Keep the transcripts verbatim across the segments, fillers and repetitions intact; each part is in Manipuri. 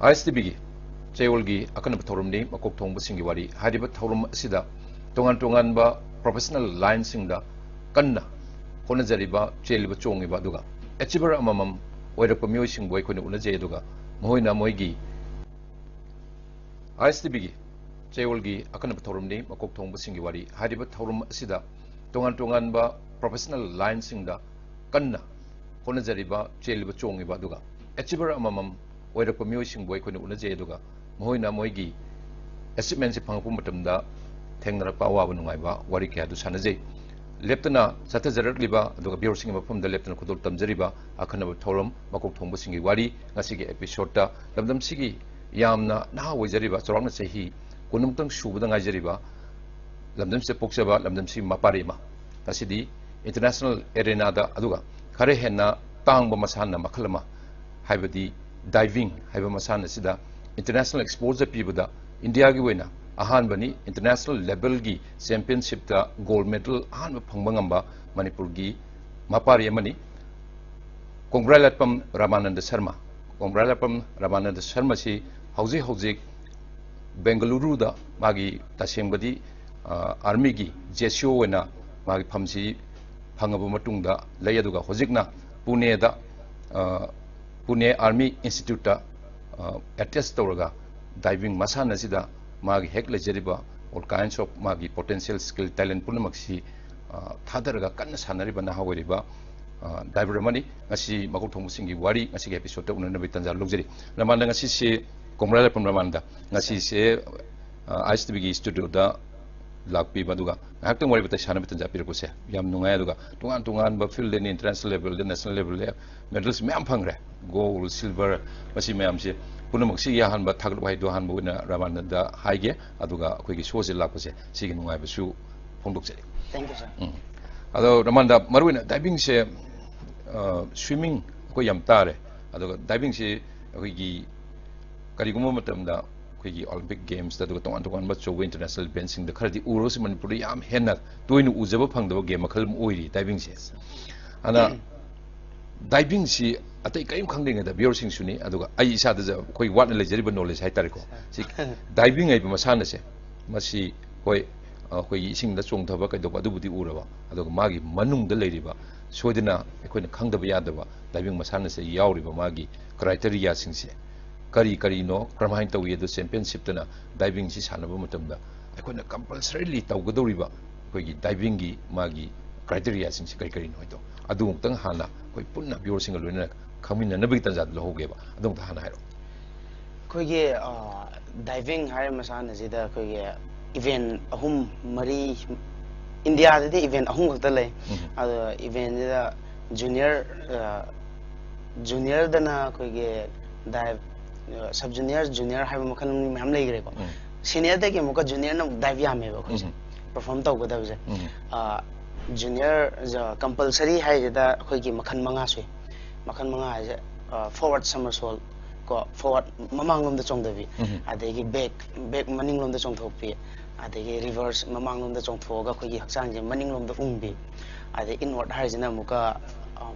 ꯑꯥꯏ ꯑꯦꯁ ꯇꯤ ꯚꯤꯒꯤ ꯆꯌꯣꯜꯒꯤ ꯑꯈꯟꯅꯕ ꯊꯧꯔꯝꯅꯤ ꯃꯀꯣꯛ ꯊꯣꯡꯕꯁꯤꯡꯒꯤ ꯋꯥꯔꯤ꯫ ꯍꯥꯏꯔꯤꯕ ꯊꯧꯔꯝ ꯑꯁꯤꯗ ꯇꯣꯉꯥꯟ ꯇꯣꯉꯥꯟꯕ professional lineꯁꯤꯡꯗ ꯀꯟꯅ ꯍꯣꯠꯅꯖꯔꯤꯕ, ꯆꯦꯜꯂꯤꯕ, ꯆꯣꯡꯉꯤꯕ, ꯑꯗꯨꯒ achiever ꯑꯃꯃꯝ ꯑꯣꯏꯔꯛꯄ ꯃꯤꯑꯣꯏꯁꯤꯡꯕꯨ ꯑꯩꯈꯣꯏꯅ ꯎꯅꯖꯩ꯫ ꯑꯗꯨꯒ ꯃꯈꯣꯏꯅ ꯃꯣꯏꯒꯤ ꯑꯥꯏ ꯑꯦꯁ ꯇꯤ ꯚꯤꯒꯤ ꯆꯌꯣꯜꯒꯤ ꯑꯈꯟꯅꯕ ꯊꯧꯔꯝꯅꯤ ꯃꯀꯣꯛ ꯊꯣꯡꯕꯁꯤꯡꯒꯤ ꯋꯥꯔꯤ꯫ ꯍꯥꯏꯔꯤꯕ ꯊꯧꯔꯝ ꯑꯁꯤꯗ ꯇꯣꯉꯥꯟ ꯇꯣꯉꯥꯟꯕ professional lineꯁꯤꯡꯗ ꯀꯟꯅ ꯍꯣꯠꯅꯖꯔꯤꯕ, ꯆꯦꯜꯂꯤꯕ, ꯆꯣꯡꯉꯤꯕ, ꯑꯗꯨꯒ achiever ꯑꯃꯃꯝ ꯑꯣꯏꯔꯛꯄ ꯃꯤꯑꯣꯏꯁꯤꯡꯕꯨ ꯑꯩꯈꯣꯏꯅ ꯎꯅꯖꯩ꯫ ꯑꯗꯨꯒ ꯃꯈꯣꯏꯅ ꯃꯣꯏꯒꯤ achievementꯁꯤ ꯐꯪꯉꯛꯄ ꯃꯇꯝꯗ ꯊꯦꯡꯅꯔꯛꯄ ꯑꯋꯥꯕ ꯅꯨꯡꯉꯥꯏꯕ ꯋꯥꯔꯤ ꯀꯌꯥꯗꯨ ꯁꯥꯟꯅꯖꯩ꯫ ꯂꯦꯞꯇꯅ ꯆꯠꯊꯖꯔꯛꯂꯤꯕ ꯑꯗꯨꯒ viewerꯁꯤꯡꯒꯤ ꯃꯐꯝꯗ ꯂꯦꯞꯇꯅ ꯈꯨꯗꯣꯜ ꯇꯝꯖꯔꯤꯕ ꯑꯈꯟꯅꯕ ꯊꯧꯔꯝ ꯃꯀꯣꯛ ꯊꯣꯡꯕꯁꯤꯡꯒꯤ ꯋꯥꯔꯤ ꯉꯁꯤꯒꯤ episodeꯇ ꯂꯝꯗꯝꯁꯤꯒꯤ ꯌꯥꯝꯅ ꯅꯍꯥ ꯑꯣꯏꯖꯔꯤꯕ, ꯆꯥꯎꯔꯥꯛꯅ ꯆꯍꯤ ꯀꯨꯟꯃꯨꯛꯇꯪ ꯁꯨꯕꯗ ꯉꯥꯏꯖꯔꯤꯕ ꯂꯝꯗꯝꯁꯤꯗ ꯄꯣꯛꯆꯕ ꯂꯝꯗꯝꯁꯤꯒꯤ ꯃꯄꯥꯔꯤ ꯑꯃ, ꯉꯁꯤꯗꯤ international arenaꯗ, ꯑꯗꯨꯒ ꯈꯔ ꯍꯦꯟꯅ ꯇꯥꯡꯕ ꯃꯁꯥꯟꯅ ꯃꯈꯜ ꯑꯃ, ꯍꯥꯏꯕꯗꯤ diving ꯍꯥꯏꯕ ꯃꯁꯥꯟꯅ ꯑꯁꯤꯗ international exposure ꯄꯤꯕꯗ ꯏꯟꯗꯤꯌꯥꯒꯤ ꯑꯣꯏꯅ ꯑꯍꯥꯟꯕꯅꯤ꯫ International levelꯒꯤ championshipꯇ gold medal ꯑꯍꯥꯟꯕ ꯐꯪꯕ ꯉꯝꯕ ꯃꯅꯤꯄꯨꯔꯒꯤ ꯃꯄꯥꯔꯤ ꯑꯃꯅꯤ꯫ ꯀꯣꯡꯒ꯭ꯔꯥꯏꯂꯥꯠꯄꯝ ꯔꯥꯃꯥꯅꯟꯗ ꯁꯔꯃ꯫ ꯀꯣꯡꯒ꯭ꯔꯥꯏꯂꯥꯠꯄꯝ ꯔꯥꯃꯥꯅꯟꯗ ꯁꯔꯃꯁꯤ ꯍꯧꯖꯤꯛ ꯍꯧꯖꯤꯛ ꯕꯦꯡꯒꯂꯨꯔꯨꯗ ꯃꯥꯒꯤ ꯇꯁꯦꯡꯕꯗꯤ, ꯑ, ꯑꯥꯔꯃꯤꯒꯤ ꯖꯦ ꯁꯤ ꯑꯣ ꯑꯣꯏꯅ ꯃꯥꯒꯤ ꯐꯝꯁꯤ ꯐꯪꯉꯕ ꯃꯇꯨꯡꯗ ꯂꯩ꯫ ꯑꯗꯨꯒ ꯍꯧꯖꯤꯛꯅ ꯄꯨꯅꯦꯗ, ꯑ, ꯄꯨꯅꯦ ꯑꯥꯔꯃꯤ ꯏꯟꯁꯇꯤꯇ꯭ꯌꯨꯠꯇ, ꯑ, attach ꯇꯧꯔꯒ diving ꯃꯁꯥꯟꯅ ꯑꯁꯤꯗ ꯃꯥꯒꯤ ꯍꯦꯛ ꯂꯩꯖꯔꯤꯕ all kinds of ꯃꯥꯒꯤ potential skill talent ꯄꯨꯝꯅꯃꯛꯁꯤ, ꯑ, ꯊꯥꯗꯔꯒ ꯀꯟꯅ ꯁꯥꯟꯅꯔꯤꯕ ꯅꯍꯥ ꯑꯣꯏꯔꯤꯕ, ꯑ, diver ꯑꯃꯅꯤ꯫ ꯉꯁꯤ ꯃꯀꯣꯛ ꯊꯣꯡꯕꯁꯤꯡꯒꯤ ꯋꯥꯔꯤ ꯉꯁꯤꯒꯤ episodeꯇ ꯎꯅꯅꯕꯒꯤ ꯇꯥꯟꯖꯥ ꯂꯧꯖꯔꯤ꯫ ꯔꯥꯃꯥꯅꯟꯗ, ꯉꯁꯤꯁꯦ, ꯀꯣꯡꯒ꯭ꯔꯥꯏꯂꯥꯠꯄꯝ ꯔꯥꯃꯥꯅꯟꯗ, ꯉꯁꯤꯁꯦ, ꯑ, ꯑꯥꯏ ꯑꯦꯁ ꯇꯤ ꯚꯤꯒꯤ studioꯗ ꯂꯥꯛꯄꯤꯕ, ꯑꯗꯨꯒ ꯉꯥꯏꯍꯥꯛꯇꯪ ꯋꯥꯔꯤ ꯋꯥꯇꯥꯏ ꯁꯥꯟꯅꯕ ꯇꯥꯟꯖꯥ ꯄꯤꯔꯛꯄꯁꯦ ꯌꯥꯝ ꯅꯨꯡꯉꯥꯏ꯫ ꯑꯗꯨꯒ ꯇꯣꯉꯥꯟ ꯇꯣꯉꯥꯟꯕ fieldꯗꯅꯤ, international levelꯗ, national levelꯗ medals ꯃꯌꯥꯝ ꯐꯪꯈ꯭ꯔꯦ꯫ Gold, silver, ꯃꯁꯤ ꯃꯌꯥꯝꯁꯦ ꯄꯨꯝꯅꯃꯛꯁꯤꯒꯤ ꯑꯍꯥꯟꯕ ꯊꯥꯒꯠ ꯋꯥꯍꯩꯗꯣ ꯑꯍꯥꯟꯕ ꯑꯣꯏꯅ ꯔꯥꯃꯥꯅꯟꯗ ꯍꯥꯏꯒꯦ, ꯑꯗꯨꯒ ꯑꯩꯈꯣꯏꯒꯤ showꯁꯦ ꯂꯥꯛꯄꯁꯦ ꯁꯤꯒꯤ ꯅꯨꯡꯉꯥꯏꯕꯁꯨ ꯐꯣꯡꯗꯣꯛꯆꯔꯤ꯫ Thank you, sir. ꯎꯝ꯫ ꯑꯗꯣ ꯔꯥꯃꯥꯅꯟꯗ, ꯃꯔꯨꯑꯣꯏꯅ divingꯁꯦ, ꯑ, swimming ꯑꯩꯈꯣꯏ ꯌꯥꯝ ꯇꯥꯔꯦ, ꯑꯗꯨꯒ divingꯁꯤ ꯑꯩꯈꯣꯏꯒꯤ ꯀꯔꯤꯒꯨꯝꯕ ꯃꯇꯝꯗ ꯑꯩꯈꯣꯏꯒꯤ Olympic Gamesꯇ ꯑꯗꯨꯒ ꯇꯣꯉꯥꯟ ꯇꯣꯉꯥꯟꯕ ꯑꯆꯧꯕ international eventꯁꯤꯡꯗ ꯈꯔꯗꯤ ꯎꯔꯒꯁꯨ ꯃꯅꯤꯄꯨꯔꯗ ꯌꯥꯝ ꯍꯦꯟꯅ ꯇꯣꯏꯅ ꯎꯖꯕ ꯐꯪꯗꯕ game ꯃꯈꯜ ꯑꯃ ꯑꯣꯏꯔꯤ divingꯁꯦ꯫ ꯑꯗꯨꯅ divingꯁꯤ ꯑꯇꯩ ꯀꯔꯤꯝ ꯈꯪꯗ꯭ꯔꯤꯉꯩꯗ ꯚꯤꯌꯣꯔꯁꯤꯡꯁꯨꯅꯤ, ꯑꯗꯨꯒ ꯑꯩ ꯏꯁꯥꯗ ꯑꯩꯈꯣꯏ ꯋꯥꯠꯅ ꯂꯩꯖꯔꯤꯕ ꯅꯣꯂꯦꯖ ꯍꯥꯏꯇꯥꯔꯦꯀꯣ, ꯁꯤ ꯗꯥꯏꯚꯤꯡ ꯍꯥꯏꯕ ꯃꯁꯥꯟꯅꯁꯦ, ꯃꯁꯤ ꯍꯣꯏ, ꯑꯩꯈꯣꯏꯒꯤ ꯏꯁꯤꯡꯗ ꯆꯣꯡꯊꯕ ꯀꯩꯗꯧꯕ ꯑꯗꯨꯕꯨꯗꯤ ꯎꯔꯕ, ꯑꯗꯨꯒ ꯃꯥꯒꯤ ꯃꯅꯨꯡꯗ ꯂꯩꯔꯤꯕ ꯁꯣꯏꯗꯅ ꯑꯩꯈꯣꯏꯅ ꯈꯪꯗꯕ ꯌꯥꯗꯕ ꯗꯥꯏꯚꯤꯡ ꯃꯁꯥꯟꯅꯁꯦ ꯌꯥꯎꯔꯤꯕ ꯃꯥꯒꯤ ꯀ꯭ꯔꯥꯏꯇꯦꯔꯤꯌꯥꯁꯤꯡꯁꯦ ꯀꯔꯤ ꯀꯔꯤꯅꯣ, ꯀꯔꯝꯍꯥꯏꯅ ꯇꯧꯏ, ꯑꯗꯨ ꯆꯦꯝꯄꯤꯌꯟꯁꯤꯞꯇꯅ ꯗꯥꯏꯚꯤꯡꯁꯤ ꯁꯥꯟꯅꯕ ꯃꯇꯝꯗ ꯑꯩꯈꯣꯏꯅ ꯀꯝꯄꯜꯁꯔꯤꯂꯤ ꯇꯧꯒꯗꯧꯔꯤꯕ ꯑꯩꯈꯣꯏꯒꯤ ꯗꯥꯏꯚꯤꯡꯒꯤ ꯃꯥꯒꯤ ꯀ꯭ꯔꯥꯏꯇꯦꯔꯤꯌꯥꯁꯤꯡꯁꯦ ꯀꯔꯤ ꯀꯔꯤꯅꯣ ꯍꯥꯏꯗꯣ, ꯑꯗꯨ ꯑꯃꯨꯛꯇꯪ ꯍꯥꯟꯅ ꯑꯩꯈꯣꯏ ꯄꯨꯟꯅ ꯚꯤꯌꯣꯔꯁꯤꯡꯒ ꯂꯣꯏꯅꯅ ꯈꯪꯃꯤꯟꯅꯅꯕꯒꯤ ꯇꯥꯟꯖꯥꯗꯨ ꯂꯧꯍꯧꯒꯦꯕ꯫ ꯑꯗꯨ ꯑꯃꯨꯛꯇ ꯍꯥꯟꯅ ꯍꯥꯏꯔꯛꯑꯣ꯫ ꯑꯩꯈꯣꯏꯒꯤ ꯗꯥꯏꯚꯤꯡ ꯍꯥꯏꯔꯤꯕ ꯃꯁꯥꯟꯅꯁꯤꯗ ꯑꯩꯈꯣꯏꯒꯤ ꯏꯚꯦꯟ ꯑꯍꯨꯝ ꯃꯔꯤ, ꯏꯟꯗꯤꯌꯥꯗꯗꯤ ꯏꯚꯦꯟ ꯑꯍꯨꯝ ꯈꯛꯇ ꯂꯩ꯫ ꯎꯝ꯫ ꯑꯗꯣ ꯏꯚꯦꯟꯁꯤꯗ ꯖꯨꯅꯤꯌꯔ, ꯖꯨꯅꯤꯌꯔꯗꯅ ꯑꯩꯈꯣꯏꯒꯤ ꯗꯥꯏꯚ, ꯁꯕ ꯖꯨꯅꯤꯌꯔ, ꯖꯨꯅꯤꯌꯔ ꯍꯥꯏꯕ ꯃꯈꯜ ꯃꯌꯥꯝ ꯂꯩꯈ꯭ꯔꯦꯀꯣ꯫ ꯎꯝ꯫ ꯁꯤꯅꯤꯌꯔꯗꯒꯤ ꯑꯃꯨꯛꯀ ꯖꯨꯅꯤꯌꯔꯅ ꯑꯃꯨꯛ ꯗꯥꯏꯚ ꯌꯥꯝꯃꯦꯕ ꯑꯩꯈꯣꯏꯁꯦ ꯎꯝ꯫ ꯄꯔꯐꯣꯔꯝ ꯇꯧꯒꯗꯕꯁꯦ꯫ ꯎꯝ꯫ ꯖꯨꯅꯤꯌꯔ ꯀꯝꯄꯜꯁꯔꯤ ꯍꯥꯏꯁꯤꯗ ꯑꯩꯈꯣꯏꯒꯤ ꯃꯈꯜ ꯃꯉꯥ ꯁꯨꯏ꯫ ꯃꯈꯜ ꯃꯉꯥ ꯍꯥꯏꯁꯦ, ꯐꯣꯔꯋꯥꯔꯗ ꯁꯃꯔꯁꯣꯜ ꯀꯣ, ꯐꯣꯔꯋꯥꯔꯗ ꯃꯃꯥꯡꯂꯣꯝꯗ ꯆꯣꯡꯊꯕꯤ, ꯎꯝ꯫ ꯑꯗꯒꯤ ꯕꯦꯛ, ꯕꯦꯛ ꯃꯅꯤꯡꯂꯣꯝꯗ ꯆꯣꯡꯊꯣꯛꯄꯤ, ꯑꯗꯒꯤ ꯔꯤꯚꯔꯁ ꯃꯃꯥꯡꯂꯣꯝꯗ ꯆꯣꯡꯊꯣꯛꯑꯒ ꯑꯩꯈꯣꯏꯒꯤ ꯍꯛꯆꯥꯡꯁꯦ ꯃꯅꯤꯡꯂꯣꯝꯗ ꯎꯡꯕꯤ, ꯑꯗꯩ ꯏꯟꯋꯥꯔꯗ ꯍꯥꯏꯁꯤꯅ ꯑꯃꯨꯛꯀ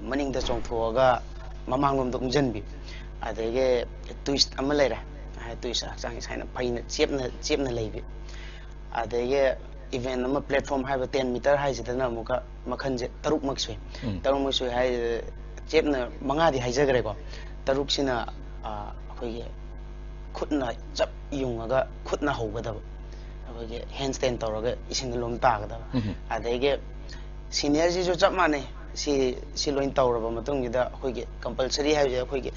ꯃꯅꯤꯡꯗ ꯆꯣꯡꯊꯣꯛꯑꯒ ꯃꯃꯥꯡꯂꯣꯝꯗ ꯎꯡꯁꯤꯟꯕꯤ, ꯑꯗꯒꯤ ꯇ꯭ꯋꯤꯁ ꯑꯃ ꯂꯩꯔꯦ꯫ ꯇ꯭ꯋꯤꯁ ꯍꯛꯆꯥꯡꯁꯦ ꯁꯨꯃꯥꯏꯅ ꯐꯩꯅ ꯆꯦꯞꯅ ꯆꯦꯞꯅ ꯂꯩꯕꯤ꯫ ꯑꯗꯒꯤ ꯏꯚꯦꯟ ꯑꯃ, ꯄ꯭ꯂꯦꯠꯐꯣꯝ ꯍꯥꯏꯕ ꯇꯦꯟ ꯃꯤꯇꯔ ꯍꯥꯏꯁꯤꯗꯅ ꯑꯃꯨꯛꯀ ꯃꯈꯜꯁꯦ ꯇꯔꯨꯛꯃꯛ ꯁꯨꯏ꯫ ꯎꯝ꯫ ꯇꯔꯨꯛꯃꯛ ꯁꯨꯏ ꯍꯥꯏꯁꯦ, ꯆꯦꯞꯅ ꯃꯉꯥꯗꯤ ꯍꯥꯏꯖꯈ꯭ꯔꯦꯀꯣ꯫ ꯇꯔꯨꯛꯁꯤꯅ, ꯑ, ꯑꯩꯈꯣꯏꯒꯤ ꯈꯨꯠꯅ ꯆꯞ ꯌꯨꯡꯉꯒ ꯈꯨꯠꯅ ꯍꯧꯒꯗꯕ, ꯑꯩꯈꯣꯏꯒꯤ ꯍꯦꯟ ꯁ꯭ꯇꯦꯟ ꯇꯧꯔꯒ ꯏꯁꯤꯡꯗ ꯂꯨꯝ ꯇꯥꯒꯗꯕ꯫ ꯎꯝ꯫ ꯑꯗꯒꯤ ꯁꯤꯅꯤꯌꯔꯁꯤꯁꯨ ꯆꯞ ꯃꯥꯟꯅꯩ꯫ ꯁꯤ, ꯁꯤ ꯂꯣꯏ ꯇꯧꯔꯕ ꯃꯇꯨꯡꯁꯤꯗ ꯑꯩꯈꯣꯏꯒꯤ ꯀꯝꯄꯜꯁꯔꯤ ꯍꯥꯏꯕꯁꯦ ꯑꯩꯈꯣꯏꯒꯤ,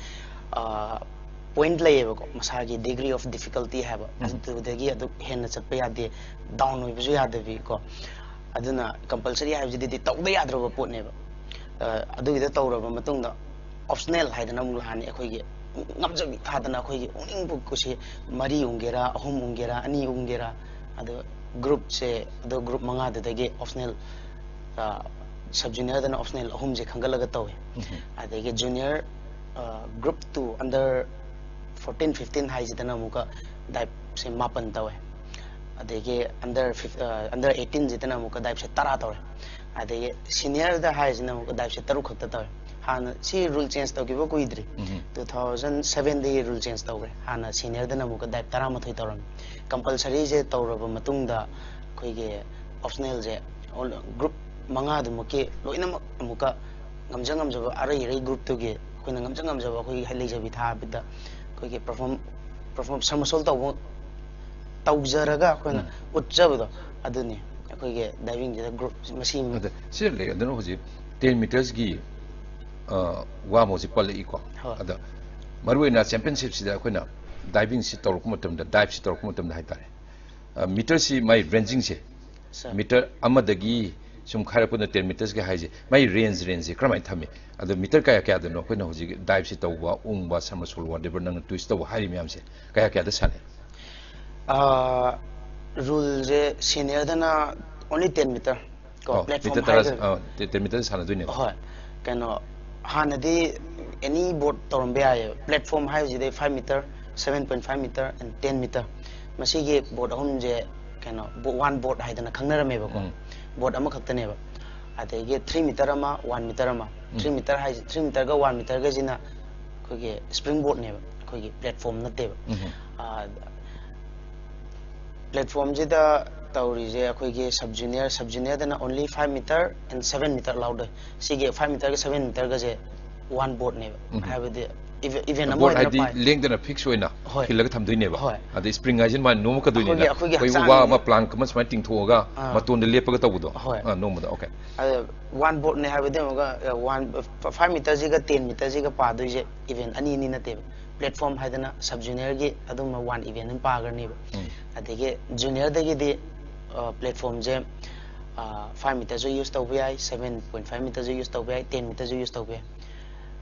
ꯑ, ꯄꯣꯏꯟꯠ ꯂꯩꯌꯦꯕꯀꯣ, ꯃꯁꯥꯒꯤ ꯗꯤꯒ꯭ꯔꯤ ꯑꯣꯐ ꯗꯤꯐꯤꯀꯜꯇꯤ ꯍꯥꯏꯕ, ꯎꯝ꯫ ꯑꯗꯨꯗꯒꯤ ꯑꯗꯨ ꯍꯦꯟꯅ ꯆꯠꯄ ꯌꯥꯗꯦ, ꯗꯥꯎꯟ ꯑꯣꯏꯕꯁꯨ ꯌꯥꯗꯕꯤꯀꯣ꯫ ꯑꯗꯨꯅ ꯀꯝꯄꯜꯁꯔꯤ ꯍꯥꯏꯕꯁꯤꯗꯤ ꯇꯧꯗ ꯌꯥꯗ꯭ꯔꯕ ꯄꯣꯠꯅꯦꯕ꯫ ꯑ, ꯑꯗꯨꯒꯤꯗ ꯇꯧꯔꯕ ꯃꯇꯨꯡꯗ ꯑꯣꯞꯁꯅꯦꯜ ꯍꯥꯏꯗꯅ ꯑꯃꯨꯛ ꯂꯥꯛꯑꯅꯤ꯫ ꯑꯩꯈꯣꯏꯒꯤ ꯉꯝꯖꯕꯤ ꯊꯥꯗꯅ ꯑꯩꯈꯣꯏꯒꯤ ꯎꯪꯅꯤꯡꯕ ꯀꯨꯁꯤ, ꯃꯔꯤ ꯎꯪꯒꯦꯔꯥ, ꯑꯍꯨꯝ ꯎꯪꯒꯦꯔꯥ, ꯑꯅꯤ ꯎꯪꯒꯦꯔꯥ, ꯑꯗꯣ ꯒ꯭ꯔꯨꯞꯁꯦ, ꯑꯗꯣ ꯒ꯭ꯔꯨꯞ ꯃꯉꯥꯗꯨꯗꯒꯤ ꯑꯣꯞꯁꯅꯦꯜ, ꯑ, ꯁꯕ ꯖꯨꯅꯤꯌꯔꯗꯅ ꯑꯣꯞꯁꯅꯦꯜ ꯑꯍꯨꯝꯁꯦ ꯈꯟꯒꯠꯂꯒ ꯇꯧꯋꯦ꯫ ꯎꯝ꯫ ꯑꯗꯒꯤ ꯖꯨꯅꯤꯌꯔ, ꯑ, group two, under fourteen fifteen ꯍꯥꯏꯁꯤꯗꯅ ꯑꯃꯨꯛꯀ ꯗꯥꯏꯞꯁꯦ ꯃꯥꯄꯟ ꯇꯧꯋꯦ꯫ ꯑꯗꯒꯤ ꯑꯟꯗꯔ ꯐꯤꯐ-, ꯑ, ꯑꯟꯗꯔ ꯑꯩꯠꯇꯤꯟꯁꯤꯗꯅ ꯑꯃꯨꯛꯀ ꯗꯥꯏꯞꯁꯦ ꯇꯔꯥ ꯇꯧꯔꯦ꯫ ꯑꯗꯒꯤ ꯁꯤꯅꯤꯌꯔꯗ ꯍꯥꯏꯔꯤꯁꯤꯅ ꯑꯃꯨꯛꯀ ꯗꯥꯏꯞꯁꯦ ꯇꯔꯨꯛ ꯈꯛꯇ ꯇꯧꯋꯦ꯫ ꯍꯥꯟꯅ ꯁꯤ ꯔꯨꯜ ꯆꯦꯟꯖ ꯇꯧꯈꯤꯕ ꯀꯨꯏꯗ꯭ꯔꯤ꯫ ꯎꯝ꯫ Two thousand sevenꯗꯒꯤ ꯔꯨꯜ ꯆꯦꯟꯖ ꯇꯧꯈ꯭ꯔꯦ꯫ ꯍꯥꯟꯅ ꯁꯤꯅꯤꯌꯔꯗꯅ ꯑꯃꯨꯛꯀ ꯗꯥꯏꯞ ꯇꯔꯥꯃꯥꯊꯣꯏ ꯇꯧꯔꯝꯃꯤ꯫ ꯀꯝꯄꯜꯁꯔꯤꯁꯦ ꯇꯧꯔꯕ ꯃꯇꯨꯡꯗ ꯑꯩꯈꯣꯏꯒꯤ ꯑꯣꯞꯁꯅꯦꯜꯁꯦ ꯒ꯭ꯔꯨꯞ ꯃꯉꯥꯗꯨꯃꯛꯀꯤ ꯂꯣꯏꯅꯃꯛ ꯑꯃꯨꯛꯀ ꯉꯝꯖ ꯉꯝꯖꯕ ꯑꯔꯩ ꯑꯔꯩ ꯒ꯭ꯔꯨꯞꯇꯨꯒꯤ ꯑꯩꯈꯣꯏꯅ ꯉꯝꯖ ꯉꯝꯖꯕ ꯑꯩꯈꯣꯏꯒꯤ ꯂꯩꯖꯕꯤ ꯊꯥꯕꯗ ꯑꯩꯈꯣꯏꯒꯤ ꯄꯔꯐꯣꯝ ꯄꯔꯐꯣꯝ ꯁꯝꯃꯔꯁꯣꯜ ꯇꯧꯕ ꯇꯧꯖꯔꯒ ꯑꯩꯈꯣꯏꯅ ꯎꯝ꯫ ꯎꯠꯆꯕꯗꯣ ꯑꯗꯨꯅꯤ ꯑꯩꯈꯣꯏꯒꯤ ꯗꯥꯏꯚꯤꯡꯁꯤꯗ ꯒ꯭ꯔꯨꯞ ꯃꯁꯤ ꯑꯗ ꯁꯤ ꯂꯩ ꯑꯗꯨꯅ ꯍꯧꯖꯤꯛ ꯇꯦꯟ ꯃꯤꯇꯔꯁꯀꯤ ꯋꯥ ꯑꯃ ꯍꯧꯖꯤꯛ ꯄꯜꯂꯛꯏꯀꯣ꯫ ꯍꯣꯏ꯫ ꯑꯗ ꯃꯔꯨꯑꯣꯏꯅ ꯆꯦꯝꯄꯤꯌꯟꯁꯤꯞꯁꯤꯗ ꯑꯩꯈꯣꯏꯅ ꯗꯥꯏꯚꯤꯡꯁꯤ ꯇꯧꯔꯛꯄ ꯃꯇꯝꯗ, ꯗꯥꯏꯞꯁꯤ ꯇꯧꯔꯛꯄ ꯃꯇꯝꯗ ꯍꯥꯏꯇꯥꯔꯦ, ꯃꯤꯇꯔꯁꯤ ꯃꯥꯏ ꯔꯦꯟꯖꯤꯡꯁꯦ ꯁꯥꯔ꯫ ꯃꯤꯇꯔ ꯑꯃꯗꯒꯤ ꯁꯨꯝ ꯈꯥꯏꯔꯛꯄꯗ ꯇꯦꯟ ꯃꯤꯇꯔꯁꯀꯤ ꯍꯥꯏꯁꯦ ꯃꯥꯏ ꯔꯦꯟꯖ, ꯔꯦꯟꯖꯁꯦ ꯀꯔꯝꯍꯥꯏꯅ ꯊꯝꯃꯤ? ꯑꯗꯣ ꯃꯤꯇꯔ ꯀꯌꯥ ꯀꯌꯥꯗꯅꯣ ꯑꯩꯈꯣꯏꯅ ꯍꯧꯖꯤꯛ ꯗꯥꯏꯞꯁꯤ ꯇꯧꯕ, ꯎꯪꯕ, ꯁꯝꯃꯔꯁꯣꯜ, ꯋꯥꯠ ꯑꯦꯚꯔ ꯅꯪꯅ ꯇ꯭ꯋꯤꯁ ꯇꯧꯕ ꯍꯥꯏꯔꯤ ꯃꯌꯥꯝꯁꯦ ꯀꯌꯥ ꯀꯌꯥꯗ ꯁꯥꯟꯅꯩ? ꯔꯨꯜꯁꯦ ꯁꯤꯅꯤꯌꯔꯗꯅ ꯑꯣꯟꯂꯤ ꯇꯦꯟ ꯃꯤꯇꯔ ꯀꯣ ꯑꯣ, ꯄ꯭ꯂꯦꯠꯐꯣꯝ ꯃꯤꯇꯔ ꯇꯔꯥ, ꯍꯥꯏꯔꯒ ꯑ, ꯇꯦ-, ꯇꯦꯟ ꯃꯤꯇꯔ ꯁꯥꯟꯅꯗꯣꯏꯅꯦꯕ꯫ ꯍꯣꯏ꯫ ꯀꯩꯅꯣ, ꯍꯥꯟꯅꯗꯤ ꯑꯦꯅꯤ ꯕꯣꯔꯗ ꯇꯧꯔꯝꯕ ꯌꯥꯏꯌꯦꯕ꯫ ꯄ꯭ꯂꯦꯠꯐꯣꯝ ꯍꯥꯏꯕꯁꯤꯗꯤ five meter, seven point five meter and ten meter꯫ ꯃꯁꯤꯒꯤ ꯕꯣꯔꯗ ꯑꯍꯨꯝꯁꯦ ꯀꯩꯅꯣ, ꯕꯣ-, ꯋꯥꯟ ꯕꯣꯔꯗ ꯍꯥꯏꯗꯅ ꯈꯪꯅꯔꯝꯃꯦꯕꯀꯣ꯫ ꯎꯝ꯫ ꯕꯣꯔꯗ ꯑꯃꯈꯛꯇꯅꯦꯕ꯫ ꯑꯗꯒꯤ ꯊ꯭ꯔꯤ ꯃꯤꯇꯔ ꯑꯃ, ꯋꯥꯟ ꯃꯤꯇꯔ ꯑꯃ꯫ ꯎꯝ꯫ ꯊ꯭ꯔꯤ ꯃꯤꯇꯔ ꯍꯥꯏꯁꯦ, ꯊ꯭ꯔꯤ ꯃꯤꯇꯔꯒ ꯋꯥꯟ ꯃꯤꯇꯔꯒꯁꯤꯅ ꯑꯩꯈꯣꯏꯒꯤ ꯁ꯭ꯄ꯭ꯔꯤꯡ ꯕꯣꯔꯗꯅꯦꯕ, ꯑꯩꯈꯣꯏꯒꯤ ꯄ꯭ꯂꯦꯠꯐꯣꯝ ꯅꯠꯇꯦꯕ꯫ ꯎꯝ꯫ ꯑꯥ, ꯄ꯭ꯂꯦꯠꯐꯣꯝꯁꯤꯗ ꯇꯧꯔꯤꯁꯦ ꯑꯩꯈꯣꯏꯒꯤ ꯁꯕ ꯖꯨꯅꯤꯌꯔ, ꯁꯕ ꯖꯨꯅꯤꯌꯔꯗꯅ only five meter and seven meter ꯂꯧꯗꯣꯏ꯫ ꯁꯤꯒꯤ five meterꯒ seven meterꯒꯁꯦ ꯋꯥꯟ ꯕꯣꯔꯗꯅꯦꯕ꯫ ꯎꯝ꯫ ꯍꯥꯏꯕꯗꯤ ꯏꯚꯦ-, ꯏꯚꯦꯟ ꯑꯃ ꯕꯣꯔꯗ ꯑꯣꯏꯗꯅ ꯍꯥꯏꯗꯤ ꯄꯥꯏ-, ꯂꯦꯡꯗꯅ ꯐꯤꯛꯁ ꯑꯣꯏꯅ ꯍꯣꯏ꯫ ꯈꯤꯜꯂꯒ ꯊꯝꯗꯣꯏꯅꯦꯕ꯫ ꯍꯣꯏ꯫ ꯑꯗꯩ ꯁ꯭ꯄ꯭ꯔꯤꯡ ꯍꯥꯏꯁꯤꯅ ꯃꯥꯅ ꯅꯣꯝꯃꯛꯀꯗꯣꯏꯅꯤꯅ ꯑꯩꯈꯣꯏꯒꯤ, ꯑꯩꯈꯣꯏꯒꯤ ꯑꯩꯈꯣꯏ ꯍꯛꯆꯥꯡ ꯋꯥ ꯑꯃ ꯄ꯭ꯂꯥꯡꯛ ꯑꯃ ꯁꯨꯃꯥꯏꯅ ꯇꯤꯡꯊꯣꯛꯑꯒ ꯑꯥ꯫ ꯃꯇꯣꯟꯗ ꯂꯦꯞꯄꯒ ꯇꯧꯕꯗꯣ꯫ ꯍꯣꯏ꯫ ꯑꯥ, ꯅꯣꯝꯕꯗ꯫ ꯑꯣꯀꯦ꯫ ꯑꯗ ꯋꯥꯟ ꯕꯣꯔꯗꯅꯦ ꯍꯥꯏꯕꯗꯤ ꯑꯃꯨꯛꯀ, ꯑ, ꯋꯥꯟ, ꯐꯥꯏꯚ ꯃꯤꯇꯔꯁꯤꯒ ꯇꯦꯟ ꯃꯤꯇꯔꯁꯤꯒ ꯄꯥꯗꯣꯏꯁꯦ ꯏꯚꯦꯟ ꯑꯅꯤ ꯑꯅꯤ ꯅꯠꯇꯦꯕ꯫ ꯄ꯭ꯂꯦꯠꯐꯣꯝ ꯍꯥꯏꯗꯅ ꯁꯕ ꯖꯨꯅꯤꯌꯔꯒꯤ ꯑꯗꯨꯝꯕ ꯋꯥꯟ ꯏꯚꯦꯟ ꯑꯃ ꯄꯥꯒ꯭ꯔꯅꯦꯕ꯫ ꯎꯝ꯫ ꯑꯗꯒꯤ ꯖꯨꯅꯤꯌꯔꯗꯒꯤꯗꯤ, ꯑ, ꯄ꯭ꯂꯦꯠꯐꯣꯝꯁꯦ, ꯑ, ꯐꯥꯏꯚ ꯃꯤꯇꯔꯁꯨ ꯌꯨꯁ ꯇꯧꯕ ꯌꯥꯏ, seven point five meterꯁꯨ ꯌꯨꯁ ꯇꯧꯕ ꯌꯥꯏ, ten meterꯁꯨ ꯌꯨꯁ ꯇꯧꯕ ꯌꯥꯏ꯫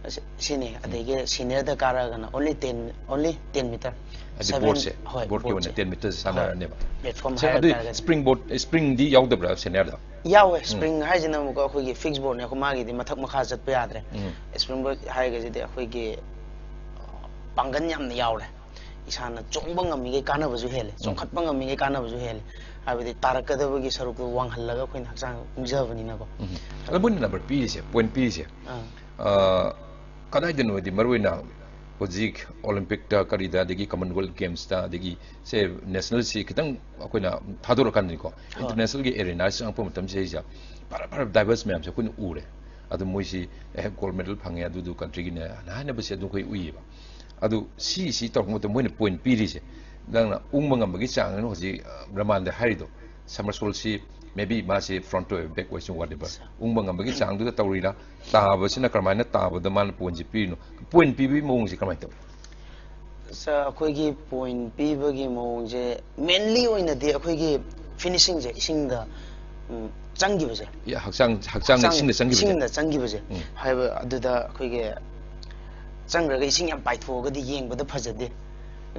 ꯑꯁꯤ, ꯁꯤꯅꯤ꯫ ꯑꯗꯒꯤ ꯁꯤꯅꯤꯌꯔꯗ ꯀꯥꯔꯛꯑꯒꯅ only ten, only ten meter꯫ ꯍꯥꯏꯗꯤ Seven, ꯕꯣꯔꯗꯁꯦ, ꯍꯣꯏ, ꯕꯣꯔꯗꯀꯤ ꯑꯣꯏꯅ ꯕꯣꯔꯗꯁꯦ꯫ ꯇꯦꯟ ꯃꯤꯇꯔꯁꯦ ꯍꯣꯏ꯫ ꯁꯥꯟꯅꯔꯅꯦꯕ꯫ ꯄ꯭ꯂꯦꯠꯐꯣꯝ ꯁꯦ, ꯑꯗꯨ ꯍꯥꯏꯔꯛꯇꯥꯔꯒꯗꯤ꯫ ꯁ꯭ꯄ꯭ꯔꯤꯡ ꯕꯣꯔꯗ, ꯁ꯭ꯄ꯭ꯔꯤꯡꯗꯤ ꯌꯥꯎꯗꯕ꯭ꯔꯥ ꯁꯦꯅꯤꯌꯔꯗ? ꯌꯥꯎꯋꯦ꯫ ꯎꯝ꯫ ꯁ꯭ꯄ꯭ꯔꯤꯡ ꯍꯥꯏꯁꯤꯅ ꯑꯃꯨꯛꯀ ꯑꯩꯈꯣꯏꯒꯤ ꯐꯤꯛꯁ ꯕꯣꯔꯗꯅꯦ, ꯑꯩꯈꯣꯏ ꯃꯥꯒꯤꯗꯤ ꯃꯊꯛ ꯃꯈꯥ ꯆꯠꯄ ꯌꯥꯗ꯭ꯔꯦ꯫ ꯎꯝ꯫ ꯁ꯭ꯄ꯭ꯔꯤꯡ ꯕꯣꯔꯗ ꯍꯥꯏꯔꯒꯁꯤꯗꯤ ꯑꯩꯈꯣꯏꯒꯤ, ꯑ, ꯄꯥꯡꯒꯜ ꯌꯥꯝꯅ ꯌꯥꯎꯔꯦ꯫ ꯏꯁꯥꯅ ꯆꯣꯡꯕ ꯉꯝꯃꯤꯈꯩ ꯀꯥꯟꯅꯕꯁꯨ ꯍꯦꯜꯂꯦ, ꯆꯣꯡꯈꯠꯄ ꯉꯝꯃꯤꯈꯩ ꯀꯥꯟꯅꯕꯁꯨ ꯍꯦꯜꯂꯦ꯫ ꯍꯥꯏꯕꯗꯤ ꯇꯥꯔꯛꯀꯗꯕꯒꯤ ꯁꯔꯨꯛꯇꯣ ꯋꯥꯡꯍꯜꯂꯒ ꯑꯩꯈꯣꯏꯅ ꯍꯛꯆꯥꯡ ꯎꯝꯖꯕꯅꯤꯅꯀꯣ꯫ ꯑꯗꯣ ꯃꯣꯏꯅ ꯅꯝꯕꯔ ꯄꯤꯔꯤꯁꯦ, ꯄꯣꯏꯟ ꯄꯤꯔꯤꯁꯦ, ꯑꯥ꯫ ꯑ, ꯀꯗꯥꯏꯗꯅꯣ ꯍꯥꯏꯗꯤ ꯃꯔꯨ ꯑꯣꯏꯅ ꯍꯧꯖꯤꯛ ꯑꯣꯂꯤꯝꯄꯤꯛꯇ ꯀꯔꯤꯗ ꯑꯗꯒꯤ ꯀꯃꯟꯋꯦꯜꯊ ꯒꯦꯝꯁꯇ ꯑꯗꯒꯤ ꯁꯦ ꯅꯦꯁꯅꯦꯜꯁꯤ ꯈꯤꯇꯪ ꯑꯩꯈꯣꯏꯅ ꯊꯥꯗꯣꯔꯛꯀꯥꯟꯗꯅꯤꯀꯣ, ꯏꯟꯇꯔꯅꯦꯁꯅꯦꯜꯒꯤ ꯑꯦꯔꯦꯅꯥꯁꯤ ꯆꯪꯉꯛꯄ ꯃꯇꯝꯁꯤꯗꯩꯁꯤꯗ ꯐꯔ ꯐꯔ ꯗꯥꯏꯚꯔꯁ ꯃꯌꯥꯝꯁꯦ ꯑꯩꯈꯣꯏꯅ ꯎꯔꯦ꯫ ꯑꯗꯨ ꯃꯣꯏꯁꯤ ꯑꯦ ꯒꯣꯜ ꯃꯦꯗꯜ ꯐꯪꯉꯦ ꯑꯗꯨꯗꯨ ꯀꯟꯇ꯭ꯔꯤꯒꯤꯅꯦ ꯍꯥꯏꯅꯕꯁꯦ ꯑꯗꯨꯝ ꯑꯩꯈꯣꯏ ꯎꯏꯌꯦꯕ꯫ ꯑꯗꯨ ꯁꯤ ꯁꯤ ꯇꯧꯔꯛꯄ ꯃꯇꯝꯗ ꯃꯣꯏꯅ ꯄꯣꯏꯟ ꯄꯤꯔꯤꯁꯦ, ꯅꯪꯅ ꯎꯪꯕ ꯉꯝꯕꯒꯤ ꯆꯥꯡ ꯅꯪ ꯍꯧꯖꯤꯛ ꯔꯃꯥꯟꯗ ꯍꯥꯏꯔꯤꯗꯣ, ꯁꯃꯔꯁꯣꯜꯁꯤ maybe ꯃꯥꯁꯤ ꯐ꯭ꯔꯣꯟꯠ ꯑꯣꯏꯕ ꯕꯦꯛ ꯑꯣꯏꯁꯨ whatever, ꯎꯪꯕ ꯉꯝꯕꯒꯤ ꯆꯥꯡꯗꯨꯗ ꯇꯧꯔꯤꯔꯥ, ꯇꯥꯕꯁꯤꯅ ꯀꯔꯝꯍꯥꯏꯅ ꯇꯥꯕꯗ ꯃꯥꯅ ꯄꯣꯏꯟꯁꯦ ꯄꯤꯔꯤꯅꯣ? ꯄꯣꯏꯟ ꯄꯤꯕꯒꯤ ꯃꯑꯣꯡꯁꯦ ꯀꯃꯥꯏꯅ ꯇꯧꯏ? ꯁꯥꯔ, ꯑꯩꯈꯣꯏꯒꯤ ꯄꯣꯏꯟ ꯄꯤꯕꯒꯤ ꯃꯑꯣꯡꯁꯦ mainly ꯑꯣꯏꯅꯗꯤ ꯑꯩꯈꯣꯏꯒꯤ ꯐꯤꯅꯤꯁꯤꯡꯁꯦ ꯏꯁꯤꯡꯗ ꯎꯝ, ꯆꯪꯈꯤꯕꯁꯦ꯫ ꯍꯛꯆꯥꯡ ꯍꯛꯆꯥꯡꯗ ꯏꯁꯤꯡꯗ ꯆꯪꯈꯤꯕꯁꯦ? ꯏꯁꯤꯡꯗ ꯆꯪꯈꯤꯕꯁꯦ ꯎꯝ꯫ ꯍꯥꯏꯕ ꯑꯗꯨꯗ ꯑꯩꯈꯣꯏꯒꯤ ꯆꯪꯈ꯭ꯔꯒ ꯏꯁꯤꯡ ꯌꯥꯝ ꯄꯥꯏꯊꯣꯛꯑꯒꯗꯤ ꯌꯦꯡꯕꯗ ꯐꯖꯗꯦ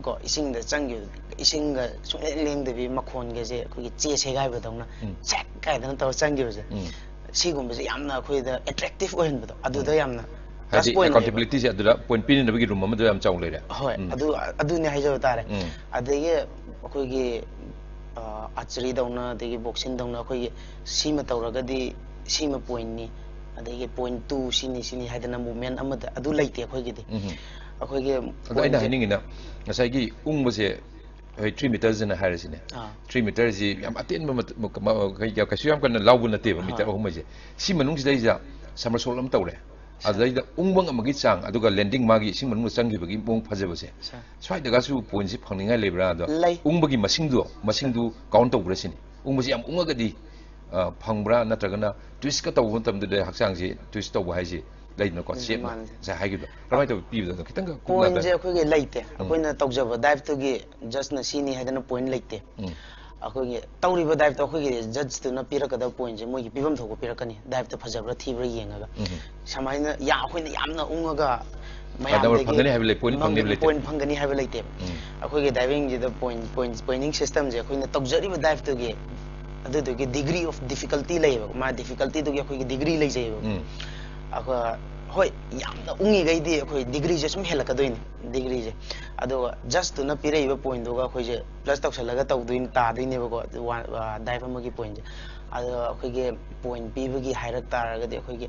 ꯀꯣ꯫ ꯏꯁꯤꯡꯗ ꯆꯪꯈꯤꯕ, ꯏꯁꯤꯡꯒ ꯁꯨꯡꯂꯦꯡ ꯂꯦꯡꯗꯕꯤ ꯃꯈꯣꯟꯒꯁꯦ ꯑꯩꯈꯣꯏꯒꯤ ꯆꯦ ꯁꯦꯒꯥꯏꯕꯗꯧꯅ ꯎꯝ꯫ ꯁꯦꯛ ꯀꯥꯏꯗꯅ ꯇꯧꯔ ꯆꯪꯈꯤꯕꯁꯦ꯫ ꯎꯝ꯫ ꯁꯤꯒꯨꯝꯕꯁꯦ ꯌꯥꯝꯅ ꯑꯩꯈꯣꯏꯗ ꯑꯦꯇ꯭ꯔꯦꯛꯇꯤꯞ ꯑꯣꯏꯍꯟꯕꯗꯣ ꯑꯗꯨꯗ ꯌꯥꯝꯅ plus ꯍꯥꯏꯗꯤ point ꯑꯣꯏꯌꯦꯕ꯫ ꯑꯦꯀꯥꯎꯟꯇꯦꯕꯤꯂꯤꯇꯤꯁꯦ ꯑꯗꯨꯗ ꯄꯣꯏꯟ ꯄꯤꯅꯅꯕꯒꯤ ꯔꯨꯝ ꯑꯃꯗ ꯌꯥꯝ ꯆꯥꯎ ꯂꯩꯔꯦ꯫ ꯍꯣꯏ, ꯎꯝ꯫ ꯑꯗꯨ ꯑꯗꯨꯅꯦ ꯍꯥꯏꯖꯕ ꯇꯥꯔꯦ꯫ ꯎꯝ꯫ ꯑꯗꯒꯤ ꯑꯩꯈꯣꯏꯒꯤ ꯑꯥꯔꯆꯔꯤꯗꯧꯅ ꯑꯗꯒꯤ ꯕꯣꯛꯁꯤꯡꯗꯧꯅ ꯑꯩꯈꯣꯏꯒꯤ ꯁꯤꯃ ꯇꯧꯔꯒꯗꯤ ꯁꯤꯃ ꯄꯣꯏꯟꯅꯤ, ꯑꯗꯒꯤ ꯄꯣꯏꯟ ꯇꯨ ꯁꯤꯅꯤ ꯁꯤꯅꯤ ꯍꯥꯏꯗꯅ ꯃꯨꯞꯃꯦꯟ ꯑꯃꯗ ꯑꯗꯨ ꯂꯩꯇꯦ ꯑꯩꯈꯣꯏꯒꯤꯗꯤ꯫ ꯎꯝ꯫ ꯑꯩꯈꯣꯏꯒꯤ ꯑꯗꯣ ꯑꯩꯅ ꯄꯣꯏꯟꯁꯦ ꯍꯥꯏꯅꯤꯡꯉꯤꯅ ꯉꯁꯥꯏꯒꯤ ꯎꯪꯕꯁꯦ, ꯍꯣꯏ, ꯊ꯭ꯔꯤ ꯃꯤꯇꯔꯁꯤꯅ ꯍꯥꯏꯔꯁꯤꯅꯦ꯫ ꯑꯥ꯫ ꯊ꯭ꯔꯤ ꯃꯤꯇꯔꯁꯤ ꯌꯥꯝ ꯑꯇꯦꯟꯕ ꯃꯇ-, ꯃ-, ꯃ-, ꯀꯩ-, ꯀꯩꯁꯨ ꯌꯥꯝ ꯀꯟꯅ ꯂꯥꯎꯕ ꯅꯠꯇꯦꯕ, ꯃꯤꯇꯔ ꯑꯥ꯫ ꯑꯍꯨꯝ ꯍꯥꯏꯁꯦ꯫ ꯁꯤ ꯃꯅꯨꯡꯁꯤꯗꯩꯁꯤꯗ ꯁꯃꯔꯁꯣꯜ ꯑꯃ ꯇꯧꯔꯦ꯫ ꯑꯗꯨꯗꯩꯗ ꯎꯪꯕ ꯉꯝꯕꯒꯤ ꯆꯥꯡ, ꯑꯗꯨꯒ ꯂꯦꯟꯗꯤꯡ ꯃꯥꯒꯤ ꯏꯁꯤꯡ ꯃꯅꯨꯡꯗ ꯆꯪꯈꯤꯕꯒꯤ ꯃꯑꯣꯡ ꯐꯖꯕꯁꯦ, ꯁꯥꯔ꯫ ꯁ꯭ꯋꯥꯏꯗꯒꯁꯨ ꯄꯣꯏꯟꯁꯤ ꯐꯪꯅꯤꯡꯉꯥꯏ ꯂꯩꯕ꯭ꯔꯥ? ꯑꯗꯣ ꯂꯩ꯫ ꯎꯪꯕꯒꯤ ꯃꯁꯤꯡꯗꯣ, ꯃꯁꯤꯡꯗꯨ ꯀꯥꯎꯟ ꯇꯧꯕ꯭ꯔꯥ ꯁꯤꯅꯤ? ꯎꯪꯕꯁꯤ ꯌꯥꯝ ꯎꯪꯉꯒꯗꯤ, ꯑ, ꯐꯪꯕ꯭ꯔꯥ? ꯅꯠꯇ꯭ꯔꯒꯅ ꯇ꯭ꯋꯤꯁꯀ ꯇꯧꯕ ꯃꯇꯝꯗꯨꯗ ꯍꯛꯆꯥꯡꯁꯤ ꯇ꯭ꯋꯤꯁ ꯇꯧꯕ ꯍꯥꯏꯁꯤ ꯂꯩꯗꯅꯀꯣ, ꯎꯝ, ꯁꯦꯞꯅ ꯃꯥꯅꯦ꯫ ꯉꯁꯥꯏ ꯍꯥꯏꯈꯤꯕꯗꯣ ꯀꯃꯥꯏꯅ ꯇꯧꯕ ꯄꯤꯕꯗꯣ ꯑꯗꯣ ꯈꯤꯇꯪꯒ ꯀꯨꯞꯅ ꯄꯣꯏꯟꯁꯦ ꯑꯩꯈꯣꯏꯒꯤ ꯂꯩꯇꯦ꯫ ꯑꯩꯈꯣꯏꯅ ꯇꯧꯖꯕ ꯗꯥꯏꯞꯇꯨꯒꯤ ꯖꯁꯅ ꯁꯤꯅꯤ ꯍꯥꯏꯗꯅ ꯄꯣꯏꯟ ꯂꯩꯇꯦ꯫ ꯎꯝ꯫ ꯑꯩꯈꯣꯏꯒꯤ ꯇꯧꯔꯤꯕ ꯗꯥꯏꯞꯇꯣ ꯑꯩꯈꯣꯏꯒꯤ ꯖꯁꯇꯨꯅ ꯄꯤꯔꯛꯀꯗꯕ ꯄꯣꯏꯟꯁꯦ ꯃꯣꯏꯒꯤ ꯄꯤꯐꯝ ꯊꯣꯛꯄ ꯄꯤꯔꯛꯀꯅꯤ, ꯗꯥꯏꯞꯇꯣ ꯐꯖꯕ꯭ꯔꯥ ꯊꯤꯕ꯭ꯔꯥ ꯌꯦꯡꯉꯒ꯫ ꯎꯝ꯫ ꯁꯨꯃꯥꯏꯅ ꯌꯥ-, ꯑꯩꯈꯣꯏꯅ ꯌꯥꯝꯅ ꯎꯪꯉꯒ ꯐꯪꯒꯅꯤ ꯍꯥꯏꯕ ꯂꯩ, ꯄꯣꯏꯟ ꯐꯪꯅꯤ ꯍꯥꯏꯕ ꯂꯩꯇꯦ꯫ ꯄꯣꯏꯟ ꯐꯪꯒꯅꯤ ꯍꯥꯏꯕ ꯂꯩꯇꯦꯕ꯫ ꯎꯝ꯫ ꯑꯩꯈꯣꯏꯒꯤ ꯗꯥꯏꯚꯤꯡꯁꯤꯗ ꯄꯣꯏꯟ, ꯄꯣꯏꯟ, ꯄꯣꯏꯟꯅꯤꯡ ꯁꯤꯁꯇꯝꯁꯦ ꯑꯩꯈꯣꯏꯅ ꯇꯧꯖꯔꯤꯕ ꯗꯥꯏꯞꯇꯨꯒꯤ ꯑꯗꯨꯗꯨꯒꯤ degree of difficulty ꯂꯩꯌꯦꯕ, ꯃꯥ ꯗꯤꯐꯤꯀꯜꯇꯤꯗꯨꯒꯤ ꯑꯩꯈꯣꯏꯒꯤ ꯗꯤꯒ꯭ꯔꯤ ꯂꯩꯖꯩꯌꯦꯕ꯫ ꯎꯝ꯫ ꯑꯩꯈꯣꯏ ꯍꯣꯏ, ꯌꯥꯝꯅ ꯎꯪꯉꯤꯈꯩꯗꯤ ꯑꯩꯈꯣꯏ ꯗꯤꯒ꯭ꯔꯤꯁꯦ ꯁꯨꯝ ꯍꯦꯜꯂꯛꯀꯗꯣꯏꯅꯤ, ꯗꯤꯒ꯭ꯔꯤꯁꯦ꯫ ꯑꯗꯨꯒ ꯖꯁꯇꯨꯅ ꯄꯤꯔꯛꯏꯕ ꯄꯣꯏꯟꯗꯨꯒ ꯑꯩꯈꯣꯏꯁꯦ ꯄ꯭ꯂꯁ ꯇꯧꯁꯜꯂꯒ ꯇꯧꯗꯣꯏꯅꯤ, ꯇꯥꯗꯣꯏꯅꯦꯕꯀꯣ, ꯗꯥꯏꯞ ꯑꯃꯒꯤ ꯄꯣꯏꯟꯁꯦ꯫ ꯑꯗꯣ ꯑꯩꯈꯣꯏꯒꯤ ꯄꯣꯏꯟ ꯄꯤꯕꯒꯤ ꯍꯥꯏꯔꯛ ꯇꯥꯔꯒꯗꯤ, ꯑꯩꯈꯣꯏꯒꯤ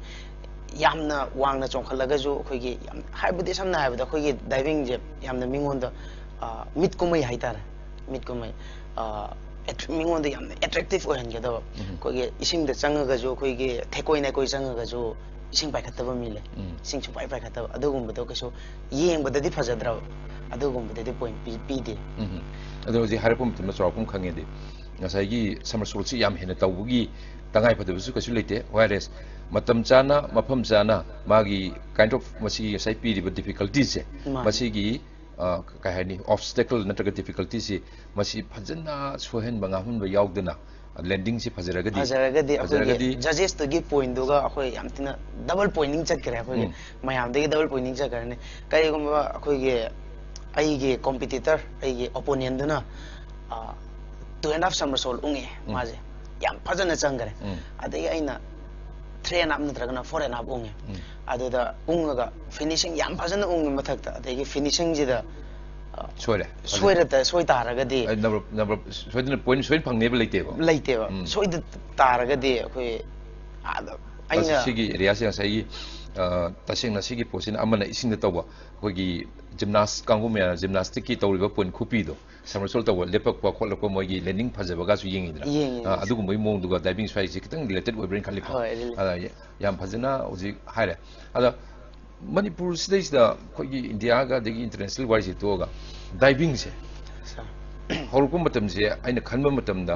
ꯌꯥꯝꯅ ꯋꯥꯡꯅ ꯆꯣꯡꯈꯠꯂꯒꯁꯨ, ꯑꯩꯈꯣꯏꯒꯤ ꯌꯥꯝ, ꯍꯥꯏꯕꯗꯤ ꯁꯝꯅ ꯍꯥꯏꯔꯕꯗ ꯑꯩꯈꯣꯏꯒꯤ ꯗꯥꯏꯚꯤꯡꯁꯦ ꯌꯥꯝꯅ ꯃꯤꯉꯣꯟꯗ ꯑ, ꯃꯤꯠ ꯀꯨꯝꯍꯩ ꯍꯥꯏꯇꯥꯔꯦ, ꯃꯤꯠ ꯀꯨꯝꯍꯩ, ꯑ, ꯑꯦꯇ꯭ꯔ-, ꯃꯤꯉꯣꯟꯗ ꯌꯥꯝꯅ ꯑꯦꯇ꯭ꯔꯦꯛꯇꯤꯞ ꯑꯣꯏꯍꯟꯒꯗꯕ꯫ ꯎꯝ꯫ ꯑꯩꯈꯣꯏꯒꯤ ꯏꯁꯤꯡꯗ ꯆꯪꯉꯒꯁꯨ, ꯑꯩꯈꯣꯏꯒꯤ ꯊꯦꯛꯀꯣꯏ ꯅꯥꯏꯀꯣꯏ ꯆꯪꯉꯒꯁꯨ ꯏꯁꯤꯡ ꯄꯥꯏꯈꯠꯇꯕ ꯃꯤ ꯂꯩ꯫ ꯎꯝ꯫ ꯏꯁꯤꯡ ꯁꯨꯡꯄꯥꯏ ꯄꯥꯏꯈꯠꯇꯕ, ꯑꯗꯨꯒꯨꯝꯕꯗꯣ ꯀꯩꯁꯨ ꯌꯦꯡꯕꯗꯗꯤ ꯐꯖꯗ꯭ꯔꯕ, ꯑꯗꯨꯒꯨꯝꯕꯗꯗꯤ ꯄꯣꯏꯟ ꯄꯤ-, ꯄꯤꯗꯦ꯫ ꯎꯝ꯫ ꯑꯗꯣ ꯍꯧꯖꯤꯛ ꯍꯥꯏꯔꯛꯄ ꯃꯇꯝꯗ ꯆꯥꯎꯔꯥꯛꯄ ꯑꯃ ꯈꯪꯉꯦꯗꯤ, ꯉꯁꯥꯏꯒꯤ ꯁꯝꯃꯔꯁꯣꯜꯁꯤ ꯌꯥꯝ ꯍꯦꯟꯅ ꯇꯧꯕꯒꯤ ꯇꯉꯥꯏ ꯐꯗꯕꯁꯨ ꯀꯩꯁꯨ ꯂꯩꯇꯦ꯫ ꯋꯥꯏꯔꯦꯁ ꯃꯇꯝ ꯆꯥꯅ, ꯃꯐꯝ ꯆꯥꯅ ꯃꯥꯒꯤ ꯀꯥꯏꯟ ꯑꯣꯐ ꯃꯁꯤꯒꯤ ꯉꯁꯥꯏ ꯄꯤꯔꯤꯕ ꯗꯤꯐꯤꯀꯜꯇꯤꯁꯦ, ꯃꯥꯅꯦ꯫ ꯃꯁꯤꯒꯤ, ꯑ, ꯀꯩ ꯍꯥꯏꯅꯤ, ꯑꯣꯕꯁꯇꯦꯀꯜ ꯅꯠꯇ꯭ꯔꯒ ꯗꯤꯐꯤꯀꯜꯇꯤꯁꯤ ꯃꯁꯤ ꯐꯖꯅ ꯁꯣꯏꯍꯟꯕ ꯉꯥꯝꯍꯟꯕ ꯌꯥꯎꯗꯅ, ꯂꯦꯟꯗꯤꯡꯁꯤ ꯐꯖꯔꯒꯗꯤ, ꯐꯖꯔꯒꯗꯤ ꯑꯩꯈꯣꯏꯒꯤ ꯐꯖꯔꯒꯗꯤ ꯖꯖꯦꯁꯇꯨꯒꯤ ꯄꯣꯏꯟꯗꯨꯒ ꯑꯩꯈꯣꯏ ꯌꯥꯝ ꯊꯤꯅ ꯗꯕꯜ ꯄꯣꯏꯟꯇꯤꯡ ꯆꯠꯈ꯭ꯔꯦ, ꯑꯩꯈꯣꯏꯒꯤ ꯎꯝ꯫ ꯃꯌꯥꯝꯗꯒꯤ ꯗꯕꯜ ꯄꯣꯏꯟꯇꯤꯡ ꯆꯠꯈ꯭ꯔꯅꯤ꯫ ꯀꯔꯤꯒꯨꯝꯕ ꯑꯩꯈꯣꯏꯒꯤ, ꯑꯩꯒꯤ ꯀꯣꯝꯄꯤꯇꯤꯇꯔ, ꯑꯩꯒꯤ ꯑꯣꯄꯣꯅꯦꯟꯗꯨꯅ, ꯑ, two and half somersault ꯎꯪꯉꯦ, ꯎꯝ꯫ ꯃꯥꯁꯦ ꯌꯥꯝ ꯐꯖꯅ ꯆꯪꯈ꯭ꯔꯦ꯫ ꯎꯝ꯫ ꯑꯗꯒꯤ ꯑꯩꯅ three and half ꯅꯠꯇ꯭ꯔꯒꯅ four and half ꯎꯪꯉꯦ꯫ ꯎꯝ꯫ ꯑꯗꯨꯗ ꯎꯪꯉꯒ ꯐꯤꯅꯤꯁꯤꯡ ꯌꯥꯝ ꯐꯖꯅ ꯎꯪꯉꯤ ꯃꯊꯛꯇ, ꯑꯗꯒꯤ ꯐꯤꯅꯤꯁꯤꯡꯁꯤꯗ, ꯑ, ꯁꯣꯏꯔꯦ꯫ ꯁꯣꯏꯔ ꯁꯣꯏ ꯇꯥꯔꯒꯗꯤ ꯑꯩ ꯅꯝꯕꯔ, ꯅꯝꯕꯔ ꯁꯣꯏꯗꯅ, ꯄꯣꯏꯟ ꯁꯣꯏꯗꯅ ꯐꯪꯅꯦꯕ ꯂꯩꯇꯦꯕ꯫ ꯂꯩꯇꯦꯕ꯫ ꯎꯝ꯫ ꯁꯣꯏꯗ ꯇꯥꯔꯒꯗꯤ ꯑꯩꯈꯣꯏ ꯑꯥꯗ ꯑꯁ, ꯑꯩꯅ ꯁꯤꯒꯤ ꯑꯦꯔꯤꯌꯥꯁꯦ ꯉꯁꯥꯏꯒꯤ, ꯑ, ꯇꯁꯦꯡꯅ ꯁꯤꯒꯤ ꯄꯣꯠꯁꯤꯅ ꯑꯃꯅ ꯏꯁꯤꯡꯗ ꯇꯧꯕ, ꯑꯩꯈꯣꯏꯒꯤ ꯖꯤꯝꯅꯥꯁ ꯀꯥꯡꯕꯨ ꯃꯌꯥꯝ, ꯖꯤꯝꯅꯥꯁꯇꯤꯛꯀꯤ ꯇꯧꯔꯤꯕ ꯄꯣꯏꯟ ꯈꯨꯄꯤꯗꯣ, ꯁꯝꯃꯔꯁꯣꯜ ꯇꯧꯕ, ꯂꯦꯞꯄꯛꯄ ꯈꯣꯠꯂꯛꯄ, ꯃꯣꯏꯒꯤ ꯂꯦꯟꯗꯤꯡ ꯐꯖꯕꯒꯁꯨ ꯌꯦꯡꯉꯤꯗꯅ꯫ ꯌꯦꯡꯉꯤ, ꯑ, ꯌꯦꯡꯉꯤ꯫ ꯑꯗꯨꯒꯨꯝꯕꯒꯤ ꯃꯑꯣꯡꯗꯨꯒ ꯗꯥꯏꯚꯤꯡ ꯁ꯭ꯋꯥꯏꯁꯦ ꯈꯤꯇꯪ ꯔꯤꯂꯦꯇꯦꯠ ꯑꯣꯏꯕ꯭ꯔꯥꯅ ꯈꯜꯂꯤꯀꯣ꯫ ꯍꯣꯏ, ꯔꯤꯂꯦꯇꯦꯠ꯫ ꯑ, ꯌꯥꯝ ꯐꯖꯅ ꯍꯧꯖꯤꯛ ꯍꯥꯏꯔꯦ꯫ ꯑꯗ ꯃꯅꯤꯄꯨꯔꯁꯤꯗꯩꯁꯤꯗ ꯑꯩꯈꯣꯏꯒꯤ ꯏꯟꯗꯤꯌꯥꯒ ꯑꯗꯒꯤ ꯏꯟꯇꯔꯅꯦꯁꯅꯦꯜ ꯋꯥꯔꯤꯁꯦ ꯇꯣꯛꯑꯒ, ꯗꯥꯏꯚꯤꯡꯁꯦ ꯁꯥꯔ꯫ ꯍꯧꯔꯛꯄ ꯃꯇꯝꯁꯦ ꯑꯩꯅ ꯈꯟꯕ ꯃꯇꯝꯗ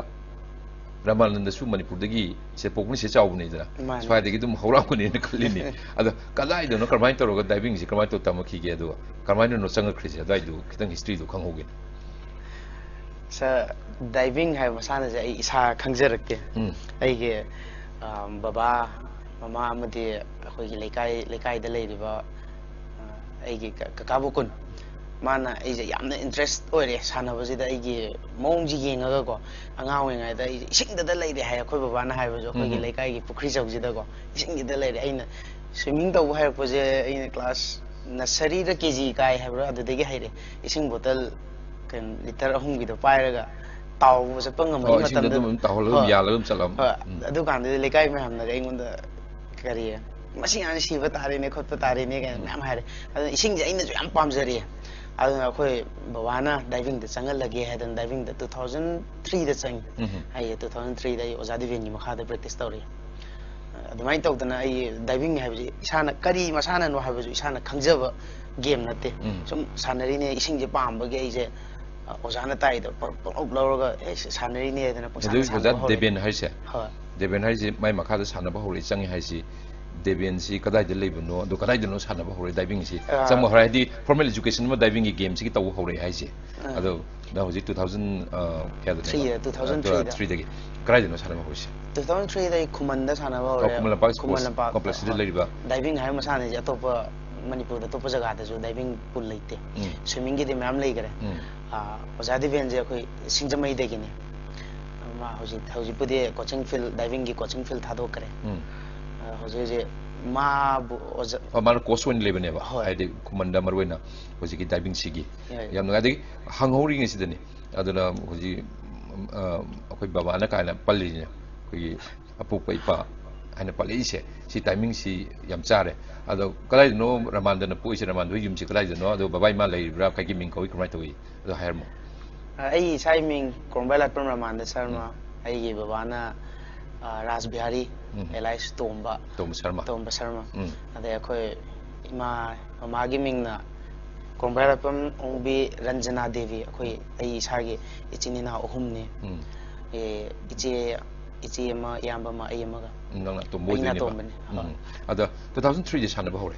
ꯔꯃꯥꯅꯟꯗꯁꯨ ꯃꯅꯤꯄꯨꯔꯗꯒꯤ ꯁꯦ ꯄꯣꯛꯄꯅꯤ, ꯁꯦ ꯆꯥꯎꯕꯅꯤꯗꯅ, ꯃꯥꯅꯤ꯫ ꯁ꯭ꯋꯥꯏꯗꯒꯤ ꯑꯗꯨꯝ ꯍꯧꯔꯛꯑꯝꯒꯅꯤꯅ ꯈꯜꯂꯤꯅꯤ꯫ ꯑꯗꯣ ꯀꯗꯥꯏꯗꯅꯣ, ꯀꯔꯝꯍꯥꯏꯅ ꯇꯧꯔꯒ ꯗꯥꯏꯚꯤꯡꯁꯦ ꯀꯔꯝꯍꯥꯏꯅ ꯇꯧꯔ ꯇꯝꯃꯛꯈꯤꯒꯦ, ꯑꯗꯨꯒ ꯀꯔꯝꯍꯥꯏꯅꯅꯣ ꯆꯪꯉꯛꯈ꯭ꯔꯤꯁꯦ, ꯑꯗꯨꯋꯥꯏꯗꯨ ꯈꯤꯇꯪ ꯍꯤꯁꯇ꯭ꯔꯤꯗꯣ ꯈꯪꯍꯧꯒꯦ꯫ ꯁꯥꯔ, ꯗꯥꯏꯚꯤꯡ ꯍꯥꯏꯕ ꯃꯁꯥꯟꯅꯁꯦ ꯑꯩ ꯏꯁꯥ ꯈꯪꯖꯔꯛꯇꯦ꯫ ꯎꯝ꯫ ꯑꯩꯒꯤ, ꯑ, ꯕꯕꯥ, ꯃꯃꯥ ꯑꯃꯗꯤ ꯑꯩꯈꯣꯏꯒꯤ ꯂꯩꯀꯥꯏ, ꯂꯩꯀꯥꯏꯗ ꯂꯩꯔꯤꯕ, ꯑ, ꯑꯩꯒꯤ ꯀ-, ꯀꯀꯥ ꯕꯣꯀꯨꯟ, ꯃꯥꯅ ꯑꯩꯁꯦ ꯌꯥꯝꯅ ꯏꯟꯇꯔꯦꯁ ꯑꯣꯏꯔꯦ ꯁꯥꯟꯅꯕꯁꯤꯗ꯫ ꯑꯩꯒꯤ ꯃꯑꯣꯡꯁꯤ ꯌꯦꯡꯉꯒꯀꯣ, ꯑꯉꯥꯡ ꯑꯣꯏꯔꯤꯉꯩꯗ ꯑꯩꯁꯦ ꯏꯁꯤꯡꯗꯗ ꯂꯩꯔꯦ ꯍꯥꯏ ꯑꯩꯈꯣꯏ ꯕꯕꯥꯅ ꯍꯥꯏꯕꯁꯨ, ꯑꯩꯈꯣꯏꯒꯤ ꯎꯝ꯫ ꯂꯩꯀꯥꯏꯒꯤ ꯄꯨꯈ꯭ꯔꯤ ꯆꯧꯁꯤꯗꯀꯣ, ꯏꯁꯤꯡꯁꯤꯗ ꯂꯩꯔꯦ꯫ ꯑꯩꯅ ꯁ꯭ꯋꯤꯝꯃꯤꯡ ꯇꯧꯕ ꯍꯩꯔꯛꯄꯁꯦ ꯑꯩꯅ ꯀ꯭ꯂꯥꯁ ꯅꯁꯔꯤꯗ ꯀꯦ ꯖꯤ ꯀꯥꯏ ꯍꯥꯏꯕ꯭ꯔꯥ, ꯑꯗꯨꯗꯒꯤ ꯍꯩꯔꯦ꯫ ꯏꯁꯤꯡ ꯕꯣꯇꯜ ꯀꯩꯅꯣ ꯂꯤꯇꯔ ꯑꯍꯨꯝꯒꯤꯗꯣ ꯄꯥꯏꯔꯒ ꯇꯥꯎꯕ ꯆꯠꯄ ꯉꯝꯕꯒꯤ ꯑꯣ, ꯏꯁꯤꯡꯗ ꯃꯇꯝꯗ ꯑꯗꯨꯝ ꯇꯥꯎꯍꯜꯂꯒ ꯑꯗꯨꯝ ꯍꯣꯏ꯫ ꯌꯥꯜꯂꯒ ꯑꯗꯨꯝ ꯆꯠꯂꯝ꯫ ꯍꯣꯏ꯫ ꯎꯝ꯫ ꯑꯗꯨꯀꯥꯟꯗꯗꯤ ꯂꯩꯀꯥꯏ ꯃꯌꯥꯝꯅꯒ ꯑꯩꯉꯣꯟꯗ ꯀꯔꯤ, "ꯃꯁꯤ ꯑꯉꯥꯡꯁꯦ ꯁꯤꯕ ꯇꯥꯔꯦꯅꯦ, ꯈꯣꯠꯄ ꯇꯥꯔꯦꯅꯦ" ꯀꯥꯏꯅ ꯃꯌꯥꯝ ꯍꯥꯏꯔꯦ꯫ ꯑꯗꯨꯅ ꯏꯁꯤꯡꯁꯦ ꯑꯩꯅꯁꯨ ꯌꯥꯝ ꯄꯥꯝꯖꯔꯛꯑꯦ꯫ ꯑꯗꯨꯅ ꯑꯩꯈꯣꯏ ꯕꯕꯥꯅ ꯗꯥꯏꯚꯤꯡꯗ ꯆꯪꯍꯜꯂꯒꯦ ꯍꯥꯏꯗꯅ ꯗꯥꯏꯚꯤꯡꯗ ꯇꯨ ꯊꯥꯎꯖꯟ ꯊ꯭ꯔꯤꯗ ꯆꯪꯉꯤ꯫ ꯎꯝ꯫ ꯑꯩ ꯇꯨ ꯊꯥꯎꯖꯟ ꯊ꯭ꯔꯤꯗ ꯑꯩ ꯑꯣꯖꯥ ꯗꯤꯕꯦꯟꯒꯤ ꯃꯈꯥꯗ ꯄ꯭ꯔꯦꯛꯇꯤꯁ ꯇꯧꯔꯛꯑꯦ꯫ ꯑꯗꯨꯃꯥꯏꯅ ꯇꯧꯗꯅ ꯑꯩ ꯗꯥꯏꯚꯤꯡ ꯍꯥꯏꯕꯁꯤ ꯏꯁꯥꯅ ꯀꯔꯤ ꯃꯁꯥꯟꯅꯅꯣ ꯍꯥꯏꯕꯁꯨ ꯏꯁꯥꯅ ꯈꯪꯖꯕ ꯒꯦꯝ ꯅꯠꯇꯦ꯫ ꯎꯝ꯫ ꯁꯨꯝ ꯁꯥꯟꯅꯔꯤꯅꯦ, ꯏꯁꯤꯡꯁꯦ ꯄꯥꯝꯕꯒꯤ ꯑꯩꯁꯦ, ꯑ, ꯑꯣꯖꯥꯅ ꯇꯥꯛꯏꯗꯣ ꯄꯪ-, ꯄꯪꯂꯧ ꯂꯧꯔꯒ, "ꯑꯦ, ꯁꯤ ꯁꯥꯟꯅꯔꯤꯅꯦ" ꯍꯥꯏꯗꯅ ꯄꯪꯁꯥꯟꯗ ꯑꯗꯨꯒꯤ ꯁꯥꯟꯅꯕ ꯑꯣꯖꯥ ꯍꯧꯔꯦ꯫ ꯗꯦꯕꯦꯟ ꯍꯥꯏꯁꯦ? ꯍꯣꯏ꯫ ꯗꯦꯕꯦꯟ ꯍꯥꯏꯁꯦ ꯃꯥꯏ ꯃꯈꯥꯗ ꯁꯥꯟꯅꯕ ꯍꯧꯔꯛꯏ, ꯆꯪꯉꯤ ꯍꯥꯏꯁꯤ ꯗꯦꯕꯦꯟꯁꯤ ꯀꯗꯥꯏꯗ ꯂꯩꯕꯅꯣ, ꯑꯗꯣ ꯀꯗꯥꯏꯗꯅꯣ ꯁꯥꯟꯅꯕ ꯍꯧꯔꯛꯏ ꯗꯥꯏꯚꯤꯡꯁꯤ? ꯑ, ꯆꯪꯕ ꯍꯧꯔꯛꯏ ꯍꯥꯏꯗꯤ ꯐꯣꯔꯃꯦꯜ ꯏꯖꯨꯀꯦꯁꯟ ꯑꯃ ꯗꯥꯏꯚꯤꯡꯒꯤ ꯒꯦꯝꯁꯤꯒꯤ ꯇꯧꯕ ꯍꯧꯔꯛꯑꯦ ꯍꯥꯏꯁꯦ꯫ ꯑ꯫ ꯑꯗꯣ ꯅꯪ ꯍꯧꯖꯤꯛ ꯇꯨ ꯊꯥꯎꯖꯟ, ꯑ, ꯀꯌꯥꯗꯅꯦꯕ? ꯊ꯭ꯔꯤꯗ, ꯇꯨ ꯊꯥꯎꯖꯟ ꯑ, ꯊ꯭ꯔꯤꯗ꯫ ꯊ꯭ꯔꯤꯗꯒꯤ꯫ ꯀꯗꯥꯏꯗꯅꯣ ꯁꯥꯟꯅꯕ ꯍꯧꯔꯤꯁꯦ? ꯇꯨ ꯊꯥꯎꯖꯟ ꯊ꯭ꯔꯤꯗ ꯑꯩ ꯈꯨꯃꯟꯗ ꯁꯥꯟꯅꯕ ꯍꯧꯔꯦ꯫ ꯑꯣ, ꯈꯨꯃꯟ ꯂꯝꯄꯥꯛ ꯈꯨꯃꯟ ꯁ꯭ꯄꯣꯔꯠꯁ ꯂꯝꯄꯥꯛ, ꯀꯣꯝꯄ꯭ꯂꯦꯛꯁꯇ ꯍꯣꯏ꯫ ꯂꯩꯔꯤꯕ? ꯗꯥꯏꯚꯤꯡ ꯍꯥꯏꯕ ꯃꯁꯥꯟꯅꯁꯦ ꯑꯇꯣꯞꯄ ꯃꯅꯤꯄꯨꯔꯗ ꯑꯇꯣꯞꯄ ꯖꯒꯥꯗꯁꯨ ꯗꯥꯏꯚꯤꯡ ꯄꯨꯜ ꯂꯩꯇꯦ꯫ ꯎꯝ꯫ ꯁ꯭ꯋꯤꯝꯃꯤꯡꯒꯤꯗꯤ ꯃꯌꯥꯝ ꯂꯩꯈꯔꯦ꯫ ꯎꯝ꯫ ꯑ, ꯑꯣꯖꯥ ꯗꯤꯕꯦꯟꯁꯦ ꯑꯩꯈꯣꯏ ꯁꯤꯡꯖꯃꯩꯗꯒꯤꯅꯦ꯫ ꯃꯥ ꯍꯧꯖꯤꯛ, ꯍꯧꯖꯤꯛꯄꯨꯗꯤ ꯀꯣꯆꯤꯡ ꯐꯤꯜ, ꯗꯥꯏꯚꯤꯡꯒꯤ ꯀꯣꯆꯤꯡ ꯐꯤꯜ ꯊꯥꯗꯣꯛꯈ꯭ꯔꯦ꯫ ꯎꯝ꯫ ꯑ, ꯍꯧꯖꯤꯛ ꯍꯧꯖꯤꯛ ꯃꯥꯕꯨ ꯑꯣꯖꯥ ꯑꯣ, ꯃꯥꯅ ꯀꯣꯆ ꯑꯣꯏꯅ ꯂꯩꯕꯅꯦꯕ? ꯍꯣꯏ꯫ ꯍꯥꯏꯗꯤ ꯈꯨꯃꯟꯗ ꯃꯔꯨ ꯑꯣꯏꯅ ꯍꯧꯖꯤꯛꯀꯤ ꯗꯥꯏꯚꯤꯡꯁꯤꯒꯤ꯫ ꯌꯥꯏ꯫ ꯌꯥꯝ ꯅꯨꯡꯉꯥꯏ꯫ ꯑꯗꯒꯤ ꯍꯪꯍꯧꯔꯤꯉꯩꯁꯤꯗꯅꯤ, ꯑꯗꯨꯅ ꯍꯧꯖꯤꯛ, ꯎꯝ, ꯑ, ꯑꯩꯈꯣꯏ ꯕꯕꯥꯅ ꯀꯥꯏꯅ ꯄꯜꯂꯤꯁꯤꯅꯦ, ꯑꯩꯈꯣꯏꯒꯤ ꯑꯄꯣꯛꯄ ꯏꯄꯥ ꯍꯥꯏꯅ ꯄꯜꯂꯛꯏꯁꯦ, ꯁꯤ ꯇꯥꯏꯃꯤꯡꯁꯤ ꯌꯥꯝ ꯆꯥꯔꯦ꯫ ꯑꯗꯣ ꯀꯗꯥꯏꯗꯅꯣ ꯔꯃꯥꯟꯗꯅ ꯄꯣꯛꯏꯁꯦ? ꯔꯃꯥꯟꯗ ꯍꯣꯏ ꯌꯨꯝꯁꯦ ꯀꯗꯥꯏꯗꯅꯣ? ꯑꯗꯣ ꯕꯕꯥ ꯏꯃꯥ ꯂꯩꯔꯤꯕ꯭ꯔꯥ? ꯀꯩꯒꯤ ꯃꯤꯡ ꯀꯧꯏ? ꯀꯃꯥꯏꯅ ꯇꯧꯏ? ꯑꯗꯣ ꯍꯥꯏꯔꯝꯃꯣ꯫ ꯑ, ꯑꯩ ꯏꯁꯥꯒꯤ ꯃꯤꯡ ꯀꯣꯔꯣꯝꯕꯥꯏ ꯂꯥꯠꯄꯝ ꯔꯃꯥꯟꯗ ꯁꯔꯃ꯫ ꯑꯩꯒꯤ ꯕꯕꯥꯅ, ꯑ, ꯔꯥꯖ ꯕꯤꯍꯥꯔꯤ, ꯎꯝ꯫ ꯑꯦꯂꯥꯏꯁ ꯇꯣꯝꯕ꯫ ꯇꯣꯝꯕ ꯁꯔꯃ꯫ ꯇꯣꯝꯕ ꯁꯔꯃ꯫ ꯎꯝ꯫ ꯑꯗꯩ ꯑꯩꯈꯣꯏ ꯏꯃꯥ, ꯃꯃꯥꯒꯤ ꯃꯤꯡꯅ ꯀꯣꯔꯣꯝꯕꯥꯏ ꯂꯥꯠꯄꯝ ꯑꯣꯡꯕꯤ ꯔꯟꯖꯅꯥ ꯗꯦꯕꯤ꯫ ꯑꯩꯈꯣꯏ, ꯑꯩ ꯏꯁꯥꯒꯤ ꯏꯆꯤꯟ ꯏꯅꯥꯎ ꯑꯍꯨꯝꯅꯤ꯫ ꯎꯝ꯫ ꯑꯦ, ꯏꯆꯦ, ꯏꯆꯦ ꯑꯃ, ꯏꯌꯥꯝꯕ ꯑꯃ, ꯑꯩ ꯑꯃꯒ꯫ ꯎꯝ, ꯅꯪꯅ ꯑꯇꯣꯝꯕ ꯑꯩꯅ ꯑꯣꯏꯗꯣꯏꯅꯦꯕ? ꯑꯇꯣꯝꯕꯅꯤ꯫ ꯍꯣꯏ꯫ ꯎꯝ꯫ ꯑꯗ ꯇꯨ ꯊꯥꯎꯖꯟ ꯊ꯭ꯔꯤꯗ ꯁꯥꯟꯅꯕ ꯍꯧꯔꯦ꯫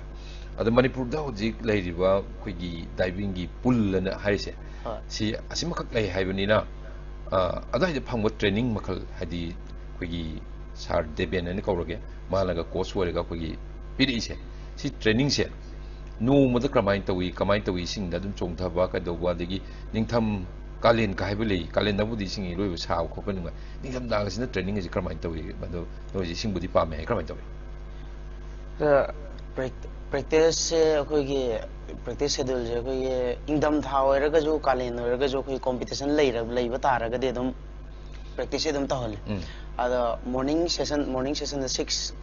ꯑꯗ ꯃꯅꯤꯄꯨꯔꯗ ꯍꯧꯖꯤꯛ ꯂꯩꯔꯤꯕ ꯑꯩꯈꯣꯏꯒꯤ ꯗꯥꯏꯚꯤꯡꯒꯤ ꯄꯨꯜ ꯑꯅ ꯍꯥꯏꯔꯤꯁꯦ, ꯍꯣꯏ꯫ ꯁꯤ ꯑꯁꯤꯃꯈꯛ ꯂꯩ ꯍꯥꯏꯕꯅꯤꯅ, ꯑ, ꯑꯗꯨꯋꯥꯏꯗ ꯐꯪꯕ ꯇ꯭ꯔꯦꯅꯤꯡ ꯃꯈꯜ, ꯍꯥꯏꯗꯤ ꯑꯩꯈꯣꯏꯒꯤ ꯁꯥꯔ ꯗꯦꯕꯦꯟ ꯍꯥꯏꯅ ꯀꯧꯔꯒꯦ, ꯃꯥꯅꯒ ꯀꯣꯆ ꯑꯣꯏꯔꯒ ꯑꯩꯈꯣꯏꯒꯤ ꯄꯤꯔꯛꯏꯁꯦ, ꯁꯤ ꯇ꯭ꯔꯦꯅꯤꯡꯁꯦ ꯅꯣꯡꯃꯗ ꯀꯔꯝꯍꯥꯏꯅ ꯇꯧꯏ, ꯀꯃꯥꯏꯅ ꯇꯧꯏ, ꯏꯁꯤꯡꯗ ꯑꯗꯨꯝ ꯆꯣꯡꯊꯕ ꯀꯩꯗꯧꯕ, ꯑꯗꯒꯤ ꯅꯤꯡꯊꯝ ꯀꯥꯂꯦꯟ ꯀꯥꯏꯕ ꯂꯩ, ꯀꯥꯂꯦꯟꯗꯕꯨꯗꯤ ꯏꯁꯤꯡ ꯏꯔꯣꯏꯕ ꯁꯥꯕ ꯈꯣꯠꯄ ꯅꯨꯡꯉꯥꯏ, ꯅꯤꯡꯊꯝꯊꯥꯒꯁꯤꯅ ꯇ꯭ꯔꯦꯅꯤꯡ ꯑꯁꯤ ꯀꯔꯝꯍꯥꯏꯅ ꯇꯧꯏ? ꯑꯗꯣ ꯅꯣꯏꯁꯦ ꯏꯁꯤꯡꯕꯨꯗꯤ ꯄꯥꯝꯃꯦ ꯍꯥꯏ, ꯀꯔꯝꯍꯥꯏꯅ ꯇꯧꯏ? ꯄ꯭ꯔꯦꯛꯇꯤꯁꯁꯦ ꯑꯩꯈꯣꯏꯒꯤ ꯄ꯭ꯔꯦꯛꯇꯤꯁ ꯁꯦꯗ꯭ꯌꯨꯜꯁꯦ ꯑꯩꯈꯣꯏꯒꯤ ꯏꯪꯊꯝꯊꯥ ꯑꯣꯏꯔꯒꯁꯨ ꯀꯥꯂꯦꯟ ꯑꯣꯏꯔꯒꯁꯨ ꯑꯩꯈꯣꯏ ꯀꯣꯝꯄꯤꯇꯤꯁꯟ ꯂꯩꯔ ꯂꯩꯕ ꯇꯥꯔꯒꯗꯤ ꯑꯗꯨꯝ ꯄ꯭ꯔꯦꯛꯇꯤꯁꯁꯦ ꯑꯗꯨꯝ ꯇꯧꯍꯜꯂꯤ꯫ ꯎꯝ. ꯑꯗꯣ ꯃꯣꯔꯅꯤꯡ ꯁꯦꯁꯟ ꯃꯣꯔꯅꯤꯡ ꯁꯦꯁꯟꯗ ꯁꯤꯛꯁ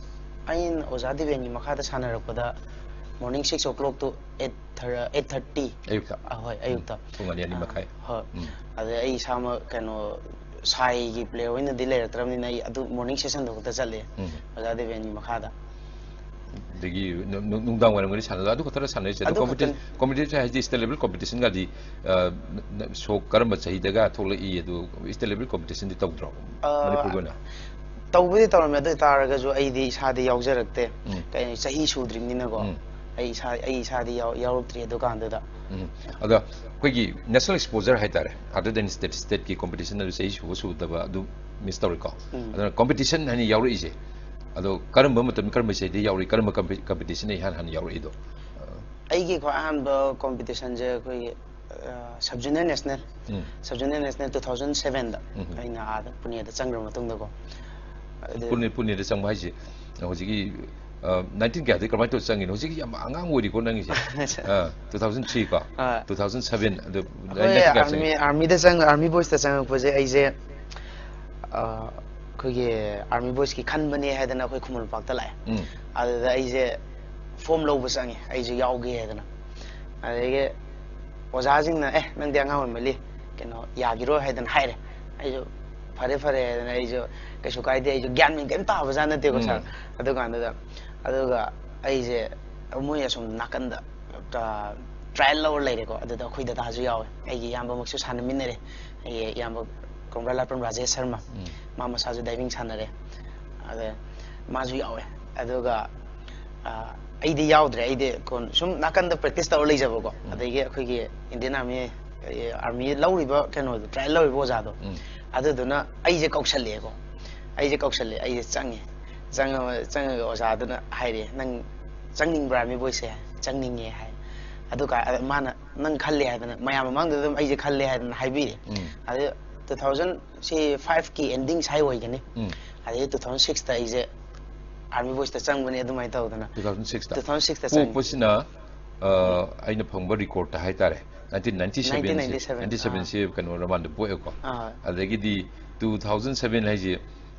ꯑꯩꯅ ꯑꯣꯖꯥ ꯗꯤꯕꯦꯟꯒꯤ ꯃꯈꯥꯗ ꯁꯥꯟꯅꯔꯛꯄꯗ ꯃꯣꯔꯅꯤꯡ ꯁꯤꯛꯁ ꯑꯣ clock two eight eight thirty ꯑꯌꯨꯛꯇ? ꯑꯍꯣꯏ ꯑꯌꯨꯛꯇ꯫ ꯄꯨꯡ ꯑꯅꯤ ꯑꯅꯤ ꯑꯥ, ꯃꯈꯥꯏ. ꯍꯣꯏ. ꯎꯝ. ꯑꯗꯩ ꯑꯩ ꯏꯁꯥꯃꯛ ꯀꯩꯅꯣ ꯁꯥꯏꯒꯤ ꯄ꯭ꯂꯦꯌꯔ ꯑꯣꯏꯅꯗꯤ ꯂꯩꯔꯛꯇ꯭ꯔꯕꯅꯤꯅ ꯑꯩ ꯑꯗꯨ ꯃꯣꯔꯅꯤꯡ ꯁꯦꯁꯟꯗꯨ ꯈꯛꯇ ꯆꯠꯂꯦ ꯎꯝ. ꯑꯣꯖꯥ ꯗꯤꯕꯦꯟꯒꯤ ꯃꯈꯥꯗ꯫ ꯑꯗꯒꯤ ꯅꯨ- ꯅꯨ- ꯅꯨꯡꯗꯥꯡ ꯋꯥꯏꯔꯝꯒꯗꯤ ꯁꯥꯟꯅꯗ ꯑꯗꯨ ꯈꯛꯇꯔ ꯁꯥꯟꯅꯔꯤꯁꯦ? ꯑꯗꯣ ꯑꯗꯨ ꯀꯣꯝꯄꯤꯇꯤ- ꯈꯛꯇꯅꯤ. ꯀꯣꯝꯄꯤꯇꯤꯁꯟ ꯍꯥꯏꯗꯤ ꯁ꯭ꯇꯦꯠ ꯂꯦꯕꯦꯜ ꯀꯣꯝꯄꯤꯇꯤꯁꯟꯒꯗꯤ, ꯑ, ꯅ- ꯁꯣ ꯀꯔꯝꯕ ꯆꯍꯤꯗꯒ ꯊꯣꯛꯂꯛꯏ? ꯑꯗꯨ ꯁ꯭ꯇꯦꯠ ꯂꯦꯕꯦꯜ ꯀꯣꯝꯄꯤꯇꯤꯁꯟꯗꯤ ꯇꯧꯗ꯭ꯔꯣ? ꯑ, ꯃꯅꯤꯄꯨꯔꯒꯤ ꯑꯣꯏꯅ? ꯇꯧꯕꯨꯗꯤ ꯇꯧꯔꯝꯃꯦ, ꯑꯗꯨ ꯑꯣꯏ ꯇꯥꯔꯒꯁꯨ ꯑꯩꯗꯤ ꯏꯁꯥꯗꯤ ꯌꯥꯎꯖꯔꯛꯇꯦ. ꯎꯝ. ꯀꯩ ꯆꯍꯤ ꯁꯨꯗ꯭ꯔꯤꯕꯅꯤꯅꯀꯣ. ꯎꯝ. ꯑꯩ ꯏꯁꯥ ꯑꯩ ꯏꯁꯥꯗꯤ ꯌꯥꯎ- ꯌꯥꯎꯔꯛꯇ꯭ꯔꯤ ꯑꯗꯨꯀꯥꯟꯗꯨꯗ. ꯎꯝ. ꯑꯗꯣ ꯑꯩꯈꯣꯏꯒꯤ ꯅꯦꯁꯅꯦꯜ ꯑꯦꯛꯁꯄꯣꯖꯔ ꯍꯥꯏꯇꯥꯔꯦ, other than state, stateꯀꯤ ꯀꯣꯝꯄꯤꯇꯤꯁꯟ ꯑꯗꯨ ꯆꯍꯤ ꯁꯨꯕ ꯁꯨꯗꯕ ꯑꯗꯨ ꯃꯤꯁ ꯇꯧꯔꯦꯀꯣ. ꯎꯝ. ꯑꯗꯨꯅ ꯀꯣꯝꯄꯤꯇꯤꯁꯟ ꯍꯥꯏꯅ ꯌꯥꯎꯔꯛꯏꯁꯦ, ꯑꯗꯣ ꯀꯔꯝꯕ ꯃꯇꯝ, ꯀꯔꯝꯕ ꯆꯍꯤꯗ ꯌꯥꯎꯔꯛꯏ? ꯀꯔꯝꯕ ꯀꯝꯄꯤ- ꯀꯝꯄꯤꯇꯤꯁꯟꯅ ꯏꯍꯥꯟ ꯍꯥꯟꯅ ꯌꯥꯎꯔꯛꯏꯗꯣ? ꯑꯩꯒꯤ ꯈ꯭ꯋꯥꯏ ꯑꯍꯥꯟꯕ ꯀꯣꯝꯄꯤꯇꯤꯁꯟꯁꯦ ꯑꯩꯈꯣꯏꯒꯤ ꯁꯕ ꯖꯨꯅꯤꯌꯔ ꯅꯦꯁꯅꯦꯜ ꯎꯝ. Sub junior national two thousand ꯁꯚꯦꯟꯗ ꯎꯝ. ꯑꯩꯅ ꯑꯥꯗ ꯄꯨꯅꯦꯗ ꯆꯪꯈ꯭ꯔ ꯃꯇꯨꯡꯗꯀꯣ. ꯑꯗꯨ- ꯄꯨꯅꯦ, ꯄꯨꯅꯦꯗ ꯆꯪꯕ ꯍꯥꯏꯁꯦ ꯍꯧꯖꯤꯛꯀꯤ, ꯑ, ꯅꯥꯏꯟꯇꯤꯟ ꯀꯌꯥꯗꯒꯤ ꯀꯃꯥꯏꯅ ꯇꯧꯔ ꯆꯪꯉꯤꯅꯣ? ꯍꯧꯖꯤꯛꯀꯤ ꯌꯥꯝ ꯑꯉꯥꯡ ꯑꯣꯏꯔꯤꯀꯣ ꯅꯪꯒꯤꯁꯦ. ꯑ, ꯇꯨ ꯊꯥꯎꯖꯟ ꯊ꯭ꯔꯤ ꯀꯣ? ꯑ. ꯇꯨ ꯊꯥꯎꯖꯟ ꯁꯚꯦꯟ ꯑꯗꯨ ꯑꯩꯈꯣꯏ ꯅꯥꯏꯟꯇꯤꯟ ꯀꯌꯥ ꯑꯥꯔꯃꯤ ꯆꯪꯉꯤ? ꯑꯥꯔꯃꯤꯗ ꯆꯪ ꯑꯥꯔꯃꯤ ꯕꯣꯏꯁꯇ ꯆꯪꯉꯛꯄꯁꯦ ꯑꯩꯁꯦ, ꯑ, ꯑꯩꯈꯣꯏꯒꯤ ꯑꯥꯔꯃꯤ ꯕꯣꯏꯁꯀꯤ ꯈꯟꯕꯅꯦ ꯍꯥꯏꯗꯅ ꯑꯩꯈꯣꯏ ꯈꯨꯃꯟ ꯂꯝꯄꯥꯛꯇ ꯂꯥꯛꯑꯦ. ꯎꯝ. ꯑꯗꯨꯗ ꯑꯩꯁꯦ ꯐꯣꯝ ꯂꯧꯕ ꯆꯪꯉꯦ, ꯑꯩꯁꯨ ꯌꯥꯎꯒꯦ ꯍꯥꯏꯗꯅ. ꯑꯗꯒꯤ ꯑꯣꯖꯥꯁꯤꯡꯅ, "ꯑꯦ, ꯅꯪꯗꯤ ꯑꯉꯥꯡ ꯑꯣꯏꯃꯜꯂꯤ, ꯀꯩꯅꯣ, ꯌꯥꯈꯤꯔꯣꯏ" ꯍꯥꯏꯗꯅ ꯍꯥꯏꯔꯦ. ꯑꯩꯁꯨ ꯐꯔꯦ ꯐꯔꯦ ꯍꯥꯏꯗꯅ, ꯑꯩꯁꯨ ꯀꯩꯁꯨ ꯀꯥꯏꯗꯦ, ꯑꯩꯁꯨ ꯒ꯭ꯌꯥꯟ ꯃꯦꯟ ꯀꯩꯝ ꯇꯥꯕ ꯖꯥꯠ ꯅꯠꯇꯦꯀꯣ ꯎꯝ. ꯁꯥꯔ. ꯑꯗꯨꯀꯥꯟꯗꯨꯗ ꯑꯗꯨꯒ ꯑꯩꯁꯦ ꯃꯣꯏ ꯑꯁꯨꯝ ꯅꯥꯀꯟꯗ ꯇ꯭ꯔꯥꯏꯌꯦꯜ ꯂꯧꯔ ꯂꯩꯔꯦꯀꯣ. ꯑꯗꯨꯗ ꯑꯩꯈꯣꯏ ꯗꯗꯥꯁꯨ ꯌꯥꯎꯋꯦ, ꯑꯩꯒꯤ ꯏꯌꯥꯝꯕꯃꯛꯁꯨ ꯁꯥꯟꯅꯃꯤꯟꯅꯔꯦ. ꯑꯩꯒꯤ ꯏꯌꯥꯝꯕ ꯀꯣꯡꯕ꯭ꯔꯥ ꯂꯥꯏꯄ꯭ꯔꯝ ꯔꯥꯖꯦꯁ ꯁꯔꯃ, ꯎꯝ. ꯃꯥ ꯃꯁꯥꯁꯨ ꯗꯥꯏꯚꯤꯡ ꯁꯥꯟꯅꯔꯦ, ꯑꯗ ꯃꯥꯁꯨ ꯌꯥꯎꯋꯦ. ꯑꯗꯨꯒ ꯑ, ꯑꯩꯗꯤ ꯌꯥꯎꯗ꯭ꯔꯦ, ꯑꯩꯗꯤ ꯀꯣꯟ- ꯁꯨꯝ ꯅꯥꯀꯟꯗ ꯄ꯭ꯔꯦꯛꯇꯤꯁ ꯇꯧꯔ ꯂꯩꯖꯕꯀꯣ. ꯎꯝ. ꯑꯗꯒꯤ ꯑꯩꯈꯣꯏꯒꯤ ꯏꯟꯗꯤꯌꯟ ꯑꯥꯔꯃꯤ ꯑꯥꯔꯃꯤ ꯂꯧꯔꯤꯕ ꯀꯩꯅꯣꯗꯣ, ꯇ꯭ꯔꯥꯏꯌꯦꯜ ꯂꯧꯔꯤꯕ ꯑꯣꯖꯥꯗꯣ, ꯎꯝ. ꯑꯗꯨꯗꯨꯅ ꯑꯩꯁꯦ ꯀꯧꯁꯜꯂꯛꯑꯦꯀꯣ. ꯑꯩꯁꯦ ꯀꯧꯁꯜꯂꯦ, ꯑꯩꯁꯦ ꯆꯪꯉꯦ. ꯆꯪꯉ- ꯆꯪꯉꯒ ꯑꯣꯖꯥꯗꯨꯅ ꯍꯥꯏꯔꯦ, "ꯅꯪ ꯆꯪꯅꯤꯡꯕ꯭ꯔꯥ ꯑꯥꯔꯃꯤ ꯕꯣꯏꯁꯦ?" "ꯆꯪꯅꯤꯡꯉꯦ" ꯍꯥꯏ. ꯑꯗꯨꯒ ꯃꯥꯅ, "ꯅꯪ ꯈꯜꯂꯦ" ꯍꯥꯏꯗꯅ, ꯃꯌꯥꯝ ꯃꯃꯥꯡꯗꯨꯗ ꯑꯗꯨꯝ "ꯑꯩꯁꯦ ꯈꯜꯂꯦ" ꯍꯥꯏꯗꯅ ꯍꯥꯏꯕꯤꯔꯦ. ꯎꯝ. ꯑꯗꯨ ꯇꯨ ꯊꯥꯎꯖꯟ ꯁꯤ ꯐꯥꯏꯚꯀꯤ ꯑꯦꯟꯗꯤꯡ ꯁ꯭ꯋꯥꯏ ꯑꯣꯏꯒꯅꯤ. ꯎꯝ. ꯑꯗꯒꯤ ꯇꯨ ꯊꯥꯎꯖꯟ ꯁꯤꯛꯁꯇ ꯑꯩꯁꯦ Army Boys ꯇ ꯆꯪꯕꯅꯦ ꯑꯗꯨꯃꯥꯏꯅ ꯇꯧꯗꯅ꯫ two thousand six ꯇ two thousand six ꯇ ꯆꯪꯉꯤ꯫ ꯄꯣꯛꯄꯁꯤꯅ ꯑ, ꯑꯩꯅ ꯐꯪꯕ record ꯇ ꯍꯥꯏꯇꯥꯔꯦ, nineteen ninety seven ꯁꯦ, nineteen ninety seven, ninety seven ꯁꯦ ꯀꯩꯅꯣ ꯔꯃꯥꯟꯗ ꯄꯣꯛꯑꯦꯀꯣ꯫ ꯑꯥ꯫ ꯑꯗꯒꯤꯗꯤ two thousand seven ꯍꯥꯏꯁꯦ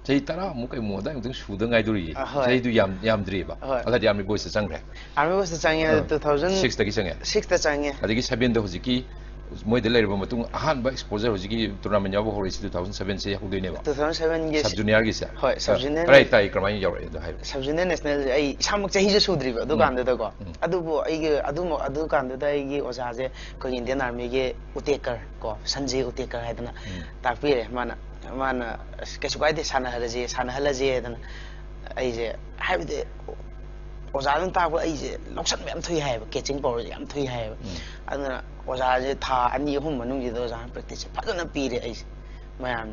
ꯆꯍꯤ ꯇꯔꯥꯃꯨꯛ ꯀꯩꯃꯨꯛ ꯑꯗꯥꯏꯃꯨꯛꯇꯪ ꯁꯨꯗ ꯉꯥꯏꯗꯣꯔꯤꯌꯦ꯫ ꯑꯍꯣꯏ꯫ ꯆꯍꯤꯗꯨ ꯌꯥꯝ ꯌꯥꯝꯗ꯭ꯔꯤꯕ꯫ ꯍꯣꯏ꯫ ꯑꯗꯨꯗꯤ Army Boys ꯇ ꯆꯪꯈ꯭ꯔꯦ꯫ Army Boys ꯇ ꯆꯪꯉꯦ ꯑꯗꯨ ꯑꯥ꯫ two thousand Six ꯇꯒꯤ ꯆꯪꯉꯦ꯫ Six ꯇ ꯆꯪꯉꯦ꯫ ꯑꯗꯒꯤ seven ꯗ ꯍꯧꯖꯤꯛꯀꯤ ꯃꯣꯏꯗ ꯂꯩꯔꯕ ꯃꯇꯨꯡ ꯑꯍꯥꯟꯕ exposure ꯍꯧꯖꯤꯛꯀꯤ tournament ꯌꯥꯎꯕ ꯍꯧꯔꯛꯏꯁꯦ two thousand seven ꯁꯦ ꯍꯧꯗꯣꯏꯅꯦꯕ꯫ two thousand seven ꯒꯤ Sub junior ꯒꯤꯁꯦ꯫ ꯍꯣꯏ, sub junior ꯀꯗꯥꯏ ꯒꯤ- ꯇꯥꯏ ꯀꯔꯝꯍꯥꯏꯅ ꯌꯧꯔꯛꯑꯦ ꯑꯗꯣ ꯍꯥꯏꯕ꯫ Sub junior national ꯁꯦ ꯑꯩ ꯏꯁꯥꯃꯛ ꯆꯍꯤꯁꯨ ꯁꯨꯗ꯭ꯔꯤꯕ ꯑꯗꯨ ꯎꯝ꯫ ꯀꯥꯟꯗꯨꯗꯀꯣ꯫ ꯎꯝ꯫ ꯑꯗꯨꯕꯨ ꯑꯩꯒꯤ ꯑꯗꯨꯃ ꯑꯗꯨ ꯀꯥꯟꯗꯨꯗ ꯑꯩꯒꯤ ꯑꯣꯖꯥꯁꯦ ꯑꯩꯈꯣꯏꯒꯤ Indian Army ꯒꯤ ꯎꯇꯦꯀꯔ ꯀꯣ, ꯁꯟꯖꯦ ꯎꯇꯦꯀꯔ ꯍꯥꯏꯗꯅ ꯎꯝ꯫ ꯇꯥꯛꯄꯤꯔꯦ꯫ ꯃꯥꯅ ꯃꯥꯅ "ꯑꯁ, ꯀꯩꯁꯨ ꯀꯥꯏꯗꯦ, ꯁꯥꯟꯅꯍꯜꯂꯁꯦ, ꯁꯥꯟꯅꯍꯜꯂꯁꯦ" ꯍꯥꯏꯗꯅ꯫ ꯑꯩꯁꯦ ꯍꯥꯏꯕꯗꯤ ꯑꯣꯖꯥꯗꯨꯅ ꯇꯥꯛꯄ ꯑꯩꯁꯦ ꯂꯧꯁꯟꯕ ꯌꯥꯝ ꯊꯨꯏ ꯍꯥꯏꯌꯦꯕ, catching power ꯁꯦ ꯌꯥꯝ ꯊꯨꯏ ꯍꯥꯏꯌꯦꯕ꯫ ꯎꯝ꯫ ꯑꯗꯨꯅ ꯑꯣꯖꯥꯁꯦ ꯊꯥ ꯑꯅꯤ ꯑꯍꯨꯝ ꯃꯅꯨꯡꯁꯤꯗ ꯑꯣꯖꯥꯅ practice ꯁꯦ ꯐꯖꯅ ꯄꯤꯔꯦ ꯑꯩꯁꯦ ꯃꯌꯥꯝ꯫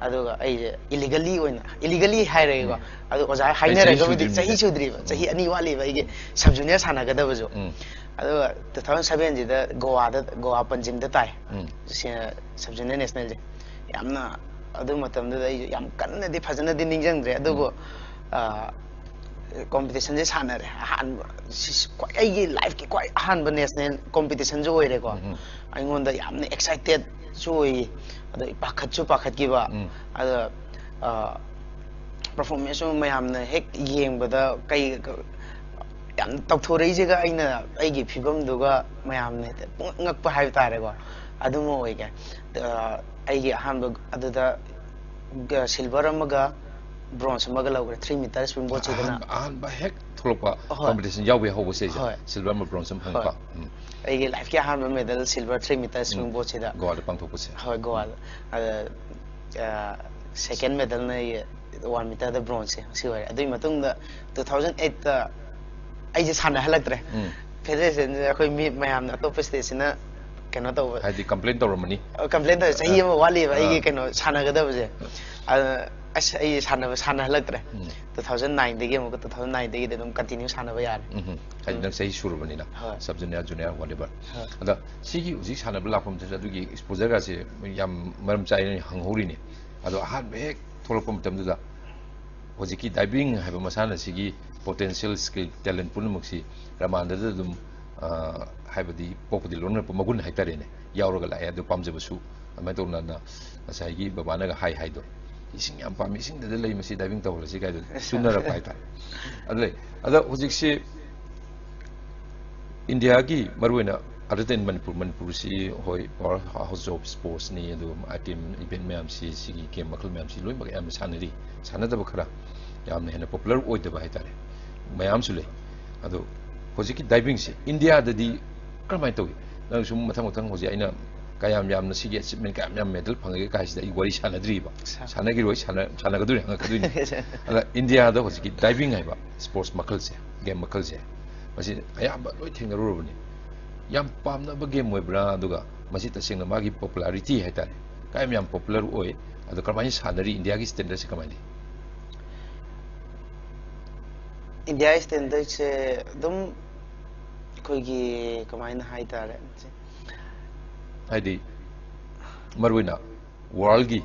ꯑꯗꯨꯒ ꯑꯩꯁꯦ illegally ꯑꯣꯏꯅ, illegally ꯍꯥꯏꯔꯒꯦꯀꯣ꯫ ꯎꯝ꯫ ꯑꯗꯨ ꯑꯣꯖꯥ ꯑꯩ ꯆꯍꯤ ꯍꯥꯏꯅꯔꯒꯕꯨꯗꯤ ꯁꯨꯗ꯭ꯔꯤꯕꯅꯤꯅ꯫ ꯆꯍꯤ ꯁꯨꯗ꯭ꯔꯤꯕ, ꯆꯍꯤ ꯑꯅꯤ ꯋꯥꯠꯂꯤꯕ ꯑꯩꯒꯤ sub junior ꯁꯥꯟꯅꯒꯗꯕꯁꯨ꯫ ꯎꯝ꯫ ꯑꯗꯨꯒ two thousand seven ꯁꯤꯗ ꯒꯣꯋꯥꯗ, ꯒꯣꯋꯥ ꯄꯟꯖꯤꯝꯗ ꯇꯥꯏ꯫ ꯎꯝ꯫ ꯁꯤ-, sub junior national ꯁꯦ꯫ ꯌꯥꯝꯅ ꯑꯗꯨ ꯃꯇꯝꯗꯨꯗ ꯑꯩꯁꯨ ꯌꯥꯝ ꯀꯟꯅꯗꯤ ꯐꯖꯅꯗꯤ ꯅꯤꯡꯁꯤꯡꯗ꯭ꯔꯦ, ꯑꯗꯨꯕꯨ, ꯎꯝ꯫ ꯑ, competition ꯁꯦ ꯁꯥꯟꯅꯔꯦ꯫ ꯑꯍꯥꯟꯕ, ꯁꯤ-, ꯁꯤ-, ꯈ꯭ꯋꯥꯏ-, ꯑꯩꯒꯤ life ꯀꯤ ꯈ꯭ꯋꯥꯏ ꯑꯍꯥꯟꯕ national competition ꯁꯨ ꯑꯣꯏꯔꯦꯀꯣ꯫ ꯎꯝ, ꯎꯝ꯫ ꯑꯩꯉꯣꯟꯗ ꯌꯥꯝꯅ excited ꯁꯨ ꯑꯣꯏꯌꯦ, ꯑꯗꯣ ꯄꯥꯈꯠꯁꯨ ꯄꯥꯈꯠꯈꯤꯕ꯫ ꯎꯝ꯫ ꯑꯗ, ꯑ, performance ꯁꯨ ꯃꯌꯥꯝꯅ ꯍꯦꯛ ꯌꯦꯡꯕꯗ ꯀꯩ, ꯌꯥꯝ ꯇꯧꯊꯣꯔꯛꯏꯁꯤꯒ ꯑꯩꯅ, ꯑꯩꯒꯤ ꯐꯤꯕꯝꯗꯨꯒ ꯃꯌꯥꯝꯅ ꯍꯦꯛꯇ ꯄꯨꯡꯉꯛ ꯉꯛꯄ ꯍꯥꯏꯕ ꯇꯥꯔꯦꯀꯣ, ꯑꯗꯨꯃ ꯑꯣꯏꯒꯦ꯫ ꯑ, ꯑꯩꯒꯤ ꯑꯍꯥꯟꯕ ꯑꯗꯨꯗ ꯒ-, silver ꯑꯃꯒ bronze ꯑꯃꯒ ꯂꯧꯈ꯭ꯔꯦ, three meter springboard ꯁꯤꯗꯅ꯫ ꯑꯍꯥꯟꯕ, ꯑꯍꯥꯟꯕ ꯍꯦꯛ ꯊꯣꯛꯂꯛꯄ ꯍꯣꯏ꯫ competition ꯌꯥꯎꯕ ꯍꯧꯕꯁꯦ ꯑꯩꯁꯦ ꯍꯣꯏ꯫ Silver ꯑꯃ bronze ꯑꯃ ꯐꯪꯉꯛꯄ꯫ ꯍꯣꯏ꯫ ꯎꯝ꯫ ꯑꯩꯒꯤ life ꯀꯤ ꯑꯍꯥꯟꯕ medal silver three meter springboard ꯁꯤꯗ꯫ ꯒꯣꯋꯥꯗ ꯄꯥꯡꯊꯣꯛꯄꯁꯦ꯫ ꯍꯣꯏ, ꯒꯣꯋꯥꯗ꯫ ꯑꯗ, ꯑ, second medal ꯅ ꯑꯩꯒꯤ one meter ꯗ bronze ꯁꯦ ꯁꯤ ꯑꯣꯏꯔꯦ꯫ ꯑꯗꯨꯒꯤ ꯃꯇꯨꯡꯗ two thousand eight ꯇ ꯑꯩꯁꯦ ꯁꯥꯟꯅꯍꯜꯂꯛꯇ꯭ꯔꯦ꯫ ꯎꯝ꯫ Federation ꯁꯤꯗ ꯑꯩꯈꯣꯏ ꯃꯤ ꯃꯌꯥꯝꯅ ꯑꯇꯣꯞꯄ state ꯁꯤꯅ ꯀꯩꯅꯣ ꯇꯧꯕ, ꯍꯥꯏꯗꯤ complain ꯇꯧꯔꯝꯃꯅꯤ꯫ ꯑ, complain ꯇꯧꯋꯦ, ꯆꯍꯤ ꯑꯃ ꯋꯥꯠꯂꯤꯕ ꯑꯩꯒꯤ ꯑꯥ꯫ ꯀꯩꯅꯣ ꯁꯥꯟꯅꯒꯗꯕꯁꯦ꯫ ꯑꯗ ꯑꯁ, ꯑꯩ ꯁꯥꯟꯅꯕ, ꯁꯥꯟꯅꯍꯜꯂꯛꯇ꯭ꯔꯦ꯫ ꯎꯝ꯫ Two thousand nine ꯗꯒꯤ ꯑꯃꯨꯛꯀ two thousand nine ꯗꯒꯤꯗꯤ ꯑꯗꯨꯝ continue ꯁꯥꯟꯅꯕ ꯌꯥꯔꯦ꯫ ꯎꯝ꯫ ꯍꯥꯏꯗꯤ ꯅꯪ ꯆꯍꯤ ꯁꯨꯔꯕꯅꯤꯅ, ꯍꯣꯏ꯫ sub junior, junior, whatever꯫ ꯍꯣꯏ꯫ ꯑꯗ ꯁꯤꯒꯤ ꯍꯧꯖꯤꯛ ꯁꯥꯟꯅꯕ ꯂꯥꯛꯄ ꯃꯇꯝꯗ ꯑꯗꯨꯒꯤ exposure ꯒꯁꯦ ꯌꯥꯝ ꯃꯔꯝ ꯆꯥꯏꯅ ꯍꯪꯍꯧꯔꯤꯅꯦ꯫ ꯑꯗꯣ ꯑꯍꯥꯟꯕ ꯍꯦꯛ ꯊꯣꯛꯂꯛꯄ ꯃꯇꯝꯗꯨꯗ ꯍꯧꯖꯤꯛꯀꯤ ꯗꯥꯏꯚꯤꯡ ꯍꯥꯏꯕ ꯃꯁꯥꯟꯅꯁꯤꯒꯤ ꯄꯣꯇꯦꯟꯁꯤꯌꯦꯜ, ꯁ꯭ꯀꯤꯜ, ꯇꯦꯂꯦꯟ ꯄꯨꯝꯅꯃꯛꯁꯤ ꯔꯃꯥꯟꯗꯗ ꯑꯗꯨꯝ, ꯑ, ꯍꯥꯏꯕꯗꯤ ꯄꯣꯛꯄꯗꯤ ꯂꯣꯏꯅꯔꯛꯄ ꯃꯒꯨꯟ ꯍꯥꯏꯇꯥꯔꯦꯅꯦ, ꯌꯥꯎꯔꯒ ꯂꯥꯛꯑꯦ꯫ ꯑꯗꯨ ꯄꯥꯝꯖꯕꯁꯨ ꯑꯗꯨꯃꯥꯏꯅ ꯇꯧꯅ ꯉꯁꯥꯏꯒꯤ ꯕꯕꯥꯅꯒ ꯍꯥꯏ ꯍꯥꯏꯗꯣ, "ꯏꯁꯤꯡ ꯌꯥꯝ ꯄꯥꯝꯃꯤ, ꯏꯁꯤꯡꯗꯗ ꯂꯩ, ꯃꯁꯤ ꯗꯥꯏꯚꯤꯡ ꯇꯧꯍꯜꯂꯁꯤ" ꯀꯥꯏꯗꯣ ꯆꯨꯝꯅꯔꯛꯄ ꯍꯥꯏꯇꯥꯔꯦ꯫ ꯑꯗꯨ ꯂꯩ꯫ ꯑꯗꯣ ꯍꯧꯖꯤꯛꯁꯤ ꯏꯟꯗꯤꯌꯥꯒꯤ ꯃꯔꯨꯑꯣꯏꯅ, other than ꯃꯅꯤꯄꯨꯔ, ꯃꯅꯤꯄꯨꯔꯁꯤ ꯍꯣꯏ power house of sportsꯅꯤ, ꯑꯗꯨꯒ ꯑꯥꯏꯇꯦꯝ ꯏꯚꯦꯟ ꯃꯌꯥꯝꯁꯤ, ꯁꯤꯒꯤ ꯒꯦꯝ ꯃꯈꯜ ꯃꯌꯥꯝꯁꯤ ꯂꯣꯏꯅꯃꯛ ꯌꯥꯝꯅ ꯁꯥꯟꯅꯔꯤ, ꯁꯥꯟꯅꯗꯕ ꯈꯔ, ꯌꯥꯝꯅ ꯍꯦꯟꯅ ꯄꯣꯄꯨꯂꯔ ꯑꯣꯏꯗꯕ ꯍꯥꯏꯇꯥꯔꯦ, ꯃꯌꯥꯝꯁꯨ ꯂꯩ꯫ ꯑꯗꯣ ꯍꯧꯖꯤꯛꯀꯤ ꯗꯥꯏꯚꯤꯡꯁꯤ ꯏꯟꯗꯤꯌꯥꯗꯗꯤ ꯀꯔꯝꯍꯥꯏꯅ ꯇꯧꯏ? ꯅꯪ ꯁꯨꯝ ꯃꯊꯪ ꯃꯊꯪ ꯍꯧꯖꯤꯛ ꯑꯩꯅ ꯀꯌꯥꯝ ꯌꯥꯝꯅ ꯁꯤꯒꯤ ꯑꯦꯆꯤꯞꯃꯦꯟ ꯀꯌꯥꯝ ꯌꯥꯝ ꯃꯦꯗꯜ ꯐꯪꯉꯒꯦ ꯀꯥꯏꯁꯤꯗ ꯑꯩ ꯋꯥꯔꯤ ꯁꯥꯟꯅꯗ꯭ꯔꯤꯕ꯫ ꯁꯥ- ꯁꯥꯟꯅꯈꯤꯔꯣꯏ, ꯁꯥꯟꯅ-, ꯁꯥꯟꯅꯒꯗꯣꯏꯅꯤ, ꯍꯪꯉꯛꯀꯗꯣꯏꯅꯤ꯫ ꯑꯗ ꯏꯟꯗꯤꯌꯥꯗ ꯍꯧꯖꯤꯛꯀꯤ ꯗꯥꯏꯚꯤꯡ ꯍꯥꯏꯕ ꯁ꯭ꯄꯣꯔꯠꯁ ꯃꯈꯜꯁꯦ, ꯒꯦꯝ ꯃꯈꯜꯁꯦ, ꯃꯁꯤ ꯑꯌꯥꯝꯕ ꯂꯣꯏ ꯊꯦꯡꯅꯔꯨꯔꯕꯅꯤ꯫ ꯌꯥꯝ ꯄꯥꯝꯅꯕ ꯒꯦꯝ ꯑꯣꯏꯕ꯭ꯔꯥ? ꯑꯗꯨꯒ ꯃꯁꯤ ꯇꯁꯦꯡꯅ ꯃꯥꯒꯤ ꯄꯣꯄꯨꯂꯥꯔꯤꯇꯤ ꯍꯥꯏꯇꯥꯔꯦ, ꯀꯌꯥꯝ ꯌꯥꯝ ꯄꯣꯄꯨꯂꯔ ꯑꯣꯏ? ꯑꯗꯣ ꯀꯔꯝꯍꯥꯏꯅ ꯁꯥꯟꯅꯔꯤ? ꯏꯟꯗꯤꯌꯥꯒꯤ ꯁ꯭ꯇꯦꯟꯗꯔꯠꯁꯦ ꯀꯃꯥꯏꯅ ꯂꯩ? ꯏꯟꯗꯤꯌꯥꯒꯤ ꯁ꯭ꯇꯦꯟꯗꯔꯠꯁꯦ ꯑꯗꯨꯝ ꯑꯩꯈꯣꯏꯒꯤ ꯀꯃꯥꯏꯅ ꯍꯥꯏꯇꯥꯔꯦ, ꯍꯥꯏꯗꯤ ꯃꯔꯨꯑꯣꯏꯅ ꯋꯥꯔꯜꯒꯤ,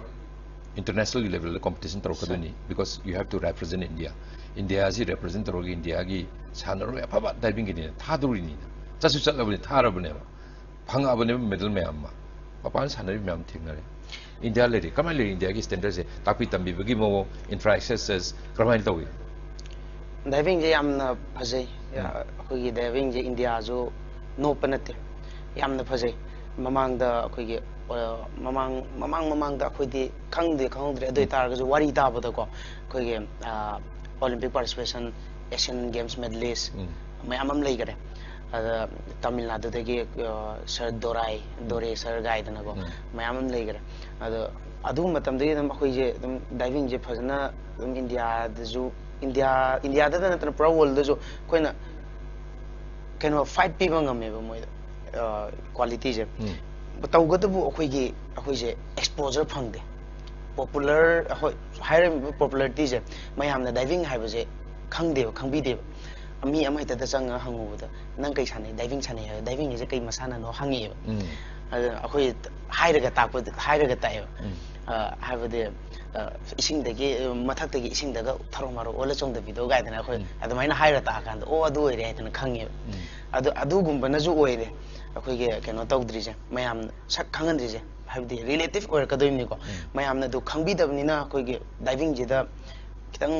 ꯏꯟꯇꯔꯅꯦꯁꯅꯦꯜꯒꯤ ꯂꯦꯚꯦꯜꯗ ꯀꯣꯝꯄꯤꯇꯤꯁꯟ ꯇꯧꯔꯛꯀꯗꯣꯏꯅꯤ, because you have to represent India꯫ ꯏꯟꯗꯤꯌꯥꯁꯤ ꯔꯦꯄ꯭ꯔꯖꯦꯟ ꯇꯧꯔꯒ ꯏꯟꯗꯤꯌꯥꯒꯤ ꯁꯥꯟꯅꯔꯣꯏ ꯑꯐꯕ ꯗꯥꯏꯚꯤꯡꯒꯤꯅꯦꯅ ꯊꯥꯗꯧꯔꯤꯅꯤꯅ, ꯆꯠꯁꯨ ꯆꯠꯂꯕꯅꯤ, ꯊꯥꯔꯕꯅꯦꯕ, ꯐꯪꯉꯛꯑꯕꯅꯦꯕ ꯃꯦꯗꯜ ꯃꯌꯥꯝ ꯑꯃ꯫ ꯃꯄꯥꯟ ꯁꯥꯟꯅꯔꯤꯕ ꯃꯌꯥꯝ ꯊꯦꯡꯅꯔꯦ꯫ ꯏꯟꯗꯤꯌꯥ ꯂꯩꯔꯤ, ꯀꯃꯥꯏꯅ ꯂꯩꯔꯤ? ꯏꯟꯗꯤꯌꯥꯒꯤ ꯁ꯭ꯇꯦꯟꯗꯔꯠꯁꯦ, ꯇꯥꯛꯄꯤ ꯇꯝꯕꯤꯕꯒꯤ ꯃꯑꯣꯡ, ꯏꯟꯐ꯭ꯔꯥꯁ꯭ꯇ꯭ꯔꯛꯆꯔ ꯀꯔꯝꯍꯥꯏꯅ ꯇꯧꯏ? ꯗꯥꯏꯚꯤꯡꯁꯦ ꯌꯥꯝꯅ ꯐꯖꯩ꯫ ꯑꯩꯈꯣꯏꯒꯤ ꯗꯥꯏꯚꯤꯡꯁꯦ ꯏꯟꯗꯤꯌꯥꯁꯨ ꯅꯣꯞꯄ ꯅꯠꯇꯦ, ꯌꯥꯝꯅ ꯐꯖꯩ꯫ ꯃꯃꯥꯡꯗ ꯑꯩꯈꯣꯏꯒꯤ, ꯑ, ꯃꯃꯥꯡ ꯃꯃꯥꯡ ꯃꯃꯥꯡꯗ ꯑꯩꯈꯣꯏꯗꯤ ꯈꯪꯗꯦ, ꯈꯪꯍꯧꯗ꯭ꯔꯦ꯫ ꯑꯗꯨ ꯑꯣꯏꯇꯥꯔꯒꯁꯨ ꯋꯥꯔꯤ ꯇꯥꯕꯗꯀꯣ, ꯑꯩꯈꯣꯏꯒꯤ, ꯑ, Olympic participation, Asian Games medalist ꯃꯌꯥꯝ ꯑꯃ ꯂꯩꯈꯔꯦ꯫ ꯑꯗ ꯇꯥꯃꯤꯜ ꯅꯥꯗꯨꯗꯒꯤ, ꯑ, ꯁꯔ ꯗꯣꯔꯥꯏ, ꯗꯣꯔꯦ ꯁꯔ ꯀꯥꯏꯗꯅꯀꯣ, ꯃꯌꯥꯝ ꯑꯃ ꯂꯩꯈꯔꯦ꯫ ꯑꯗꯣ ꯑꯗꯨ ꯃꯇꯝꯗꯒꯤ ꯑꯗꯨꯝ ꯑꯩꯈꯣꯏꯁꯦ ꯑꯗꯨꯝ ꯗꯥꯏꯚꯤꯡꯁꯦ ꯐꯖꯅ ꯑꯗꯨꯝ ꯏꯟꯗꯤꯌꯥꯗꯁꯨ, ꯏꯟꯗꯤꯌꯥ, ꯏꯟꯗꯤꯌꯥꯗꯇ ꯅꯠꯇꯅ ꯄꯨꯔꯥ ꯋꯥꯔꯜꯗꯁꯨ ꯑꯩꯈꯣꯏꯅ ꯀꯩꯅꯣ, ꯐꯥꯏꯠ ꯄꯤꯕ ꯉꯝꯃꯦꯕ ꯃꯣꯏꯗ, ꯀ꯭ꯋꯥꯂꯤꯇꯤꯁꯦ꯫ ꯇꯧꯒꯗꯕꯨ ꯑꯩꯈꯣꯏꯒꯤ, ꯑꯩꯈꯣꯏꯁꯦ ꯑꯦꯛꯁꯄꯣꯖꯔ ꯐꯪꯗꯦ꯫ ꯄꯣꯄꯨꯂꯔ, ꯑꯩꯈꯣꯏ ꯍꯥꯏꯔꯤꯕ ꯄꯣꯄꯨꯂꯔꯤꯇꯤꯁꯦ, ꯃꯌꯥꯝꯅ ꯗꯥꯏꯚꯤꯡ ꯍꯥꯏꯕꯁꯦ ꯈꯪꯗꯦꯕ, ꯈꯪꯕꯤꯗꯦꯕ꯫ ꯃꯤ ꯑꯃ ꯍꯦꯛꯇꯗ ꯆꯪꯉꯒ ꯍꯪꯉꯨꯕꯗ, "ꯅꯪ ꯀꯩ ꯁꯥꯟꯅꯩ?" "ꯗꯥꯏꯚꯤꯡ ꯁꯥꯟꯅꯩ" ꯍꯥꯏꯕ, "ꯗꯥꯏꯚꯤꯡ ꯍꯥꯏꯁꯦ ꯀꯩ ꯃꯁꯥꯟꯅꯅꯣ?" ꯍꯪꯉꯛꯑꯦꯕ꯫ ꯑꯗꯨꯅ ꯑꯩꯈꯣꯏ ꯍꯥꯏꯔꯒ ꯇꯥꯛꯄ, ꯍꯥꯏꯔꯒ ꯇꯥꯛꯑꯦꯕ꯫ ꯑ, ꯍꯥꯏꯕꯗꯤ ꯏꯁꯤꯡꯗꯒꯤ, ꯃꯊꯛꯇꯒꯤ ꯏꯁꯤꯡꯗꯒ ꯊꯔꯣ ꯃꯥꯔꯣ ꯑꯣꯜꯂ ꯆꯣꯡꯊꯕꯤꯗꯣ ꯀꯥꯏꯗꯅ ꯑꯩꯈꯣꯏ ꯎꯝ. ꯑꯗꯨꯃꯥꯏꯅ ꯍꯥꯏꯔ ꯇꯥꯛꯑꯀꯥꯟꯗ ꯑꯣ ꯑꯗꯨ ꯑꯣꯏꯔꯦ ꯍꯥꯏꯗꯅ ꯈꯪꯉꯦꯕ. ꯎꯝ. ꯑꯗꯨ ꯑꯗꯨꯒꯨꯝꯕꯅꯁꯨ ꯑꯣꯏꯔꯦ, ꯑꯩꯈꯣꯏꯒꯤ ꯀꯩꯅꯣ ꯇꯧꯗ꯭ꯔꯤꯁꯦ, ꯃꯌꯥꯝ ꯁꯛ ꯈꯪꯍꯟꯗ꯭ꯔꯤꯁꯦ, ꯍꯥꯏꯕꯗꯤ ꯔꯤꯂꯦꯇꯤꯞ ꯑꯣꯏꯔꯛꯀꯗꯣꯏꯅꯤꯀꯣ. ꯎꯝ. ꯃꯌꯥꯝꯅ ꯑꯗꯨ ꯈꯪꯕꯤꯗꯕꯅꯤꯅ ꯑꯩꯈꯣꯏꯒꯤ ꯗꯥꯏꯚꯤꯡꯁꯤꯗ ꯈꯤꯇꯪ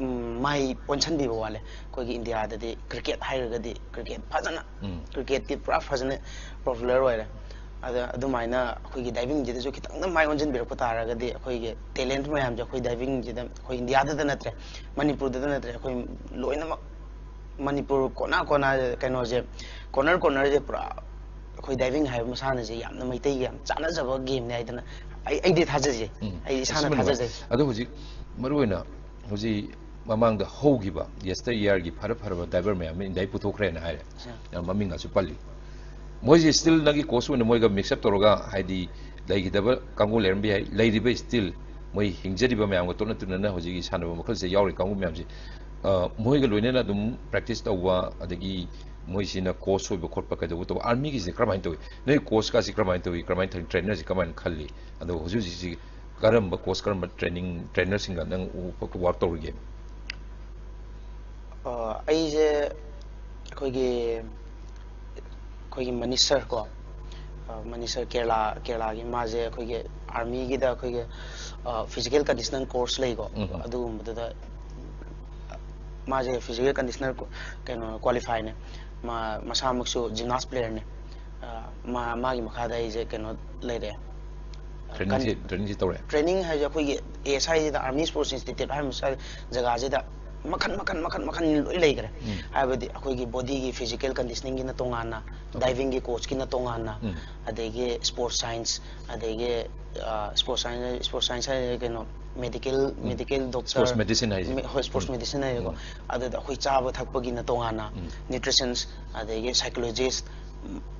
ꯎꯝ, ꯃꯥꯏ ꯑꯣꯟꯁꯤꯟꯕꯤꯕ ꯋꯥꯠꯂꯦ. ꯑꯩꯈꯣꯏꯒꯤ ꯏꯟꯗꯤꯌꯥꯗꯗꯤ ꯀ꯭ꯔꯤꯀꯦꯠ ꯍꯥꯏꯔꯒꯗꯤ ꯀ꯭ꯔꯤꯀꯦꯠ ꯐꯖꯅ, ꯎꯝ. ꯀ꯭ꯔꯤꯀꯦꯠꯇꯤ ꯄꯨꯔꯥ ꯐꯖꯅ ꯄꯣꯄꯨꯂꯔ ꯑꯣꯏꯔꯦ. ꯑꯗ ꯑꯗꯨꯃꯥꯏꯅ ꯑꯩꯈꯣꯏꯒꯤ ꯗꯥꯏꯚꯤꯡꯁꯤꯗꯁꯨ ꯈꯤꯇꯪꯗ ꯃꯥꯏ ꯑꯣꯟꯁꯤꯟꯕꯤꯔꯛꯄ ꯇꯥꯔꯒꯗꯤ ꯑꯩꯈꯣꯏꯒꯤ ꯇꯦꯂꯦꯟꯠ ꯃꯌꯥꯝꯁꯦ ꯑꯩꯈꯣꯏ ꯗꯥꯏꯚꯤꯡꯁꯤꯗ, ꯑꯩꯈꯣꯏ ꯏꯟꯗꯤꯌꯥꯗꯗ ꯅꯠꯇ꯭ꯔꯦ, ꯃꯅꯤꯄꯨꯔꯗꯗ ꯅꯠꯇ꯭ꯔꯦ, ꯑꯩꯈꯣꯏ ꯂꯣꯏꯅꯃꯛ ꯃꯅꯤꯄꯨꯔ ꯀꯣꯅꯥ ꯀꯣꯅꯥ ꯀꯩꯅꯣꯁꯦ, ꯀꯣꯅꯔ ꯀꯣꯅꯔꯁꯦ ꯄꯨꯔꯥ ꯑꯩꯈꯣꯏ ꯗꯥꯏꯚꯤꯡ ꯍꯥꯏꯕ ꯃꯁꯥꯟꯅꯁꯦ ꯌꯥꯝꯅ ꯃꯩꯇꯩꯒꯤ ꯌꯥꯝ ꯆꯥꯟꯅꯖꯕ ꯒꯦꯝꯅꯦ ꯍꯥꯏꯗꯅ ꯑꯩ, ꯑꯩꯗꯤ ꯊꯥꯖꯖꯩ. ꯎꯝ. ꯑꯩ ꯏꯁꯥꯅ ꯑꯁꯤꯃ ꯅꯨꯡꯉꯥꯏ. ꯊꯥꯖꯖꯩ. ꯑꯗꯣ ꯍꯧꯖꯤꯛ ꯃꯔꯨꯑꯣꯏꯅ ꯍꯧꯖꯤꯛ ꯃꯃꯥꯡꯗ ꯍꯧꯈꯤꯕ ꯌꯦꯁꯇꯔ ꯏꯌꯥꯔꯒꯤ ꯐꯔ ꯐꯔꯕ ꯗꯥꯏꯚꯔ ꯃꯌꯥꯝ ꯑꯃ ꯏꯟꯗꯤꯌꯥ ꯄꯨꯊꯣꯛꯈ꯭ꯔꯦꯅ ꯍꯥꯏꯔꯦ. ꯑ. ꯌꯥꯝ ꯃꯃꯤꯡꯒꯁꯨ ꯄꯜꯂꯤ. ꯃꯣꯏꯁꯦ ꯁ꯭ꯇꯤꯜ ꯅꯪꯒꯤ ꯀꯣꯆ ꯑꯣꯏꯅ ꯃꯣꯏꯒ ꯃꯤꯛꯁ ꯑꯞ ꯇꯧꯔꯒ, ꯍꯥꯏꯗꯤ ꯂꯩꯈꯤꯗꯕ ꯀꯥꯡꯕꯨ ꯂꯩꯔꯝꯕ ꯌꯥꯏ, ꯂꯩꯔꯤꯕ ꯁ꯭ꯇꯤꯜ ꯃꯣꯏ ꯍꯤꯡꯖꯔꯤꯕ ꯃꯌꯥꯝꯒ ꯇꯣꯠꯅ ꯇꯤꯟꯅꯅ ꯍꯧꯖꯤꯛꯀꯤ ꯁꯥꯟꯅꯕ ꯃꯈꯜꯁꯦ ꯌꯥꯎꯔꯤ ꯀꯥꯡꯕꯨ ꯃꯌꯥꯝꯁꯦ, ꯑ, ꯃꯣꯏꯒ ꯂꯣꯏꯅꯅ ꯑꯗꯨꯝ ꯄ꯭ꯔꯦꯛꯇꯤꯁ ꯇꯧꯕ, ꯑꯗꯒꯤ ꯃꯣꯏꯁꯤꯅ ꯀꯣꯆ ꯑꯣꯏꯕ ꯈꯣꯠꯄ ꯀꯩꯗꯧꯕ ꯇꯧꯕ, ꯑꯥꯔꯃꯤꯒꯤꯁꯦ ꯀꯔꯝꯍꯥꯏꯅ ꯇꯧꯏ? ꯅꯣꯏ ꯀꯣꯆꯀꯥꯁꯤ ꯀꯔꯝꯍꯥꯏꯅ ꯇꯧꯏ? ꯀꯔꯝꯍꯥꯏꯅ ꯇꯧꯏ? ꯇ꯭ꯔꯦꯅꯔꯁꯤ ꯀꯃꯥꯏꯅ ꯈꯜꯂꯤ? ꯑꯗꯣ ꯍꯧꯖꯤꯛ ꯍꯧꯖꯤꯛꯁꯤ ꯀꯔꯝꯕ ꯀꯣꯆ, ꯀꯔꯝꯕ ꯇ꯭ꯔꯦꯅꯤꯡ, ꯇ꯭ꯔꯦꯅꯔꯁꯤꯡꯒ ꯅꯪ ꯋꯥꯔꯛ ꯇꯧꯔꯤꯒꯦ? ꯑ, ꯑꯩꯁꯦ ꯑꯩꯈꯣꯏꯒꯤ, ꯑꯩꯈꯣꯏꯒꯤ ꯃꯅꯤꯁ ꯁꯔ ꯀꯣ, ꯑ, ꯃꯅꯤꯁ ꯁꯔ ꯀꯦꯔꯂꯥ, ꯀꯦꯔꯂꯥꯒꯤ, ꯃꯥꯁꯦ ꯑꯩꯈꯣꯏꯒꯤ ꯑꯥꯔꯃꯤꯒꯤꯗ ꯑꯩꯈꯣꯏꯒꯤ, ꯑ, ꯐꯤꯖꯤꯀꯦꯜ ꯀꯟꯗꯤꯁꯅꯤꯡ ꯀꯣꯔꯁ ꯂꯩꯀꯣ, ꯎꯝ. ꯑꯗꯨꯒꯨꯝꯕꯗꯨꯗ ꯃꯥꯁꯦ ꯐꯤꯖꯤꯀꯦꯜ ꯀꯟꯗꯤꯁꯅꯔ ꯀꯣ-, ꯀꯩꯅꯣ, ꯀ꯭ꯋꯥꯂꯤꯐꯥꯏꯅꯦ꯫ ꯃꯥ ꯃꯁꯥꯃꯛꯁꯨ ꯖꯤꯝꯅꯥꯁ ꯄ꯭ꯂꯦꯌꯔꯅꯦ꯫ ꯑ, ꯃꯥ, ꯃꯥꯒꯤ ꯃꯈꯥꯗ ꯑꯩꯁꯦ ꯀꯩꯅꯣ ꯂꯩꯔꯦ꯫ ꯇ꯭ꯔꯦꯅꯤꯡꯁꯤ, ꯇ꯭ꯔꯦꯅꯤꯡꯁꯤ ꯇꯧꯔꯦ? ꯇ꯭ꯔꯦꯅꯤꯡ ꯍꯥꯏꯁꯦ ꯑꯩꯈꯣꯏꯒꯤ ꯑꯦ ꯑꯦꯁ ꯑꯥꯏꯁꯤꯗ, ꯑꯥꯔꯃꯤ ꯁ꯭ꯄꯣꯔꯠꯁ ꯏꯟꯁꯇꯤꯇ꯭ꯌꯨꯠ ꯍꯥꯏꯕ ꯃꯁꯥ-, ꯖꯒꯥꯁꯤꯗ ꯃꯈꯟ, ꯃꯈꯟ, ꯃꯈꯟ, ꯃꯈꯟ ꯂꯣꯏ ꯂꯩꯈ꯭ꯔꯦ꯫ ꯎꯝ. ꯍꯥꯏꯕꯗꯤ ꯑꯩꯈꯣꯏꯒꯤ ꯕꯣꯗꯤꯒꯤ ꯐꯤꯖꯤꯀꯦꯜ ꯀꯟꯗꯤꯁꯅꯤꯡꯒꯤꯅ ꯇꯣꯉꯥꯟꯅ, Okay. ꯗꯥꯏꯚꯤꯡꯒꯤ ꯀꯣꯆꯀꯤꯅ ꯇꯣꯉꯥꯟꯅ, ꯎꯝ. ꯑꯗꯒꯤ ꯁ꯭ꯄꯣꯔꯠꯁ ꯁꯥꯏꯟꯁ, ꯑꯗꯒꯤ, ꯑ, ꯁ꯭ꯄꯣꯔꯠꯁ ꯁꯥꯏꯟꯁ, ꯁ꯭ꯄꯣꯔꯠꯁ ꯁꯥꯏꯟꯁ ꯍꯥꯏꯁꯦ ꯀꯩꯅꯣ, ꯃꯦꯗꯤꯀꯦꯜ, ꯎꯝ. ꯃꯦꯗꯤꯀꯦꯜ ꯗꯣꯛꯇꯔ, ꯁ꯭ꯄꯣꯔꯠꯁ ꯃꯦꯗꯤꯁꯤꯟ ꯍꯥꯏꯁꯦ. ꯃꯦ-, ꯍꯣꯏ, ꯁ꯭ꯄꯣꯔꯠꯁ ꯎꯝ. ꯃꯦꯗꯤꯁꯤꯟ ꯍꯥꯏꯁꯦꯀꯣ꯫ ꯎꯝ. ꯑꯗꯨꯗ ꯑꯩꯈꯣꯏ ꯆꯥꯕ ꯊꯛꯄꯒꯤꯅ ꯇꯣꯉꯥꯟꯅ, ꯎꯝ. ꯅ꯭ꯌꯨꯇ꯭ꯔꯤꯁꯟꯁ, ꯑꯗꯒꯤ ꯁꯥꯏꯀꯣꯂꯣꯖꯤꯁ,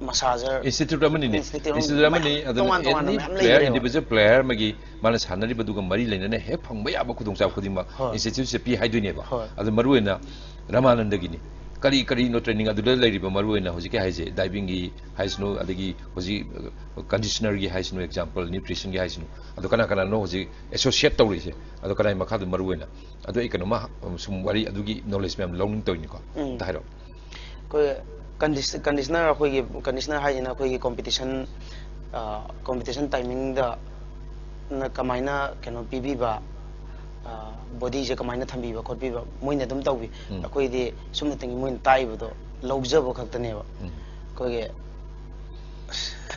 ꯃꯁꯥꯖꯔ, ꯏꯟꯁꯇꯤꯇ꯭ꯌꯨꯠ ꯑꯃꯅꯤꯅꯦ. ꯏꯟꯁꯇꯤꯇ꯭ꯌꯨꯠ ꯏꯟꯁꯇꯤꯇ꯭ꯌꯨꯠ ꯑꯃꯅꯤ. ꯃꯌꯥꯝ ꯑꯗꯨꯅ ꯇꯣꯉꯥꯟ ꯇꯣꯉꯥꯟꯕ ꯑꯦꯅꯤ ꯃꯌꯥꯝ ꯄ꯭ꯂꯦꯌꯔ, ꯂꯩꯈ꯭ꯔꯦꯕ꯫ ꯏꯟꯗꯤꯚꯤꯖꯨꯋꯦꯜ ꯄ꯭ꯂꯦꯌꯔ ꯑꯃꯒꯤ ꯃꯥꯅ ꯁꯥꯟꯅꯔꯤꯕꯗꯨꯒ ꯃꯔꯤ ꯂꯩꯅꯅ ꯍꯦꯛ ꯐꯪꯕ ꯌꯥꯕ ꯈꯨꯗꯣꯡꯆꯥꯕ ꯈꯨꯗꯤꯡꯃꯛ ꯍꯣꯏ. ꯏꯟꯁꯇꯤꯇ꯭ꯌꯨꯠꯁꯦ ꯄꯤ ꯍꯥꯏꯗꯣꯏꯅꯦꯕ. ꯍꯣꯏ. ꯑꯗꯨ ꯃꯔꯨꯑꯣꯏꯅ ꯔꯃꯥꯅꯟꯗꯒꯤꯅꯤ. ꯀꯔꯤ ꯀꯔꯤꯅꯣ training ꯑꯗꯨꯗ ꯂꯩꯔꯤꯕ ꯃꯔꯨ ꯑꯣꯏꯅ ꯍꯧꯖꯤꯛꯀꯤ ꯍꯥꯏꯁꯦ, divingꯒꯤ ꯍꯥꯏꯁꯅꯨ, ꯑꯗꯒꯤ ꯍꯧꯖꯤꯛ conditionerꯒꯤ ꯍꯥꯏꯁꯅꯨ, example nutritionꯒꯤ ꯍꯥꯏꯁꯅꯨ, ꯑꯗꯣ ꯀꯅꯥ ꯀꯅꯥꯅꯣ ꯍꯧꯖꯤꯛ associate ꯇꯧꯔꯤꯁꯦ? ꯑꯗꯣ ꯀꯅꯥꯒꯤ ꯃꯈꯥꯗ ꯃꯔꯨ ꯑꯣꯏꯅ? ꯑꯗꯣ ꯑꯩ ꯀꯩꯅꯣꯝꯃ ꯁꯨꯝ ꯋꯥꯔꯤ ꯑꯗꯨꯒꯤ knowledge ꯃꯌꯥꯝ ꯂꯧꯅꯤꯡ ꯇꯧꯔꯤꯅꯤꯀꯣ꯫ ꯎꯝ꯫ ꯑꯝꯇ ꯍꯥꯏꯔꯛꯑꯣ꯫ ꯑꯩꯈꯣꯏ condition conditioner, ꯑꯩꯈꯣꯏꯒꯤ conditioner ꯍꯥꯏꯁꯤꯅ ꯑꯩꯈꯣꯏꯒꯤ competition competition timingꯗ ꯀꯃꯥꯏꯅ ꯀꯩꯅꯣ ꯄꯤꯕꯤꯕ, bodyꯁꯦ ꯀꯃꯥꯏꯅ ꯊꯝꯕꯤꯕ ꯈꯣꯠꯄꯤꯕ ꯃꯣꯏꯅ ꯑꯗꯨꯝ ꯇꯧꯕꯤ꯫ ꯎꯝ꯫ ꯑꯩꯈꯣꯏꯗꯤ ꯁꯨꯞꯅꯇꯪꯒꯤ ꯃꯣꯏꯅ ꯇꯥꯛꯏꯕꯗꯣ ꯂꯧꯖꯕ ꯈꯛꯇꯅꯦꯕ꯫ ꯎꯝ꯫ ꯑꯩꯈꯣꯏꯒꯤ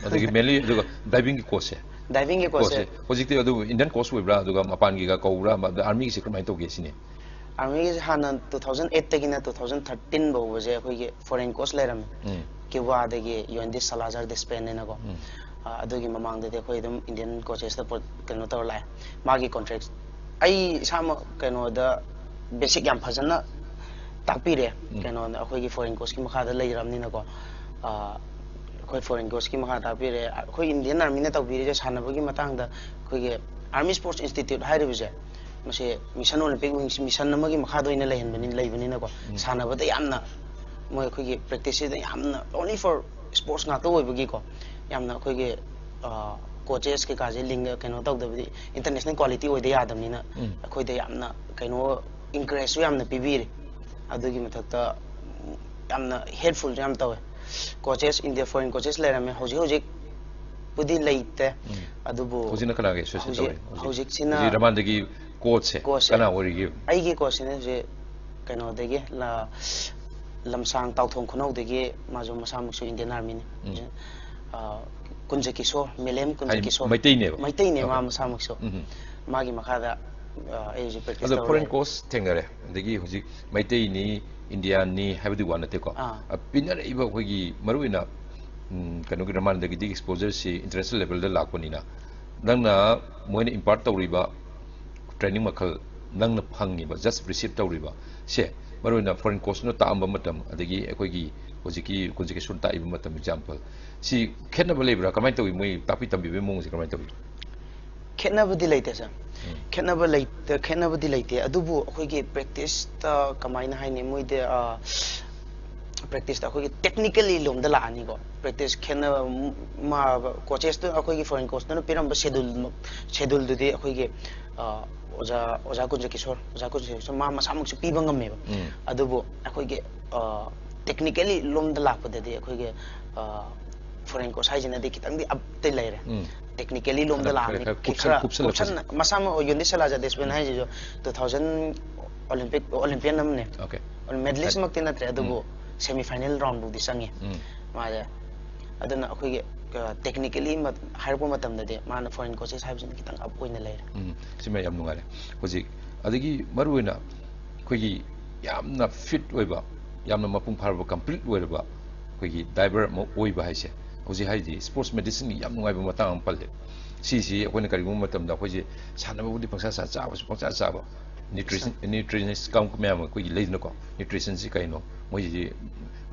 ꯑꯗꯒꯤ mainly ꯑꯗꯨꯒ divingꯒꯤ coachꯁꯦ? divingꯒꯤ coachꯁꯦ Coachꯁꯦ ꯍꯧꯖꯤꯛꯇꯤ ꯑꯗꯨ Indian coach ꯑꯣꯏꯕ꯭ꯔꯥ, ꯑꯗꯨꯒ ꯃꯄꯥꯟꯒꯤꯒ ꯀꯧꯕ꯭ꯔꯥ, ꯑꯗ armyꯒꯤꯁꯦ ꯀꯃꯥꯏꯅ ꯇꯧꯒꯦ ꯁꯤꯅꯤ? armyꯒꯤꯁꯦ ꯍꯥꯟꯅ two thousand eight ꯇꯒꯤꯅ two thousand thirteen ꯐꯥꯎꯕꯁꯦ ꯑꯩꯈꯣꯏꯒꯤ foreign coach ꯂꯩꯔꯝꯃꯦ꯫ ꯎꯝ꯫ Cubaꯗꯒꯤ Joandis Salazar de Spain ꯍꯥꯏꯅꯀꯣ꯫ ꯎꯝ꯫ ꯑ, ꯑꯗꯨꯒꯤ ꯃꯃꯥꯡꯗꯗꯤ ꯑꯩꯈꯣꯏ ꯑꯗꯨꯝ Indian coachesꯇ ꯄꯣꯠ-, ꯀꯩꯅꯣ ꯇꯧꯔ ꯂꯥꯛꯑꯦ꯫ ꯃꯥꯒꯤ contract, ꯑꯩ ꯏꯁꯥꯃꯛ ꯀꯩꯅꯣꯗ basic ꯌꯥꯝ ꯐꯖꯅ ꯇꯥꯛꯄꯤꯔꯦ꯫ ꯎꯝ꯫ ꯀꯩꯅꯣꯗ ꯑꯩꯈꯣꯏꯒꯤ foreign coachꯀꯤ ꯃꯈꯥꯗ ꯂꯩꯔꯕꯅꯤꯅꯀꯣ꯫ ꯑ, ꯑꯩꯈꯣꯏ foreign coachꯀꯤ ꯃꯈꯥ ꯇꯥꯛꯄꯤꯔꯦ꯫ ꯑꯩꯈꯣꯏ Indian armyꯅ ꯇꯧꯕꯤꯔꯤꯁꯦ ꯁꯥꯟꯅꯕꯒꯤ ꯃꯇꯥꯡꯗ ꯑꯩꯈꯣꯏꯒꯤ Army Sports Institute ꯍꯥꯏꯔꯤꯕꯁꯦ, ꯃꯁꯤ Mission Olympic Wings mission ꯑꯃꯒꯤ ꯃꯈꯥꯗ ꯑꯣꯏꯅ ꯂꯩꯍꯟꯕꯅꯤ, ꯂꯩꯕꯅꯤꯅꯀꯣ꯫ ꯎꯝ꯫ ꯁꯥꯟꯅꯕꯗ ꯌꯥꯝꯅ ꯃꯣꯏ ꯑꯩꯈꯣꯏꯒꯤ practiceꯁꯤꯗ ꯌꯥꯝꯅ only for sports ꯉꯥꯛꯇ ꯑꯣꯏꯕꯒꯤꯀꯣ, ꯌꯥꯝꯅ ꯑꯩꯈꯣꯏꯒꯤ, ꯑ, coaches ꯀꯩꯀꯥꯁꯦ ꯂꯤꯡ-, ꯀꯩꯅꯣ ꯇꯧꯗꯕꯗꯤ international quality ꯑꯣꯏꯗ ꯌꯥꯗꯕꯅꯤꯅ ꯎꯝ꯫ ꯑꯩꯈꯣꯏꯗ ꯌꯥꯝꯅ ꯀꯩꯅꯣ encourageꯁꯨ ꯌꯥꯝꯅ ꯄꯤꯕꯤꯔꯦ꯫ ꯑꯗꯨꯒꯤ ꯃꯊꯛꯇ ꯌꯥꯝꯅ helpfulꯁꯨ ꯌꯥꯝ ꯇꯧꯋꯦ꯫ Coaches, India foreign coaches ꯂꯩꯔꯝꯃꯦ, ꯍꯧꯖꯤꯛ ꯍꯧꯖꯤꯛꯄꯨꯗꯤ ꯂꯩꯇꯦ꯫ ꯎꯝ꯫ ꯑꯗꯨꯕꯨ ꯍꯧꯖꯤꯛꯅ ꯀꯅꯥꯒꯤ associate ꯍꯧꯖꯤꯛ-, ꯇꯧꯔꯤ? ꯍꯧꯖꯤꯛ-, ꯍꯧꯖꯤꯛꯁꯤꯅ ꯍꯧꯖꯤꯛ ꯔꯃꯥꯟꯗꯒꯤ coachꯁꯦ coachꯁꯦ ꯀꯅꯥ ꯑꯣꯏꯔꯤꯒꯦ? ꯑꯩꯒꯤ coachꯁꯤꯅ ꯍꯧꯖꯤꯛ ꯀꯩꯅꯣꯗꯒꯤ ꯂ-, ꯂꯝꯁꯥꯡ ꯇꯥꯎꯊꯣꯡ ꯈꯨꯅꯧꯗꯒꯤ, ꯃꯥꯁꯨ ꯃꯁꯥꯃꯛꯁꯨ Indian Armyꯅꯤ꯫ ꯎꯝ꯫ ꯑ, ꯀꯨꯟꯖꯀꯤꯁꯣꯔ, ꯃꯦꯂꯦꯝ ꯍꯥꯏꯗꯤ ꯀꯨꯟꯖꯀꯤꯁꯣꯔ꯫ ꯃꯩꯇꯩꯅꯦꯕ? ꯃꯩꯇꯩꯅꯦ ꯃꯥ Okay. ꯃꯁꯥꯃꯛꯁꯨ꯫ ꯎꯝ꯫ ꯃꯥꯒꯤ ꯃꯈꯥꯗ, ꯑ, ꯑꯩ ꯍꯧꯖꯤꯛ practice ꯑꯗꯣ ꯇꯧꯔ foreign ꯂꯩ꯫ coach ꯊꯦꯡꯅꯔꯦ, ꯑꯗꯒꯤ ꯍꯧꯖꯤꯛ ꯃꯩꯇꯩꯅꯤ, Indianꯅꯤ ꯍꯥꯏꯕꯗꯤ ꯋꯥ ꯅꯠꯇꯦꯀꯣ꯫ ꯑꯥ꯫ ꯑ, ꯄꯤꯅꯔꯛꯏꯕ ꯑꯩꯈꯣꯏꯒꯤ ꯃꯔꯨꯑꯣꯏꯅ, ꯎꯝ, ꯀꯩꯅꯣꯒꯤ ꯔꯃꯥꯟꯗꯒꯤꯗꯤ exposureꯁꯤ international levelꯗ ꯂꯥꯛꯄꯅꯤꯅ, ꯅꯪꯅ ꯃꯣꯏꯅ impart ꯇꯧꯔꯤꯕ training ꯃꯈꯜ, ꯅꯪꯅ ꯐꯪꯉꯤꯕ, just receive ꯇꯧꯔꯤꯕ ꯁꯦ, ꯃꯔꯨꯑꯣꯏꯅ foreign coachꯅ ꯇꯥꯛꯑꯝꯕ ꯃꯇꯝ, ꯑꯗꯒꯤ ꯑꯩꯈꯣꯏꯒꯤ ꯍꯧꯖꯤꯛꯀꯤ ꯀꯨꯟꯖꯀꯤꯁꯣꯔꯅ ꯇꯥꯛꯏꯕ ꯃꯇꯝ, example, ꯁꯤ ꯈꯦꯠꯅꯕ ꯂꯩꯕ꯭ꯔꯥ? ꯀꯃꯥꯏꯅ ꯇꯧꯋꯤ? ꯃꯣꯏ ꯇꯥꯛꯄꯤ ꯇꯝꯕꯤꯕꯒꯤ ꯃꯑꯣꯡꯁꯦ ꯀꯃꯥꯏꯅ ꯇꯧꯋꯤ? ꯈꯦꯠꯅꯕꯗꯤ ꯂꯩꯇꯦ sir꯫ ꯎꯝ꯫ ꯈꯦꯠꯅꯕ ꯂꯩꯇ-, ꯈꯦꯠꯅꯕꯗꯤ ꯂꯩꯇꯦ, ꯑꯗꯨꯕꯨ ꯑꯩꯈꯣꯏꯒꯤ practiceꯇ ꯀꯃꯥꯏꯅ ꯍꯥꯏꯅꯤ, ꯃꯣꯏꯗꯤ, ꯑ, ꯄ꯭ꯔꯦꯛꯇꯤꯁꯇ ꯑꯩꯈꯣꯏꯒꯤ ꯇꯦꯛꯅꯤꯀꯦꯜꯂꯤ ꯂꯣꯝꯗ ꯂꯥꯛꯑꯅꯤꯀꯣ꯫ ꯄ꯭ꯔꯦꯛꯇꯤꯁ ꯈꯦꯠꯅꯕ, ꯃꯥ ꯀꯣꯆꯦꯁꯇꯨ, ꯑꯩꯈꯣꯏꯒꯤ ꯐꯣꯔꯦꯟ ꯀꯣꯆꯇꯨꯅ ꯄꯤꯔꯝꯕ ꯁꯦꯗꯨꯜꯃꯛ, ꯁꯦꯗꯨꯜꯗꯨꯗꯤ ꯑꯩꯈꯣꯏꯒꯤ ꯑ, ꯑꯣꯖꯥ, ꯑꯣꯖꯥ ꯀꯨꯟꯖ ꯀꯤꯁꯣꯔ, ꯑꯣꯖꯥ ꯀꯨꯟꯖ ꯀꯤꯁꯣꯔ ꯃꯥ ꯃꯁꯥꯃꯛꯁꯨ ꯄꯤꯕ ꯉꯝꯃꯦꯕ꯫ ꯎꯝ. ꯑꯗꯨꯕꯨ ꯑꯩꯈꯣꯏꯒꯤ ꯇꯦꯛꯅꯤꯀꯦꯜꯂꯤ ꯂꯣꯝꯗ ꯂꯥꯛꯄꯗꯗꯤ ꯑꯩꯈꯣꯏꯒꯤ ꯐꯣꯔꯦꯟ ꯀꯣꯆ ꯍꯥꯏꯁꯤꯅꯗꯤ ꯈꯤꯇꯪꯗꯤ ꯑꯞꯇ ꯂꯩꯔꯦ꯫ ꯎꯝ. ꯇꯦꯛꯅꯤꯀꯦꯜꯂꯤ ꯂꯣꯝꯗ ꯈꯔ, ꯂꯥꯛꯑꯅꯤ ꯈꯔ ꯀꯤ-, ꯀꯨꯞꯁꯜ-, ꯈꯔ ꯀꯨꯞꯁꯜꯂꯛꯄꯁꯦ꯫ ꯀꯨꯞꯁꯟꯅ, ꯃꯁꯥꯃꯛ ꯌꯣꯟꯗꯤ ꯁꯂꯥꯖꯥꯗꯦꯁꯄꯦꯟ ꯍꯥꯏꯁꯤꯁꯨ ꯇꯨ ꯊꯥꯎꯖꯟ ꯑꯣꯂꯤꯝꯄꯤꯛ, ꯑꯣꯂꯤꯝꯄꯤꯌꯟ ꯑꯃꯅꯦ꯫ Okay. ꯃꯦꯗꯂꯤꯁꯃꯛꯇꯤ ꯅꯠꯇ꯭ꯔꯦ, ꯑꯗꯨꯕꯨ ꯎꯝ. ꯁꯦꯃꯤ ꯐꯥꯏꯅꯦꯜ ꯔꯥꯎꯟꯐꯧꯗꯤ ꯆꯪꯉꯤ ꯎꯝ. ꯃꯥꯁꯦ꯫ ꯑꯗꯨꯅ ꯑꯩꯈꯣꯏꯒꯤ ꯇꯦꯛꯅꯤꯀꯦꯜꯂꯤ ꯍꯥꯏꯔꯛꯄ ꯃꯇꯝꯗꯗꯤ ꯃꯥꯅ ꯐꯣꯔꯦꯟ ꯀꯣꯆꯦꯁ ꯍꯥꯏꯕꯁꯤꯅ ꯈꯤꯇꯪ ꯑꯞ ꯑꯣꯏꯅ ꯂꯩꯔꯦ꯫ ꯎꯝ, ꯁꯤꯃ ꯌꯥꯝ ꯅꯨꯡꯉꯥꯏꯔꯦ꯫ ꯍꯧꯖꯤꯛ ꯑꯗꯒꯤ ꯃꯔꯨꯑꯣꯏꯅ ꯑꯩꯈꯣꯏꯒꯤ ꯌꯥꯝꯅ ꯐꯤꯠ ꯑꯣꯏꯕ, ꯌꯥꯝꯅ ꯃꯄꯨꯡ ꯐꯥꯔꯕ, ꯀꯝꯄ꯭ꯂꯤꯠ ꯑꯣꯏꯔꯕ ꯑꯩꯈꯣꯏꯒꯤ ꯗꯥꯏꯚꯔ ꯑꯃ ꯑꯣꯏꯕ ꯍꯥꯏꯁꯦ, ꯍꯧꯖꯤꯛ ꯍꯥꯏꯗꯤ ꯁ꯭ꯄꯣꯔꯠꯁ ꯃꯦꯗꯤꯁꯤꯟꯒꯤ ꯌꯥꯝ ꯅꯨꯡꯉꯥꯏꯕ ꯃꯇꯥꯡ ꯑꯃ ꯄꯜꯂꯦ꯫ ꯁꯤꯁꯤ ꯑꯩꯈꯣꯏꯅ ꯀꯔꯤꯒꯨꯝꯕ ꯃꯇꯝꯗ ꯑꯩꯈꯣꯏꯁꯦ ꯁꯥꯟꯅꯕꯕꯨꯗꯤ ꯄꯪꯁꯥ ꯁꯥ, ꯆꯥꯕꯁꯨ ꯄꯪꯆꯥ ꯆꯥꯕ, ꯅ꯭ꯌꯨꯇ꯭ꯔꯤꯁꯟ, ꯅ꯭ꯌꯨꯇ꯭ꯔꯤꯁꯟꯁ ꯀꯥꯡ ꯃꯌꯥꯝ ꯑꯩꯈꯣꯏꯒꯤ ꯂꯩꯗꯅꯀꯣ, ꯅ꯭ꯌꯨꯇ꯭ꯔꯤꯁꯟꯁꯤ ꯀꯩꯅꯣ, ꯃꯣꯏꯁꯤ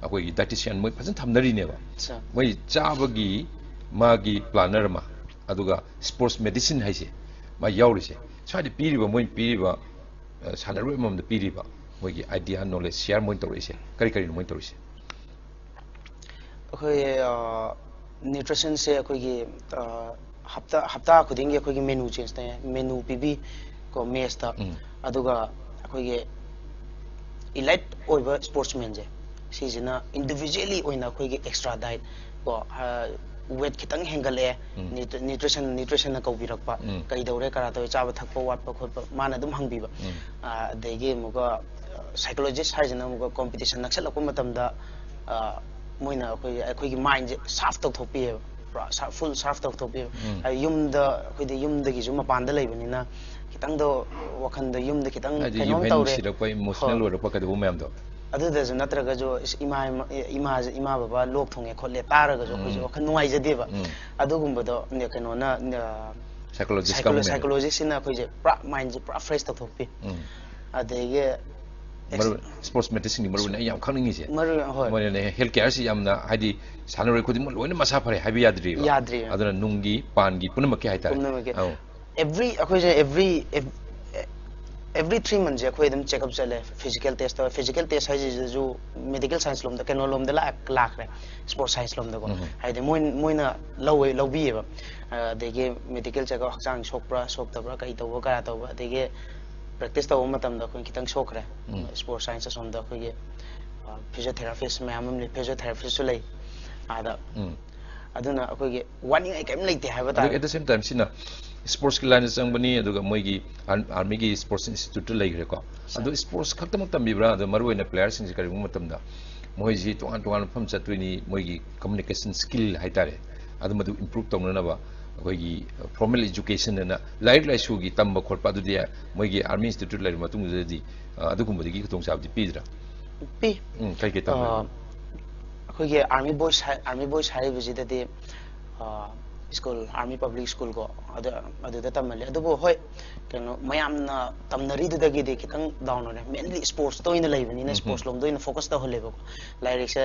ꯑꯩꯈꯣꯏꯒꯤ ꯗꯥꯏꯇꯤꯁꯤꯌꯥꯟ ꯃꯣꯏ ꯐꯖꯅ ꯊꯝꯅꯔꯤꯅꯦꯕ꯫ ꯑꯠꯆꯥ꯫ ꯃꯣꯏ ꯆꯥꯕꯒꯤ ꯃꯥꯒꯤ ꯄ꯭ꯂꯥꯅꯔ ꯑꯃ, ꯑꯗꯨꯒ ꯁ꯭ꯄꯣꯔꯠꯁ ꯃꯦꯗꯤꯁꯤꯟ ꯍꯥꯏꯁꯦ ꯃꯥ ꯌꯥꯎꯔꯤꯁꯦ, ꯁ꯭ꯋꯥꯏꯗ ꯄꯤꯔꯤꯕ, ꯃꯣꯏꯅ ꯄꯤꯔꯤꯕ, ꯑ, ꯁꯥꯟꯅꯔꯣꯏ ꯑꯃꯃꯝꯗ ꯄꯤꯔꯤꯕ ꯃꯣꯏꯒꯤ ꯑꯥꯏꯗꯤꯌꯥ, ꯅꯣꯂꯦꯖ ꯁꯤꯌꯥꯔ ꯃꯣꯏꯅ ꯇꯧꯔꯛꯏꯁꯦ ꯀꯔꯤ ꯀꯔꯤꯅꯣ ꯃꯣꯏꯅ ꯇꯧꯔꯤꯁꯦ? ꯑꯩꯈꯣꯏ ꯅ꯭ꯌꯨꯇ꯭ꯔꯤꯁꯟꯁꯦ ꯑꯩꯈꯣꯏꯒꯤ ꯑ, ꯍꯞꯇꯥ, ꯍꯞꯇꯥ ꯈꯨꯗꯤꯡꯒꯤ ꯑꯩꯈꯣꯏꯒꯤ ꯃꯦꯅꯨ ꯆꯦꯟꯖ ꯇꯧꯋꯦ꯫ ꯃꯦꯅꯨ ꯄꯤꯕꯤ ꯀꯣ, ꯃꯦꯁꯇ꯫ ꯎꯝ. ꯑꯗꯨꯒ ꯑꯩꯈꯣꯏꯒꯤ ꯏꯂꯥꯏꯠ ꯑꯣꯏꯕ ꯁ꯭ꯄꯣꯔꯠꯁꯃꯦꯟꯁꯦ ꯁꯤꯁꯤꯅ ꯏꯟꯗꯤꯕꯤꯖꯨꯋꯦꯂꯤ ꯑꯣꯏꯅ ꯑꯩꯈꯣꯏꯒꯤ ꯑꯦꯛꯁꯇ꯭ꯔꯥ ꯗꯥꯏꯠ ꯀꯣ, ꯋꯦꯠ ꯈꯤꯇꯪ ꯍꯦꯟꯒꯠꯂꯛꯑꯦ, ꯎꯝ. ꯅ꯭ꯌꯨꯇ꯭ꯔꯤ-, ꯅ꯭ꯌꯨꯇ꯭ꯔꯤꯁꯟ, ꯅ꯭ꯌꯨꯇ꯭ꯔꯤꯁꯟꯅ ꯀꯧꯕꯤꯔꯛꯄ, ꯎꯝ. ꯀꯩꯗꯧꯔꯦ, ꯀꯔꯥ ꯇꯧꯔꯦ, ꯆꯥꯕ ꯊꯛꯄ ꯋꯥꯠꯄ ꯈꯣꯠꯄ ꯃꯥꯅ ꯑꯗꯨꯝ ꯍꯪꯕꯤꯕ꯫ ꯎꯝ. ꯑ, ꯑꯗꯒꯤ ꯑꯃꯨꯛꯀ ꯁꯥꯏꯀꯣꯂꯣꯖꯤꯁ ꯍꯥꯏꯁꯤꯅ ꯑꯃꯨꯛꯀ ꯀꯣꯝꯄꯤꯇꯤꯁꯟ ꯅꯛꯁꯜꯂꯛꯄ ꯃꯇꯝꯗ, ꯑ, ꯃꯣꯏꯅ ꯑꯩꯈꯣꯏꯒꯤ, ꯑꯩꯈꯣꯏꯒꯤ ꯃꯥꯏꯟꯁꯦ ꯁꯥꯔꯞ ꯇꯧꯊꯣꯛꯄꯤꯌꯦꯕ, ꯄꯨꯔꯥ ꯁꯥꯔꯞ, ꯐꯨꯜ ꯁꯥꯔꯞ ꯇꯧꯊꯣꯛꯄꯤꯌꯦꯕ꯫ ꯎꯝ. ꯍꯥꯏꯗꯤ ꯌꯨꯝꯗ, ꯑꯩꯈꯣꯏꯗꯤ ꯌꯨꯝꯗꯒꯤꯁꯨ ꯃꯄꯥꯟꯗ ꯂꯩꯕꯅꯤꯅ ꯈꯤꯇꯪꯗ ꯋꯥꯈꯜꯗ ꯌꯨꯝꯗ ꯈꯤꯇꯪ ꯍꯥꯏꯗꯤ ꯀꯩꯅꯣꯝ ꯌꯨꯝꯍꯩ ꯇꯧꯔꯦ꯫ ꯅꯨꯡꯁꯤꯔꯛꯄ, ꯏꯃꯣꯁꯅꯦꯜ ꯍꯣꯏ꯫ ꯑꯣꯏꯔꯛꯄ ꯀꯩꯗꯧꯕ ꯃꯌꯥꯝꯗꯣ꯫ ꯑꯗꯨꯗꯁꯨ ꯅꯠꯇ꯭ꯔꯒꯁꯨ ꯏꯁ, ꯏꯃꯥ, ꯏꯃꯥ, ꯏꯃꯥ, ꯏꯃꯥ ꯕꯕꯥ ꯂꯣꯛ ꯊꯨꯡꯉꯦ ꯈꯣꯠꯂꯦ ꯇꯥꯔꯒꯁꯨ ꯑꯩꯈꯣꯏꯁꯦ ꯎꯝ. ꯋꯥꯈꯜ ꯅꯨꯡꯉꯥꯏꯖꯗꯦꯕ꯫ ꯎꯝ. ꯑꯗꯨꯒꯨꯝꯕꯗꯣ ꯅꯦ-, ꯀꯩꯅꯣꯅ, ꯅ-, ꯁꯥꯏꯀꯣꯂꯣꯖꯤꯁ ꯁꯥꯏꯀꯣꯂꯣ-, ꯀꯥꯡꯕꯨꯅꯦ꯫ ꯁꯥꯏꯀꯣꯂꯣꯖꯤꯁꯁꯤꯅ ꯑꯩꯈꯣꯏꯁꯦ ꯄꯨꯔꯥ ꯃꯥꯏꯟꯁꯦ ꯄꯨꯔꯥ ꯐ꯭ꯔꯦꯁ ꯇꯧꯊꯣꯛꯄꯤ꯫ ꯎꯝ. ꯑꯗꯒꯤ ꯃꯔꯨ-, ꯁ꯭ꯄꯣꯔꯠꯁ ꯃꯦꯗꯤꯁꯤꯟꯒꯤ ꯃꯔꯨ ꯑꯣꯏꯅ ꯑꯩ ꯌꯥꯝ ꯈꯪꯅꯤꯡꯉꯤꯁꯦ꯫ ꯃꯔꯨ-, ꯍꯣꯏ꯫ ꯃꯣꯏꯅꯅꯦ ꯍꯦꯜꯊ ꯀꯦꯌꯔꯁꯤ ꯌꯥꯝꯅ, ꯍꯥꯏꯗꯤ ꯁꯥꯟꯅꯔꯣꯏ ꯈꯨꯗꯤꯡꯃꯛ ꯂꯣꯏꯅ ꯃꯁꯥ ꯐꯔꯦ ꯍꯥꯏꯕ ꯌꯥꯗ꯭ꯔꯤꯕ꯫ ꯌꯥꯗ꯭ꯔꯤ꯫ ꯑꯗꯨꯅ ꯅꯨꯡꯒꯤ, ꯄꯥꯟꯒꯤ, ꯄꯨꯝꯅꯃꯛꯀꯤ ꯍꯥꯏꯇꯥꯔꯦ꯫ ꯄꯨꯝꯅꯃꯛꯀꯤ꯫ ꯑꯧ꯫ ꯑꯦꯚ꯭ꯔꯤ, ꯑꯩꯈꯣꯏꯁꯦ ꯑꯦꯚ꯭ꯔꯤ, ꯑꯦꯚ-, ꯑꯦ-, ꯑꯦꯕ꯭ꯔꯤ ꯊ꯭ꯔꯤ ꯃꯟꯁꯦ ꯑꯩꯈꯣꯏ ꯑꯗꯨꯝ ꯆꯦꯛꯑꯞ ꯆꯠꯂꯦ, ꯐꯤꯖꯤꯀꯦꯜ ꯇꯦꯁ ꯇꯧꯋꯦ꯫ ꯐꯤꯖꯤꯀꯦꯜ ꯇꯦꯁ ꯍꯥꯏꯁꯤꯗꯁꯨ ꯃꯦꯗꯤꯀꯦꯜ ꯁꯥꯏꯟꯁ ꯂꯣꯝꯗ, ꯀꯩꯅꯣ ꯂꯣꯝꯗ ꯂꯥꯛ- ꯂꯥꯛꯈ꯭ꯔꯦ, ꯁ꯭ꯄꯣꯔꯠꯁ ꯁꯥꯏꯟꯁ ꯂꯣꯝꯗꯀꯣ꯫ ꯎꯝ꯫ ꯍꯥꯏꯗꯤ ꯃꯣꯏ ꯃꯣꯏꯅ ꯂꯧꯋꯦ, ꯂꯧꯕꯤꯌꯦꯕ꯫ ꯑꯗꯒꯤ ꯃꯦꯗꯤꯀꯦꯜ ꯆꯦꯛꯑꯞ, ꯍꯛꯆꯥꯡ ꯁꯣꯛꯄ꯭ꯔꯥ ꯁꯣꯛꯇꯕ꯭ꯔꯥ, ꯀꯩ ꯇꯧꯕ ꯀꯌꯥ ꯇꯧꯕ, ꯑꯗꯒꯤ ꯄ꯭ꯔꯦꯛꯇꯤꯁ ꯇꯧꯕ ꯃꯇꯝꯗ ꯑꯩꯈꯣꯏ ꯈꯤꯇꯪ ꯁꯣꯛꯈ꯭ꯔꯦ꯫ ꯎꯝ꯫ ꯁ꯭ꯄꯣꯔꯠꯁ ꯁꯥꯏꯟꯁ ꯑꯁꯣꯝꯗ ꯑꯩꯈꯣꯏꯒꯤ ꯐꯤꯖꯤꯑꯣꯊꯦꯔꯥꯄꯤꯁ ꯃꯌꯥꯝ ꯑꯃ ꯂꯩ, ꯐꯤꯖꯤꯑꯣꯊꯦꯔꯥꯄꯤꯁꯁꯨ ꯂꯩ ꯑꯥꯗ꯫ ꯎꯝ꯫ ꯑꯗꯨꯅ ꯑꯩꯈꯣꯏꯒꯤ ꯋꯥꯅꯤꯡꯉꯥꯏ ꯀꯔꯤꯝ ꯂꯩꯇꯦ ꯍꯥꯏꯕ ꯑꯗꯨꯒ ꯇꯥꯔꯦ꯫ At the same time ꯁꯤꯅ ꯁ꯭ꯄꯣꯔꯠꯁꯀꯤ ꯂꯥꯏꯟꯗ ꯆꯪꯕꯅꯤ, ꯑꯗꯨꯒ ꯃꯣꯏꯒꯤ ꯑꯥꯔ- ꯑꯥꯔꯃꯤꯒꯤ ꯁ꯭ꯄꯣꯔꯠꯁ ꯏꯟꯁꯇꯤꯇ꯭ꯌꯨꯠꯇ ꯂꯩꯈ꯭ꯔꯦꯀꯣ꯫ ꯁꯥꯔ꯫ ꯑꯗꯣ ꯁ꯭ꯄꯣꯔꯠꯁ ꯈꯛꯇꯃꯛ ꯇꯝꯕꯤꯕ꯭ꯔꯥ? ꯑꯗꯣ ꯃꯔꯨꯑꯣꯏꯅ ꯄ꯭ꯂꯦꯌꯔꯁꯤꯡꯁꯦ ꯀꯔꯤꯒꯨꯝꯕ ꯃꯇꯝꯗ ꯃꯣꯏꯁꯤ ꯇꯣꯉꯥꯟ ꯇꯣꯉꯥꯟꯕ ꯃꯐꯝ ꯆꯠꯇꯣꯏꯅꯤ, ꯃꯣꯏꯒꯤ ꯀꯝꯃꯨꯅꯤꯀꯦꯁꯟ ꯁ꯭ꯀꯤꯜ ꯍꯥꯏꯇꯥꯔꯦ, ꯑꯗꯨ ꯃꯗꯨ ꯏꯝꯄ꯭ꯔꯨꯞ ꯇꯧꯅꯅꯕ ꯑꯩꯈꯣꯏꯒꯤ ꯐꯣꯔꯃꯦꯜ ꯑꯦꯖꯨꯀꯦꯁꯟ ꯑꯅ ꯂꯥꯏꯔꯤꯛ ꯂꯥꯏꯁꯨꯒꯤ ꯇꯝꯕ ꯈꯣꯠꯄ ꯑꯗꯨꯗꯤ ꯃꯣꯏꯒꯤ ꯑꯥꯔꯃꯤ ꯏꯟꯁꯇꯤꯇ꯭ꯌꯨꯠ ꯂꯩꯔꯕ ꯃꯇꯨꯡꯗꯗꯤ, ꯑ, ꯑꯗꯨꯒꯨꯝꯕꯗꯒꯤ ꯈꯨꯗꯣꯡꯆꯥꯕꯗꯤ ꯄꯤꯗ꯭ꯔꯥ? ꯄꯤ꯫ ꯎꯝ, ꯀꯩ ꯀꯩ ꯇꯝꯕ? ꯑ, ꯑꯩꯈꯣꯏꯒꯤ ꯑꯥꯔꯃꯤ ꯕꯣꯏꯁ ꯍꯥꯏ-, ꯑꯥꯔꯃꯤ ꯕꯣꯏꯁ ꯍꯥꯏꯔꯤꯕꯁꯤꯗꯗꯤ, ꯑ, ꯁ꯭ꯀꯨꯜ, ꯑꯥꯔꯃꯤ ꯄꯕ꯭ꯂꯤꯛ ꯁ꯭ꯀꯨꯜ ꯀꯣ, ꯑꯗꯨ, ꯑꯗꯨꯗ ꯇꯝꯍꯜꯂꯤ꯫ ꯑꯗꯨꯕꯨ ꯍꯣꯏ, ꯀꯩꯅꯣ, ꯃꯌꯥꯝꯅ ꯇꯝꯅꯔꯤꯗꯨꯗꯒꯤꯗꯤ ꯈꯤꯇꯪ ꯗꯥꯎꯟ ꯑꯣꯏꯔꯦ꯫ ꯃꯦꯟꯂꯤ ꯁ꯭ꯄꯣꯔꯠꯁꯇ ꯑꯣꯏꯅ ꯂꯩꯕꯅꯤꯅ, ꯎꯝ, ꯎꯝ꯫ ꯁ꯭ꯄꯣꯔꯠꯁ ꯂꯣꯝꯗ ꯑꯣꯏꯅ ꯐꯣꯀꯁ ꯇꯧꯍꯜꯂꯦꯕꯀꯣ꯫ ꯂꯥꯏꯔꯤꯛꯁꯦ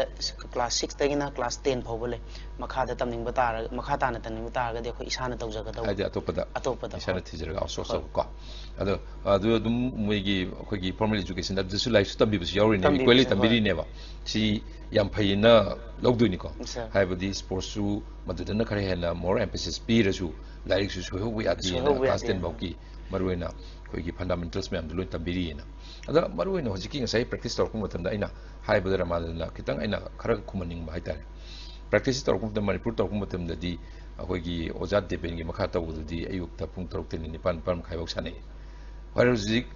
ꯀ꯭ꯂꯥꯁ ꯁꯤꯛꯁꯇꯒꯤꯅ ꯀ꯭ꯂꯥꯁ ꯇꯦꯟ ꯐꯥꯎꯕ ꯂꯩ꯫ ꯃꯈꯥꯗ ꯇꯝꯅꯤꯡꯕ ꯇꯥꯔꯒ, ꯃꯈꯥ ꯇꯥꯅ ꯇꯝꯅꯤꯡꯕ ꯇꯥꯔꯒꯗꯤ ꯑꯩꯈꯣꯏ ꯏꯁꯥꯅ ꯇꯧꯖꯒꯗꯧꯕ꯫ ꯍꯥꯏꯗꯤ ꯑꯇꯣꯞꯄꯗ ꯑꯇꯣꯞꯄꯗ, ꯏꯁꯥꯅ ꯍꯣꯏ꯫ ꯊꯤꯖꯔꯒ ꯑꯥꯎꯠꯁꯣꯔꯁ ꯍꯣꯏ꯫ ꯇꯧꯕꯀꯣ꯫ ꯑꯗꯣ ꯑꯗꯨ ꯑꯗꯨꯝ ꯃꯣꯏꯒꯤ ꯑꯩꯈꯣꯏꯒꯤ ꯐꯣꯔꯃꯦꯜ ꯑꯦꯖꯨꯀꯦꯁꯟ ꯑꯗꯨꯁꯨ ꯂꯥꯏꯔꯤꯛꯁꯨ ꯇꯝꯕꯤꯕꯁꯨ ꯌꯥꯎꯔꯤꯅꯦ, ꯇꯝꯕꯤꯕꯁꯨ, ꯏꯀ꯭ꯋꯦꯂꯤ ꯍꯣꯏ꯫ ꯇꯝꯕꯤꯔꯤꯅꯦꯕ꯫ ꯁꯤ ꯌꯥꯝ ꯐꯩꯌꯦꯅ ꯂꯧꯗꯣꯏꯅꯤꯀꯣ꯫ ꯁꯥꯔ꯫ ꯍꯥꯏꯕꯗꯤ ꯁ꯭ꯄꯣꯔꯠꯁꯁꯨ ꯃꯗꯨꯗꯅ ꯈꯔ ꯍꯦꯟꯅ ꯃꯣꯔ ꯑꯦꯝꯐꯦꯁꯤꯁ ꯄꯤꯔꯁꯨ, ꯂꯥꯏꯔꯤꯛꯁꯨ ꯁꯣꯏꯍꯧꯕ ꯌꯥꯗꯦꯅ ꯁꯣꯏꯍꯧꯕ ꯀ꯭ꯂꯥꯁ ꯌꯥꯗꯦ꯫ ꯇꯦꯟ ꯐꯥꯎꯒꯤ ꯃꯔꯨꯑꯣꯏꯅ ꯑꯩꯈꯣꯏꯒꯤ ꯐꯟꯗꯥꯃꯦꯟꯇꯜꯁ ꯃꯌꯥꯝꯗꯣ ꯂꯣꯏ ꯇꯝꯕꯤꯔꯤꯑꯅ꯫ ꯑꯗ ꯃꯔꯨꯑꯣꯏꯅ ꯍꯧꯖꯤꯛꯀꯤ ꯉꯁꯥꯏ ꯄ꯭ꯔꯦꯛꯇꯤꯁ ꯇꯧꯔꯛꯄ ꯃꯇꯝꯗ ꯑꯩꯅ ꯍꯥꯏꯕꯗ ꯔꯃꯥꯗꯅ ꯈꯤꯇꯪ ꯑꯩꯅ ꯈꯔ ꯈꯨꯝꯍꯟꯅꯤꯡꯕ ꯍꯥꯏꯇꯥꯔꯦ꯫ ꯄ꯭ꯔꯦꯛꯇꯤꯁ ꯇꯧꯔꯛꯄ ꯃꯇꯝꯗ, ꯃꯅꯤꯄꯨꯔ ꯇꯧꯔꯛꯄ ꯃꯇꯝꯗꯗꯤ ꯑꯩꯈꯣꯏꯒꯤ ꯑꯣꯖꯥ ꯗꯦꯕꯦꯟꯒꯤ ꯃꯈꯥ ꯇꯧꯕꯗꯨꯗꯤ ꯑꯌꯨꯛꯇ ꯄꯨꯡ ꯇꯔꯨꯛꯇꯩꯅ ꯅꯤꯄꯥꯟ, ꯅꯤꯄꯥꯟ ꯃꯈꯥꯏꯐꯥꯎ ꯁꯥꯟꯅꯩ꯫ ꯍꯣꯏ, ꯍꯧꯖꯤꯛ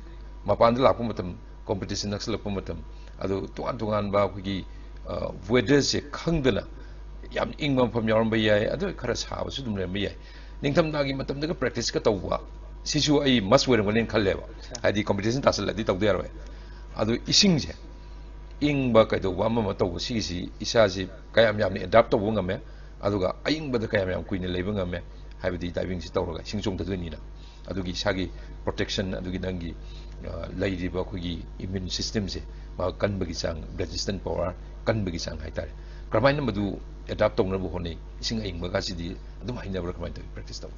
ꯃꯄꯥꯟꯗ ꯂꯥꯛꯄ ꯃꯇꯝ, ꯀꯣꯝꯄꯤꯇꯤꯁꯟ ꯅꯛꯁꯜꯂꯛꯄ ꯃꯇꯝ, ꯑꯗꯨ ꯇꯣꯉꯥꯟ ꯇꯣꯉꯥꯟꯕ ꯑꯩꯈꯣꯏꯒꯤ, ꯑ, ꯋꯦꯗꯔꯁꯦ ꯈꯪꯗꯅ ꯌꯥꯝ ꯏꯪꯕ ꯃꯐꯝ ꯌꯥꯎꯔꯝꯕ ꯌꯥꯏ, ꯑꯗꯨ ꯈꯔ ꯁꯥꯕꯁꯨ ꯑꯗꯨꯝ ꯂꯩꯔꯝꯕ ꯌꯥꯏ꯫ ꯅꯤꯡꯊꯝꯊꯥꯒꯤ ꯃꯇꯝꯗꯒ ꯄ꯭ꯔꯦꯛꯇꯤꯁꯀ ꯇꯧꯕ, ꯁꯤꯁꯨ ꯑꯩ ꯃꯁ ꯑꯣꯏꯔꯝꯒꯅꯤꯅ ꯈꯜꯂꯦꯕ꯫ ꯑꯆꯥ꯫ ꯍꯥꯏꯗꯤ ꯀꯣꯝꯄꯤꯇꯤꯁꯟ ꯇꯥꯁꯜꯂꯗꯤ ꯇꯧꯗ ꯌꯥꯔꯣꯏ꯫ ꯑꯗꯨ ꯏꯁꯤꯡꯁꯦ ꯏꯪꯕ ꯀꯩꯗꯧꯕ ꯑꯃ ꯑꯃ ꯇꯧꯕ ꯁꯤꯒꯤꯁꯤ ꯏꯁꯥꯁꯤ ꯀꯌꯥꯝ ꯌꯥꯝꯅ ꯑꯦꯗꯥꯞ ꯇꯧꯕ ꯉꯝꯃꯦ, ꯑꯗꯨꯒ ꯑꯏꯪꯕꯗ ꯀꯌꯥꯝ ꯌꯥꯝ ꯀꯨꯏꯅ ꯂꯩꯕ ꯉꯝꯃꯦ, ꯍꯥꯏꯕꯗꯤ ꯗꯥꯏꯚꯤꯡꯁꯤ ꯇꯧꯔꯒ ꯏꯁꯤꯡ ꯆꯣꯡꯊꯗꯣꯏꯅꯤꯅ꯫ ꯑꯗꯨꯒꯤ ꯏꯁꯥꯒꯤ ꯄ꯭ꯔꯣꯇꯦꯛꯁꯟ, ꯑꯗꯨꯒꯤ ꯅꯪꯒꯤ, ꯑ, ꯂꯩꯔꯤꯕ ꯑꯩꯈꯣꯏꯒꯤ ꯏꯃ꯭ꯌꯨꯟ ꯁꯤꯁꯇꯦꯝꯁꯦ, ꯃꯥ ꯀꯟꯕꯒꯤ ꯆꯥꯡ, ꯔꯦꯖꯤꯁꯇꯦꯟ ꯄꯋꯥꯔ ꯀꯟꯕꯒꯤ ꯆꯥꯡ ꯍꯥꯏꯇꯥꯔꯦ, ꯀꯔꯝꯍꯥꯏꯅ ꯃꯗꯨ ꯑꯦꯗꯥꯞ ꯇꯧꯅꯕ ꯍꯣꯠꯅꯩ? ꯏꯁꯤꯡ ꯑꯏꯪꯕꯒꯁꯤꯗꯤ ꯑꯗꯨꯝ ꯍꯩꯅꯕ꯭ꯔꯥ, ꯀꯃꯥꯏꯅ ꯇꯧꯏ ꯄ꯭ꯔꯦꯛꯇꯤꯁ ꯇꯧꯕ?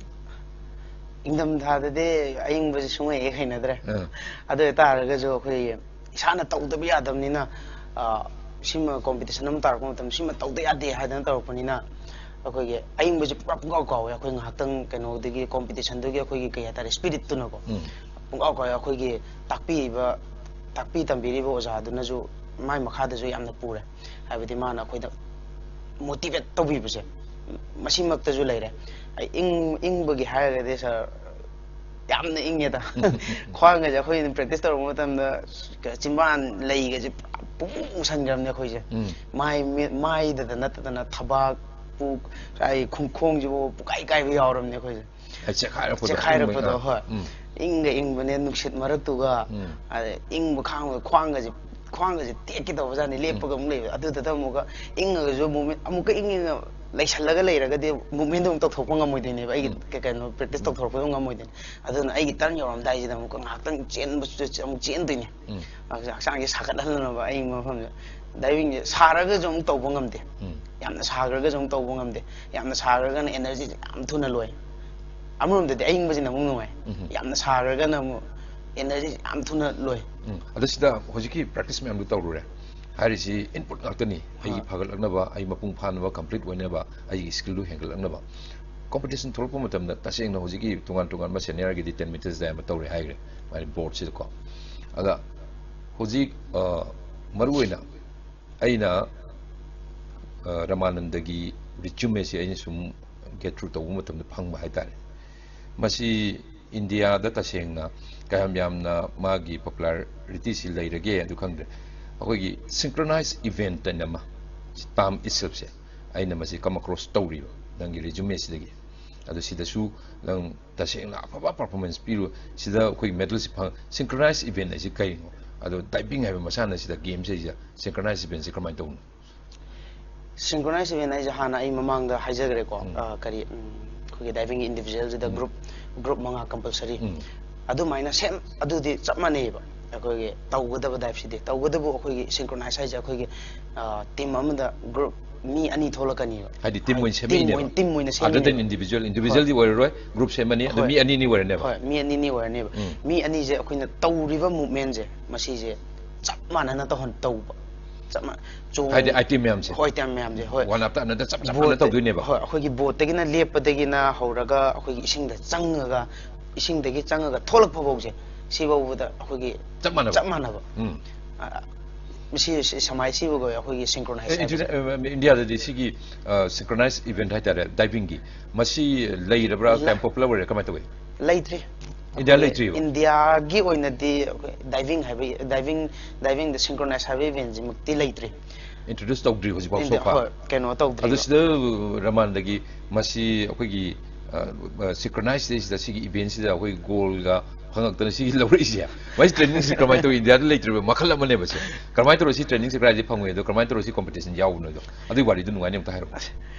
ꯏꯪꯊꯝꯊꯥꯗꯗꯤ ꯑꯏꯪꯕꯁꯦ ꯁꯨꯡꯍꯩ ꯍꯦꯛ ꯍꯩꯅꯗ꯭ꯔꯦ꯫ ꯑꯥ꯫ ꯑꯗꯨ ꯑꯣꯏꯇꯥꯔꯒꯁꯨ ꯑꯩꯈꯣꯏꯒꯤ ꯏꯁꯥꯅ ꯇꯧꯗꯕ ꯌꯥꯗꯕꯅꯤꯅ, ꯑ, ꯁꯤꯃ ꯀꯣꯝꯄꯤꯇꯤꯁꯟ ꯑꯃ ꯇꯥꯔꯛꯄ ꯃꯇꯝꯗ ꯁꯤꯃ ꯇꯧꯗ ꯌꯥꯗꯦ ꯍꯥꯏꯗꯅ ꯇꯧꯔꯛꯄꯅꯤꯅ, ꯑꯩꯈꯣꯏꯒꯤ ꯑꯏꯪꯕꯁꯦ ꯄꯨꯔꯥ ꯄꯨꯡꯀꯥꯎ ꯀꯥꯎꯋꯦ꯫ ꯑꯩꯈꯣꯏ ꯉꯥꯏꯍꯥꯛꯇꯪ ꯀꯩꯅꯣꯗꯒꯤ, ꯀꯣꯝꯄꯤꯇꯤꯁꯟꯗꯨꯒꯤ ꯑꯩꯈꯣꯏꯒꯤ ꯀꯩ ꯍꯥꯏꯇꯥꯔꯦ, ꯁ꯭ꯄꯤꯔꯤꯠꯇꯨꯅꯀꯣ꯫ ꯎꯝ꯫ ꯄꯨꯡꯀꯥꯎ ꯀꯥꯎꯋꯦ꯫ ꯑꯩꯈꯣꯏꯒꯤ ꯇꯥꯛꯄꯤꯕ, ꯇꯥꯛꯄꯤ ꯇꯝꯕꯤꯔꯤꯕ ꯑꯣꯖꯥꯗꯨꯅꯁꯨ ꯃꯥꯏ ꯃꯈꯥꯗꯁꯨ ꯌꯥꯝꯅ ꯄꯨꯔꯦ꯫ ꯍꯥꯏꯕꯗꯤ ꯃꯥꯅ ꯑꯩꯈꯣꯏꯗ ꯃꯣꯇꯤꯚꯦꯠ ꯇꯧꯕꯤꯕꯁꯦ ꯃꯁꯤꯃꯛꯇꯁꯨ ꯂꯩꯔꯦ꯫ ꯑꯩ ꯏꯪ-, ꯏꯪꯕꯒꯤ ꯍꯥꯏꯔꯒꯗꯤ ꯁꯥꯔ, ꯌꯥꯝꯅ ꯏꯪꯉꯦꯗ꯫ ꯈ꯭ꯋꯥꯡꯒꯁꯦ ꯑꯩꯈꯣꯏꯅ ꯄ꯭ꯔꯦꯛꯇꯤꯁ ꯇꯧꯔꯛꯄ ꯃꯇꯝꯗ ꯆꯤꯝꯕꯥꯟ ꯂꯩꯒꯁꯦ ꯄꯨꯔꯥ ꯄꯨꯡꯃꯨ ꯃꯨꯁꯟꯈ꯭ꯔꯕꯅꯦ ꯑꯩꯈꯣꯏꯁꯦ꯫ ꯎꯝ꯫ ꯃꯥꯏ ꯃꯤ-, ꯃꯥꯏꯗꯗ ꯅꯠꯇꯗꯅ ꯊꯕꯥꯛ, ꯄꯨꯛ, ꯑꯩ ꯈꯣꯡ-, ꯈꯣꯡꯁꯤꯕꯨ ꯄꯨꯀꯥꯏ ꯀꯥꯏꯕ ꯌꯥꯎꯔꯕꯅꯦ ꯑꯩꯈꯣꯏꯁꯦ꯫ ꯍꯥꯏꯗꯤ ꯆꯦꯛꯈꯥꯏꯔꯛꯄꯗꯣ, ꯆꯦꯛꯈꯥꯏꯔꯛꯄꯗꯣ, ꯏꯪꯕ-, ꯍꯣꯏ꯫ ꯎꯝ꯫ ꯏꯪꯒ ꯏꯪꯕꯅꯦ, ꯅꯨꯡꯁꯤꯠ ꯃꯔꯛꯇꯨꯒ, ꯎꯝ꯫ ꯑꯗꯩ ꯏꯪꯕ ꯈꯥꯡꯕꯗ ꯈ꯭ꯋꯥꯡꯒꯁꯦ, ꯈ꯭ꯋꯥꯡꯒꯁꯦ ꯇꯦꯛꯀꯦ ꯇꯧꯕꯖꯥꯠꯅꯤ, ꯂꯦꯞꯄꯒ ꯑꯃꯨꯛ ꯂꯩꯕ꯫ ꯑꯗꯨꯗꯨꯗ ꯑꯃꯨꯛꯀ ꯏꯪꯉꯒꯁꯨ movement, ꯑꯃꯨꯛꯀ ꯏꯪ ꯏꯪꯅ ꯂꯩꯁꯜꯂꯒ ꯂꯩꯔꯒꯗꯤ movementꯗꯣ ꯑꯃꯨꯛ ꯇꯧꯊꯣꯛꯄ ꯉꯝꯃꯣꯏꯗꯣꯏꯅꯦꯕ꯫ ꯑꯩꯒꯤ ꯎꯝ꯫ ꯀꯩ-, ꯀꯩꯅꯣ, practice ꯇꯧꯊꯣꯔꯛꯄꯗꯣ ꯉꯝꯃꯣꯏꯗꯣꯏꯅꯦ꯫ ꯑꯗꯨꯅ ꯑꯩꯒꯤ turn ꯌꯧꯔꯝꯗꯥꯏꯁꯤꯗ ꯑꯃꯨꯛꯀ ꯉꯥꯏꯍꯥꯛꯇꯪ ꯆꯦꯟꯕꯁꯨ ꯑꯃꯨꯛ ꯆꯦꯟꯗꯣꯏꯅꯦ꯫ ꯎꯝ꯫ ꯍꯛꯆꯥꯡꯁꯦ ꯁꯥꯒꯠꯍꯟꯅꯕ ꯑꯏꯪꯕ ꯃꯐꯝꯗ꯫ Divingꯁꯦ ꯁꯥꯔꯒꯁꯨ ꯑꯃꯨꯛ ꯇꯧꯕ ꯉꯝꯗꯦ꯫ ꯎꯝ꯫ ꯌꯥꯝꯅ ꯁꯥꯈ꯭ꯔꯒꯁꯨ ꯑꯃꯨꯛ ꯇꯧꯕ ꯉꯝꯗꯦ꯫ ꯌꯥꯝꯅ ꯁꯥꯈ꯭ꯔꯒꯅ energyꯁꯦ ꯌꯥꯝ ꯊꯨꯅ ꯂꯣꯏ꯫ ꯑꯃꯔꯣꯝꯗꯗꯤ ꯑꯏꯪꯕꯁꯤꯅ ꯑꯃꯨꯛ ꯅꯨꯡꯉꯥꯏ꯫ ꯎꯝ꯫ ꯌꯥꯝꯅ ꯁꯥꯈ꯭ꯔꯒꯅ ꯑꯃꯨꯛ energyꯁꯦ ꯌꯥꯝ ꯊꯨꯅ ꯂꯣꯏ꯫ ꯎꯝ꯫ ꯑꯗꯣ ꯁꯤꯗ ꯍꯧꯖꯤꯛꯀꯤ practice ꯃꯌꯥꯝꯗꯣ ꯇꯧꯔꯨꯔꯦ ꯍꯥꯏꯔꯤꯁꯤ input ꯉꯥꯛꯇꯅꯤ꯫ ꯑꯩꯒꯤ ꯍꯣꯏ꯫ ꯐꯒꯠꯂꯛꯅꯕ, ꯑꯩ ꯃꯄꯨꯡ ꯐꯥꯅꯕ, complete ꯑꯣꯏꯅꯕ, ꯑꯩꯒꯤ skillꯗꯨ ꯍꯦꯟꯒꯠꯂꯛꯅꯕ꯫ Competition ꯊꯣꯛꯂꯛꯄ ꯃꯇꯝꯗ ꯇꯁꯦꯡꯅ ꯍꯧꯖꯤꯛꯀꯤ ꯇꯣꯉꯥꯟ ꯇꯣꯉꯥꯟꯕ seniorꯒꯤꯗꯤ ten metres ꯑꯃ ꯇꯧꯔꯦ ꯍꯥꯏꯈ꯭ꯔꯦ, ꯃꯥꯒꯤ boardꯁꯤꯗꯀꯣ꯫ ꯑꯗ ꯍꯧꯖꯤꯛ, ꯑ, ꯃꯔꯨꯑꯣꯏꯅ ꯑꯩꯅ, ꯑ, ꯔꯃꯥꯅꯟꯗꯒꯤ resumeꯁꯤ ꯑꯩꯅ ꯁꯨꯝ get through ꯇꯧꯕ ꯃꯇꯝꯗ ꯐꯪꯕ ꯍꯥꯏꯇꯥꯔꯦ꯫ ꯃꯁꯤ ꯏꯟꯗꯤꯌꯥꯗ ꯇꯁꯦꯡꯅ ꯀꯌꯥꯝ ꯌꯥꯝꯅ ꯃꯥꯒꯤ popularityꯁꯤ ꯂꯩꯔꯒꯦ ꯑꯗꯨ ꯈꯪꯗ꯭ꯔꯦ꯫ ꯑꯩꯈꯣꯏꯒꯤ synchronized event ꯍꯥꯏꯅ ꯑꯃ, term itselfꯁꯦ ꯑꯩꯅ ꯃꯁꯤ come across ꯇꯧꯔꯤꯕ ꯅꯪꯒꯤ resumeꯁꯤꯗꯒꯤ꯫ ꯑꯗꯨ ꯁꯤꯗꯁꯨ ꯅꯪ ꯇꯁꯦꯡꯅ ꯑꯐꯕ performance ꯄꯤꯔꯨ, ꯁꯤꯗ ꯑꯩꯈꯣꯏ medalꯁꯤ ꯐꯪ-, synchronized event ꯍꯥꯏꯁꯤ ꯀꯔꯤꯅꯣ? ꯑꯗꯣ diving ꯍꯥꯏꯕ ꯃꯁꯥꯟꯅꯁꯤꯗ, gameꯁꯤꯗ synchronized eventꯁꯤ ꯀꯔꯝꯍꯥꯏꯅ ꯇꯧꯕꯅꯣ? Synchronized event ꯍꯥꯏꯁꯦ ꯍꯥꯟꯅ ꯑꯩ ꯃꯃꯥꯡꯗ ꯍꯥꯏꯖꯈ꯭ꯔꯦꯀꯣ꯫ ꯎꯝ꯫ ꯑ, ꯀꯔꯤ, ꯎꯝ, ꯑꯩꯈꯣꯏꯒꯤ divingꯒꯤ individualꯁꯤꯗ ꯎꯝ꯫ group, group ꯃꯉꯥ compulsory꯫ ꯎꯝ꯫ ꯑꯗꯨꯃꯥꯏꯅ same ꯑꯗꯨꯗꯤ ꯆꯞ ꯃꯥꯟꯅꯩꯌꯦꯕ꯫ ꯑꯩꯈꯣꯏꯒꯤ ꯇꯧꯒꯗꯕ diveꯁꯤꯗꯤ꯫ ꯇꯧꯕꯇꯕꯨ ꯑꯩꯈꯣꯏꯒꯤ synchronized ꯍꯥꯏꯁꯦ ꯑꯩꯈꯣꯏꯒꯤ, ꯑ, team ꯑꯃꯗ group ꯃꯤ ꯑꯅꯤ ꯊꯣꯛꯂꯛꯀꯅꯤꯕ꯫ ꯍꯥꯏꯗꯤ team ꯑꯣꯏꯅ ꯍꯥꯏꯗꯤ team ꯁꯦꯝꯃꯛꯏꯅꯦꯕ꯫ ꯑꯣꯏꯅ team ꯑꯣꯏꯅ Other than ꯁꯦꯝꯃꯤꯅꯦꯕ꯫ individual, individual ꯗꯤ ꯑꯣꯏꯔꯔꯣꯏ, group ꯁꯦꯝꯃꯅꯤ, ꯑꯗꯨ ꯍꯣꯏ꯫ ꯃꯤ ꯑꯅꯤꯅꯤ ꯑꯣꯏꯔꯅꯦꯕ꯫ ꯍꯣꯏ, ꯃꯤ ꯑꯅꯤꯅꯤ ꯑꯣꯏꯔꯅꯦꯕ꯫ ꯎꯝ꯫ ꯃꯤ ꯑꯅꯤꯁꯦ ꯑꯩꯈꯣꯏꯅ ꯇꯧꯔꯤꯕ movementꯁꯦ ꯃꯁꯤꯁꯦ ꯆꯞ ꯃꯥꯟꯅꯅ ꯇꯧꯍꯟ ꯇꯧꯕ꯫ ꯆꯞ ꯃꯥꯟꯅ ꯆꯣꯡ- ꯍꯥꯏꯗꯤ item ꯃꯌꯥꯝꯁꯦ꯫ ꯍꯣꯏ, item ꯃꯌꯥꯝꯁꯦ꯫ ꯍꯣꯏ꯫ One after another ꯆꯞ ꯆꯞ ꯃꯥꯟꯅ Boardꯇ- ꯇꯧꯗꯣꯏꯅꯦꯕ꯫ ꯍꯣꯏ, ꯑꯩꯈꯣꯏꯒꯤ boardꯇꯒꯤꯅ ꯂꯦꯞꯄꯗꯒꯤꯅ ꯍꯧꯔꯒ ꯑꯩꯈꯣꯏꯒꯤ ꯏꯁꯤꯡꯗ ꯆꯪꯉꯒ, ꯏꯁꯤꯡꯗꯒꯤ ꯆꯪꯉꯒ ꯊꯣꯛꯂꯛꯄ ꯐꯥꯎꯁꯦ ꯁꯤꯐꯥꯎꯕꯗ ꯑꯩꯈꯣꯏꯒꯤ ꯆꯞ ꯃꯥꯟꯅꯕ꯫ ꯆꯞ ꯃꯥꯟꯅꯕ꯫ ꯎꯝ꯫ ꯑ, ꯃꯁꯤ ꯁꯤ- ꯁꯃꯥꯏ ꯁꯤꯕꯒ ꯑꯩꯈꯣꯏꯒꯤ synchronize ꯑꯦ, ꯍꯥꯏꯕꯁꯦ꯫ India-, ꯑ, Indiaꯗꯗꯤ ꯁꯤꯒꯤ, ꯑ, synchronized event ꯍꯥꯏꯇꯥꯔꯦ, divingꯒꯤ, ꯃꯁꯤ ꯂꯩꯔꯕ꯭ꯔꯥ? ꯂꯩ- ꯀꯌꯥꯝ popular ꯑꯣꯏꯔꯦ? ꯀꯃꯥꯏꯅ ꯇꯧꯏ? ꯂꯩꯇ꯭ꯔꯤ꯫ India ꯂꯩꯇ꯭ꯔꯤꯕ? Indiaꯒꯤ ꯑꯣꯏꯅꯗꯤ ꯑꯩꯈꯣꯏ diving ꯍꯥꯏꯕ, diving, divingꯗ synchronize ꯍꯥꯏꯕ eventꯁꯤꯃꯛꯇꯤ ꯂꯩꯇ꯭ꯔꯤ꯫ Introduce ꯇꯧꯗ꯭ꯔꯤ ꯍꯧꯖꯤꯛꯐꯥꯎ so India- far? ꯍꯣꯏ, ꯀꯩꯅꯣ ꯇꯧꯗ꯭ꯔꯤꯕ꯫ ꯑꯗꯨ ꯁꯤꯗ ꯔꯃꯥꯟꯗꯒꯤ ꯃꯁꯤ ꯑꯩꯈꯣꯏꯒꯤ, ꯑ, ꯑ, synchronized ꯁꯤꯗ, ꯁꯤꯒꯤ eventꯁꯤꯗ ꯑꯩꯈꯣꯏ goldꯒ ꯐꯪꯉꯛꯇꯅ ꯁꯤꯒꯤ ꯂꯧꯔꯛꯏꯁꯦ, ꯃꯁꯤ trainingꯁꯦ ꯀꯃꯥꯏꯅ ꯇꯧꯏ? Indiaꯗ ꯂꯩꯇ꯭ꯔꯤꯕ ꯃꯈꯜ ꯑꯃꯅꯦꯕ ꯁꯦ꯫ ꯀꯃꯥꯏꯅ ꯇꯧꯔ ꯁꯤ trainingꯁꯦ ꯀꯗꯥꯏꯗꯒꯤ ꯐꯪꯉꯣꯏ? ꯑꯗꯣ ꯀꯃꯥꯏꯅ ꯇꯧꯔ ꯁꯤ competition ꯌꯥꯎꯕꯅꯣꯗꯣ, ꯑꯗꯨꯒꯤ ꯋꯥꯔꯤꯗꯣ ꯅꯨꯡꯉꯥꯏꯅꯤ, ꯑꯝꯇ ꯍꯥꯏꯔꯛꯑꯣ꯫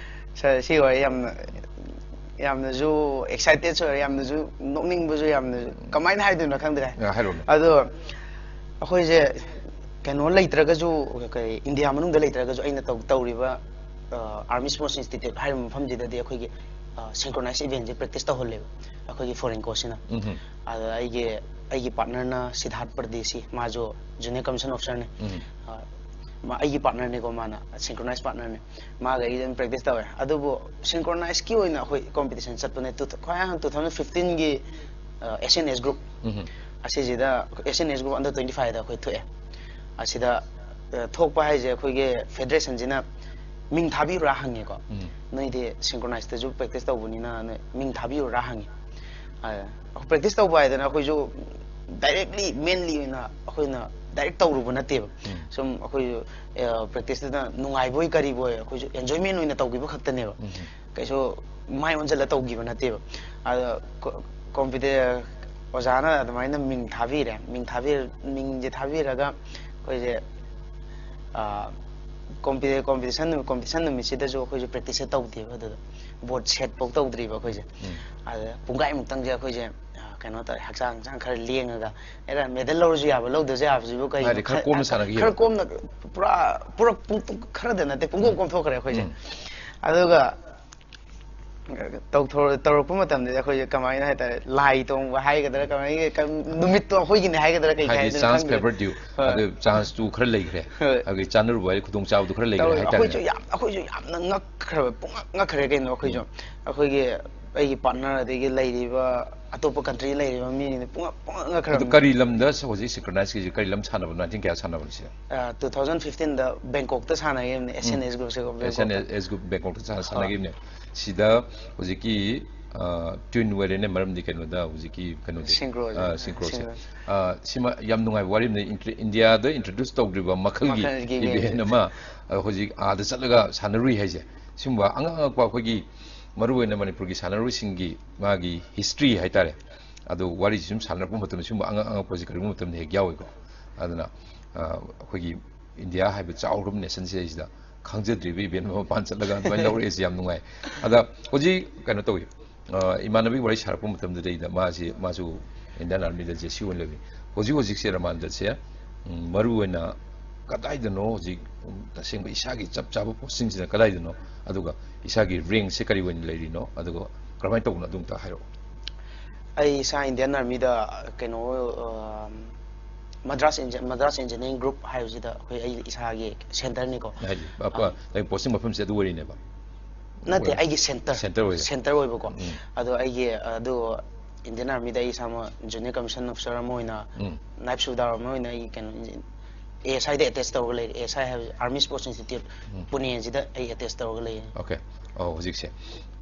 Sir, ꯁꯤ ꯋꯥꯔꯤ ꯌꯥꯝꯅ, ꯌꯥꯝꯅꯁꯨ excitedꯁꯨ ꯑꯣꯏꯔꯦ, ꯌꯥꯝꯅꯁꯨ ꯅꯣꯛꯅꯤꯡꯕꯁꯨ, ꯌꯥꯝꯅꯁꯨ ꯀꯃꯥꯏꯅ ꯍꯥꯏꯗꯣꯏꯅꯣ ꯈꯪꯗ꯭ꯔꯦ꯫ ꯑ, ꯍꯥꯏꯔꯛꯑꯣꯅꯦ꯫ ꯑꯗꯣ ꯑꯩꯈꯣꯏꯁꯦ ꯀꯩꯅꯣ ꯂꯩꯇ꯭ꯔꯒꯁꯨ, ꯀꯩ, India ꯃꯅꯨꯡꯗ ꯂꯩꯇ꯭ꯔꯒꯁꯨ ꯑꯩꯅ ꯇꯧ-, ꯇꯧꯔꯤꯕ, ꯑ, Army Sports Institute ꯍꯥꯏꯔꯤꯕ ꯃꯐꯝꯁꯤꯗꯗꯤ ꯑꯩꯈꯣꯏꯒꯤ, ꯑ, synchronized eventꯁꯦ practice ꯇꯧꯍꯜꯂꯦꯕ ꯑꯩꯈꯣꯏꯒꯤ foreign coachꯁꯤꯅ꯫ ꯎꯝꯍꯨꯝ꯫ ꯑꯗ ꯑꯩꯒꯤ, ꯑꯩꯒꯤ partnerꯅ ꯁꯤꯗꯥꯔꯊ ꯄꯔꯗꯦꯁꯤ, ꯃꯥꯁꯨ Junior Commission Officerꯅꯤ꯫ ꯎꯝ꯫ ꯑ, ꯃꯥ ꯑꯩꯒꯤ partnerꯅꯤꯀꯣ, ꯃꯥꯅ synchronized partnerꯅꯤ꯫ ꯃꯥꯒ ꯑꯩꯒ ꯑꯗꯨꯝ practice ꯇꯧꯋꯦ꯫ ꯑꯗꯨꯕꯨ synchronizeꯀꯤ ꯑꯣꯏꯅ ꯑꯩꯈꯣꯏ competition ꯆꯠꯄꯅꯦ꯫ Two-, ꯈ꯭ꯋꯥꯏ ꯑꯍꯥꯟꯕ two thousand fifteenꯒꯤ, ꯑ, S N S group꯫ ꯎꯝꯍꯨꯝ꯫ ꯑꯁꯤꯁꯤꯗ S N S group under twenty fiveꯗ ꯑꯩꯈꯣꯏ ꯊꯣꯛꯑꯦ꯫ ꯑꯁꯤꯗ, ꯑ, ꯊꯣꯛꯄ ꯍꯥꯏꯁꯦ ꯑꯩꯈꯣꯏꯒꯤ federationꯁꯤꯅ ꯃꯤꯡ ꯊꯥꯕꯤꯌꯨꯔꯥ ꯍꯪꯉꯦꯀꯣ꯫ ꯎꯝ꯫ "ꯅꯣꯏꯗꯤ synchronizedꯇꯁꯨ practice ꯇꯧꯕꯅꯤꯅ ꯅꯣꯏ ꯃꯤꯡ ꯊꯥꯕꯤꯌꯨꯔꯥ?" ꯍꯪꯉꯦ꯫ ꯑ, practice ꯇꯧꯕ ꯍꯥꯏꯗꯅ ꯑꯩꯈꯣꯏꯁꯨ directly, mainly ꯑꯣꯏꯅ ꯑꯩꯈꯣꯏꯅ direct ꯇꯧꯔꯨꯕ ꯅꯠꯇꯦꯕ꯫ ꯎꯝ꯫ ꯁꯨꯝ ꯑꯩꯈꯣꯏꯁꯨ, ꯑ, practiceꯇꯨꯗ ꯅꯨꯡꯉꯥꯏꯕꯣꯏ ꯀꯔꯤꯕꯣꯏ ꯑꯩꯈꯣꯏꯁꯨ enjoyment ꯑꯣꯏꯅ ꯇꯧꯈꯤꯕ ꯈꯛꯇꯅꯦꯕ꯫ ꯎꯝ꯫ ꯀꯩꯁꯨ ꯃꯥꯏ ꯑꯣꯟꯁꯤꯜꯂ ꯇꯧꯈꯤꯕ ꯅꯠꯇꯦꯕ꯫ ꯑꯗ ꯀꯣ-, competi-, ꯑꯣꯖꯥꯅ ꯑꯗꯨꯃꯥꯏꯅ ꯃꯤꯡ ꯊꯥꯕꯤꯔꯦ꯫ ꯃꯤꯡ ꯊꯥꯕꯤꯔ-, ꯃꯤꯡꯁꯦ ꯊꯥꯕꯤꯔꯒ ꯑꯩꯈꯣꯏꯁꯦ, ꯑ, competi-, competition ꯅꯨꯃꯤꯠ, competition ꯅꯨꯃꯤꯠꯁꯤꯗꯁꯨ ꯑꯩꯈꯣꯏꯁꯨ practiceꯁꯦ ꯇꯧꯗꯦꯕ꯫ ꯑꯗꯨꯗ board set ꯐꯥꯎ ꯇꯧꯗ꯭ꯔꯤꯕ ꯑꯩꯈꯣꯏꯁꯦ꯫ ꯎꯝ꯫ ꯑꯗ ꯄꯨꯡꯈꯥꯏꯃꯨꯛꯇꯪꯁꯦ ꯑꯩꯈꯣꯏꯁꯦ, ꯑ, ꯀꯩꯅꯣ ꯇꯧꯔꯦ, ꯍꯛꯆꯥꯡ ꯍꯛꯆꯥꯡ ꯈꯔ ꯂꯦꯡꯉꯒ, ꯑꯦꯔꯥ, ꯃꯦꯗꯜ ꯂꯧꯔꯁꯨ ꯌꯥꯕ, ꯂꯧꯗ꯭ꯔꯁꯨ ꯌꯥꯕꯁꯤꯕꯨ ꯀꯩꯅꯣ? ꯍꯥꯏꯗꯤ ꯈꯔ ꯀꯣꯝꯅ ꯁꯥꯟꯅꯈꯤꯕ꯫ ꯈꯔ ꯀꯣꯝꯅ, ꯄꯨꯔꯥ ꯄꯨꯔꯥ ꯄꯨꯡ ꯈꯔꯗ ꯅꯠꯇꯦ, ꯄꯨꯡꯀꯣꯝ ꯀꯣꯝꯊꯣꯛꯈ꯭ꯔꯦ ꯑꯩꯈꯣꯏꯁꯦ꯫ ꯎꯝ꯫ ꯑꯗꯨꯒ ꯇꯧꯊꯣꯔꯛ- ꯇꯧꯔꯛꯄ ꯃꯇꯝꯗꯗꯤ ꯑꯩꯈꯣꯏꯁꯦ ꯀꯃꯥꯏꯅ ꯍꯥꯏꯇꯥꯔꯦ, ꯂꯥꯏ ꯇꯣꯡꯕ ꯍꯥꯏꯒꯗ꯭ꯔꯥ, ꯀꯃꯥꯏꯅ ꯀ- ꯅꯨꯃꯤꯠꯇꯣ ꯑꯩꯈꯣꯏꯒꯤꯅꯦ ꯍꯥꯏꯒꯗ꯭ꯔꯥ, ꯀꯩ ꯍꯥꯏꯗꯤ ꯍꯥꯏꯗꯣꯏꯅꯣ ꯆꯥꯟꯁ ꯈꯪꯗ꯭ꯔꯦ꯫ ꯐꯦꯕꯔ ꯗ꯭ꯌꯨ꯫ ꯍꯣꯏ꯫ ꯑꯗꯨ ꯆꯥꯟꯁꯇꯨ ꯈꯔ ꯂꯩꯈ꯭ꯔꯦ꯫ ꯍꯣꯏ꯫ ꯑꯗꯨꯒꯤ ꯆꯥꯟꯅꯔꯨꯕ ꯍꯥꯏꯗꯤ ꯈꯨꯗꯣꯡꯆꯥꯕꯗꯨ ꯈꯔ ꯂꯩꯈ꯭ꯔꯦ ꯇꯧꯋꯦ꯫ ꯍꯥꯏꯇꯥꯔꯦꯅꯦ꯫ ꯑꯩꯈꯣꯏꯁꯨ ꯌꯥꯝ ꯑꯩꯈꯣꯏꯁꯨ ꯌꯥꯝꯅ ꯉꯛꯈ꯭ꯔꯕ, ꯄꯨꯡꯉꯛ ꯉꯛꯈ꯭ꯔꯦ ꯀꯩꯅꯣ꯫ ꯑꯩꯈꯣꯏꯁꯨ ꯑꯩꯈꯣꯏꯒꯤ ꯑꯩꯒꯤ ꯄꯥꯔꯠꯅꯔ ꯑꯗꯒꯤ ꯂꯩꯔꯤꯕ ꯑꯇꯣꯞꯄ ꯀꯟꯇ꯭ꯔꯤ ꯂꯩꯔꯤꯕ ꯃꯤꯁꯤꯡꯗꯤ ꯄꯨꯡꯉꯛ ꯄꯨꯡꯉꯛ ꯉꯛꯈ꯭ꯔꯕ꯫ ꯑꯗꯨ ꯀꯔꯤ ꯂꯝꯗ ꯍꯧꯖꯤꯛ ꯁꯤꯡꯀ꯭ꯔꯣꯅꯥꯏꯁꯀꯤꯁꯦ ꯀꯔꯤ ꯂꯝ ꯁꯥꯟꯅꯕ? ꯅꯥꯏꯟꯇꯤꯟ ꯀꯌꯥ ꯁꯥꯟꯅꯕꯅꯣ ꯁꯤꯗ? ꯇꯨ ꯊꯥꯎꯖꯟ ꯐꯤꯐꯇꯤꯟꯗ ꯕꯦꯡꯀꯣꯛꯇ ꯁꯥꯟꯅꯈꯤꯕꯅꯦ, ꯑꯦꯁ ꯑꯦꯟ ꯑꯦꯁ ꯒ꯭ꯔꯨꯞꯁꯦ꯫ ꯑꯦꯁ ꯑꯦꯟ ꯑꯦꯁ ꯒ꯭ꯔꯨꯞ ꯕꯦꯡꯀꯣꯛꯇ ꯁꯥꯟꯅ- ꯁꯥꯟꯅꯈꯤꯕꯅꯦ꯫ ꯁꯤꯗ ꯍꯧꯖꯤꯛꯀꯤ ꯇ꯭ꯋꯤꯟ ꯑꯣꯏꯔꯦꯅꯦ, ꯃꯔꯝꯗꯤ ꯀꯩꯅꯣꯗ ꯍꯧꯖꯤꯛꯀꯤ ꯀꯩꯅꯣꯗꯤ ꯁꯤꯡꯀ꯭ꯔꯣꯁꯦ꯫ ꯑ, ꯁꯤꯡꯀ꯭ꯔꯣꯁꯦ꯫ ꯁꯤꯡꯀ꯭ꯔꯣ꯫ ꯑ, ꯁꯤꯃ ꯌꯥꯝ ꯅꯨꯡꯉꯥꯏꯕ ꯋꯥꯔꯤ ꯑꯃꯅꯤ꯫ ꯏꯟꯇ꯭ꯔ- ꯏꯟꯗꯤꯌꯥꯗ ꯏꯟꯇ꯭ꯔꯣꯗ꯭ꯌꯨꯁ ꯇꯧꯗ꯭ꯔꯤꯕ ꯃꯈꯜꯒꯤ ꯃꯈꯜꯒꯤ ꯏꯚꯦꯟ game꯫ ꯑꯃ ꯑ, ꯍꯧꯖꯤꯛ ꯑꯥꯗ ꯆꯠꯂꯒ ꯁꯥꯟꯅꯔꯨꯏ ꯍꯥꯏꯁꯦ꯫ ꯁꯤꯒꯨꯝꯕ ꯑꯉꯛ ꯑꯉꯛꯄ ꯑꯩꯈꯣꯏꯒꯤ ꯃꯔꯨꯑꯣꯏꯅ ꯃꯅꯤꯄꯨꯔꯒꯤ ꯁꯥꯟꯅꯔꯣꯏꯁꯤꯡꯒꯤ ꯃꯥꯒꯤ ꯍꯤꯁꯇ꯭ꯔꯤ ꯍꯥꯏꯇꯥꯔꯦ, ꯑꯗꯣ ꯋꯥꯔꯤꯁꯤ ꯁꯨꯝ ꯁꯥꯟꯅꯔꯛꯄ ꯃꯇꯝꯗ ꯁꯤꯒꯨꯝꯕ ꯑꯉꯛ ꯑꯉꯛꯄꯁꯤ ꯀꯔꯤꯒꯨꯝꯕ ꯃꯇꯝꯗ ꯍꯦꯛ ꯌꯥꯎꯏꯀꯣ꯫ ꯑꯗꯨꯅ ꯑ, ꯑꯩꯈꯣꯏꯒꯤ ꯏꯟꯗꯤꯌꯥ ꯍꯥꯏꯕ ꯆꯥꯎꯈ꯭ꯔꯕ ꯅꯦꯁꯟꯁꯤꯗꯩꯁꯤꯗ ꯈꯪꯖꯗ꯭ꯔꯤꯕ ꯏꯚꯦꯟ ꯑꯃ ꯃꯄꯥꯟ ꯆꯠꯂꯒ ꯑꯗꯨꯃꯥꯏꯅ ꯂꯧꯔꯛꯏꯁꯤ ꯌꯥꯝ ꯅꯨꯡꯉꯥꯏ꯫ ꯑꯗ ꯍꯧꯖꯤꯛ ꯀꯩꯅꯣ ꯇꯧꯏ, ꯑ, ꯏꯃꯥꯟꯅꯕꯤ ꯋꯥꯔꯤ ꯁꯥꯔꯛꯄ ꯃꯇꯝꯗꯨꯗꯩꯗ ꯃꯥꯁꯤ, ꯃꯥꯁꯨ ꯏꯟꯗꯤꯌꯥꯟ ꯑꯥꯔꯃꯤꯗ ꯖꯦ ꯁꯤ ꯑꯣꯏꯅ ꯂꯩꯕꯅꯤ꯫ ꯍꯧꯖꯤꯛ ꯍꯧꯖꯤꯛꯁꯦ ꯔꯃꯥꯟꯖꯟꯁꯦ, ꯎꯝ, ꯃꯔꯨ ꯑꯣꯏꯅ ꯀꯗꯥꯏꯗꯅꯣ ꯍꯧꯖꯤꯛ, ꯎꯝ, ꯇꯁꯦꯡꯕ ꯏꯁꯥꯒꯤ ꯆꯞ ꯆꯥꯕ ꯄꯣꯁꯇꯤꯡꯁꯤꯅ ꯀꯗꯥꯏꯗꯅꯣ, ꯑꯗꯨꯒ ꯏꯁꯥꯒꯤ ꯔꯦꯡꯁꯦ ꯀꯔꯤ ꯑꯣꯏꯅ ꯂꯩꯔꯤꯅꯣ, ꯑꯗꯨꯒ ꯀꯔꯝꯍꯥꯏꯅ ꯇꯧꯕꯅꯣ, ꯑꯗꯨ ꯑꯝꯇ ꯍꯥꯏꯔꯛꯑꯣ꯫ ꯑꯩ ꯏꯁꯥ ꯏꯟꯗꯤꯌꯥꯟ ꯑꯥꯔꯃꯤꯗ ꯀꯩꯅꯣ, ꯑ, ꯃꯗ꯭ꯔꯥꯁ ꯏꯟꯖ- ꯃꯗ꯭ꯔꯥꯁ ꯏꯟꯖꯤꯅꯤꯌꯔꯤꯡ ꯒ꯭ꯔꯨꯞ ꯍꯥꯏꯕꯁꯤꯗ ꯑꯩꯈꯣꯏ, ꯑꯩ ꯏꯁꯥꯒꯤ ꯁꯦꯟꯇꯔꯅꯤꯀꯣ꯫ ꯍꯥꯏꯗꯤ ꯑ, ꯄ- ꯅꯪ ꯄꯣꯁꯇꯤꯡ ꯃꯐꯝꯁꯦ ꯑꯗꯨ ꯑꯣꯏꯔꯤꯅꯦꯕ? ꯅꯠꯇꯦ, ꯑꯣꯏ- ꯑꯩꯒꯤ ꯁꯦꯟꯇꯔ꯫ ꯁꯦꯟꯇꯔ ꯑꯣꯏꯔꯦ꯫ ꯁꯦꯟꯇꯔ ꯑꯣꯏꯕꯀꯣ꯫ ꯎꯝ꯫ ꯑꯗꯣ ꯑꯩꯒꯤ ꯑꯗꯨ ꯏꯟꯗꯤꯌꯟ ꯑꯥꯔꯃꯤꯗ ꯑꯩ ꯏꯁꯥꯃꯛ ꯖꯨꯅꯤꯌꯔ ꯀꯃꯤꯁꯟ ꯑꯣꯐꯤꯁꯥꯔ ꯑꯃ ꯑꯣꯏꯅ, ꯎꯝ꯫ ꯅꯥꯏꯕ ꯁꯨꯕꯦꯗꯥꯔ ꯑꯃ ꯑꯣꯏꯅ ꯑꯩ ꯀꯩꯅꯣ, ꯑꯦ ꯑꯦꯁ ꯑꯥꯏꯗ ꯑꯦꯇꯦꯁ ꯇꯧꯔꯒ ꯂꯩꯔꯦ꯫ ꯑꯦ ꯑꯦꯁ ꯑꯥꯏ ꯍꯥꯏꯕ ꯑꯥꯔꯃꯤ ꯁ꯭ꯄꯣꯔꯠꯁ ꯏꯟꯁꯇꯤꯇ꯭ꯌꯨꯠ ꯎꯝ꯫ ꯄꯨꯅꯦꯁꯤꯗ ꯑꯩ ꯑꯦꯇꯦꯁ ꯇꯧꯔꯒ ꯂꯩꯌꯦ꯫ ꯑꯣꯀꯦ꯫ ꯑꯣ, ꯍꯧꯖꯤꯛꯁꯦ,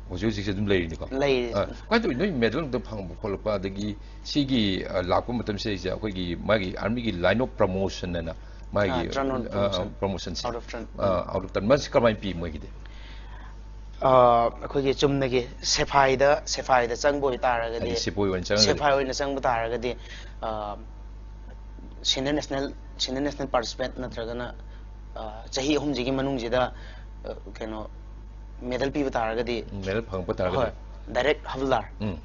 ꯍꯧꯖꯤꯛ ꯍꯧꯖꯤꯛꯁꯦ ꯑꯗꯨꯝ ꯂꯩꯔꯤꯅꯤꯀꯣ? ꯂꯩꯔꯤ꯫ ꯑ, ꯀꯃꯥꯏꯅ ꯇꯧꯋꯤ, ꯅꯣꯏ ꯃꯦꯗꯜ ꯑꯝꯇ ꯐꯪꯕ ꯈꯣꯠꯂꯛꯄ, ꯑꯗꯒꯤ ꯁꯤꯒꯤ, ꯑ, ꯂꯥꯛꯄ ꯃꯇꯝꯁꯤꯗꯩꯁꯤꯗ ꯑꯩꯈꯣꯏꯒꯤ ꯃꯥꯒꯤ ꯑꯥꯔꯃꯤꯒꯤ ꯂꯥꯏꯟ ꯑꯣꯐ ꯄ꯭ꯔꯃꯣꯁꯟ ꯍꯥꯏꯅ ꯃꯥꯒꯤ, ꯑ, turn on ꯑ, promotion꯫ ꯄ꯭ꯔꯃꯣꯁꯟꯁꯦ꯫ Out of turn꯫ ꯑ, out of turn꯫ ꯃꯁꯤ ꯀꯃꯥꯏꯅ ꯄꯤ ꯃꯣꯏꯒꯤꯗꯤ? ꯑ, ꯑꯩꯈꯣꯏꯒꯤ ꯆꯨꯝꯅꯒꯤ ꯁꯦꯐꯥꯏꯗ, ꯁꯦꯐꯥꯏꯗ ꯆꯪꯕ ꯑꯣꯏꯇꯥꯔꯒꯗꯤ, ꯍꯥꯏꯗꯤ ꯁꯤꯄꯣꯏ ꯑꯣꯏꯅ ꯆꯪꯉꯒꯗꯤ? ꯁꯦꯐꯥꯏ ꯑꯣꯏꯅ ꯆꯪꯕ ꯇꯥꯔꯒꯗꯤ, ꯑ, senior national, senior national participant ꯅꯠꯇ꯭ꯔꯒꯅ, ꯑ, ꯆꯍꯤ ꯑꯍꯨꯝꯁꯤꯒꯤ ꯃꯅꯨꯡꯁꯤꯗ, ꯑ, ꯀꯩꯅꯣ, ꯃꯦꯗꯜ ꯄꯤꯕ ꯇꯥꯔꯒꯗꯤ, ꯎꯝ, ꯃꯦꯗꯜ ꯐꯪꯉꯛꯄ ꯇꯥꯔꯒꯗꯤ? ꯍꯣꯏ, ꯗꯥꯏꯔꯦꯛ ꯍꯕꯜꯗꯥꯔ꯫ ꯎꯝ꯫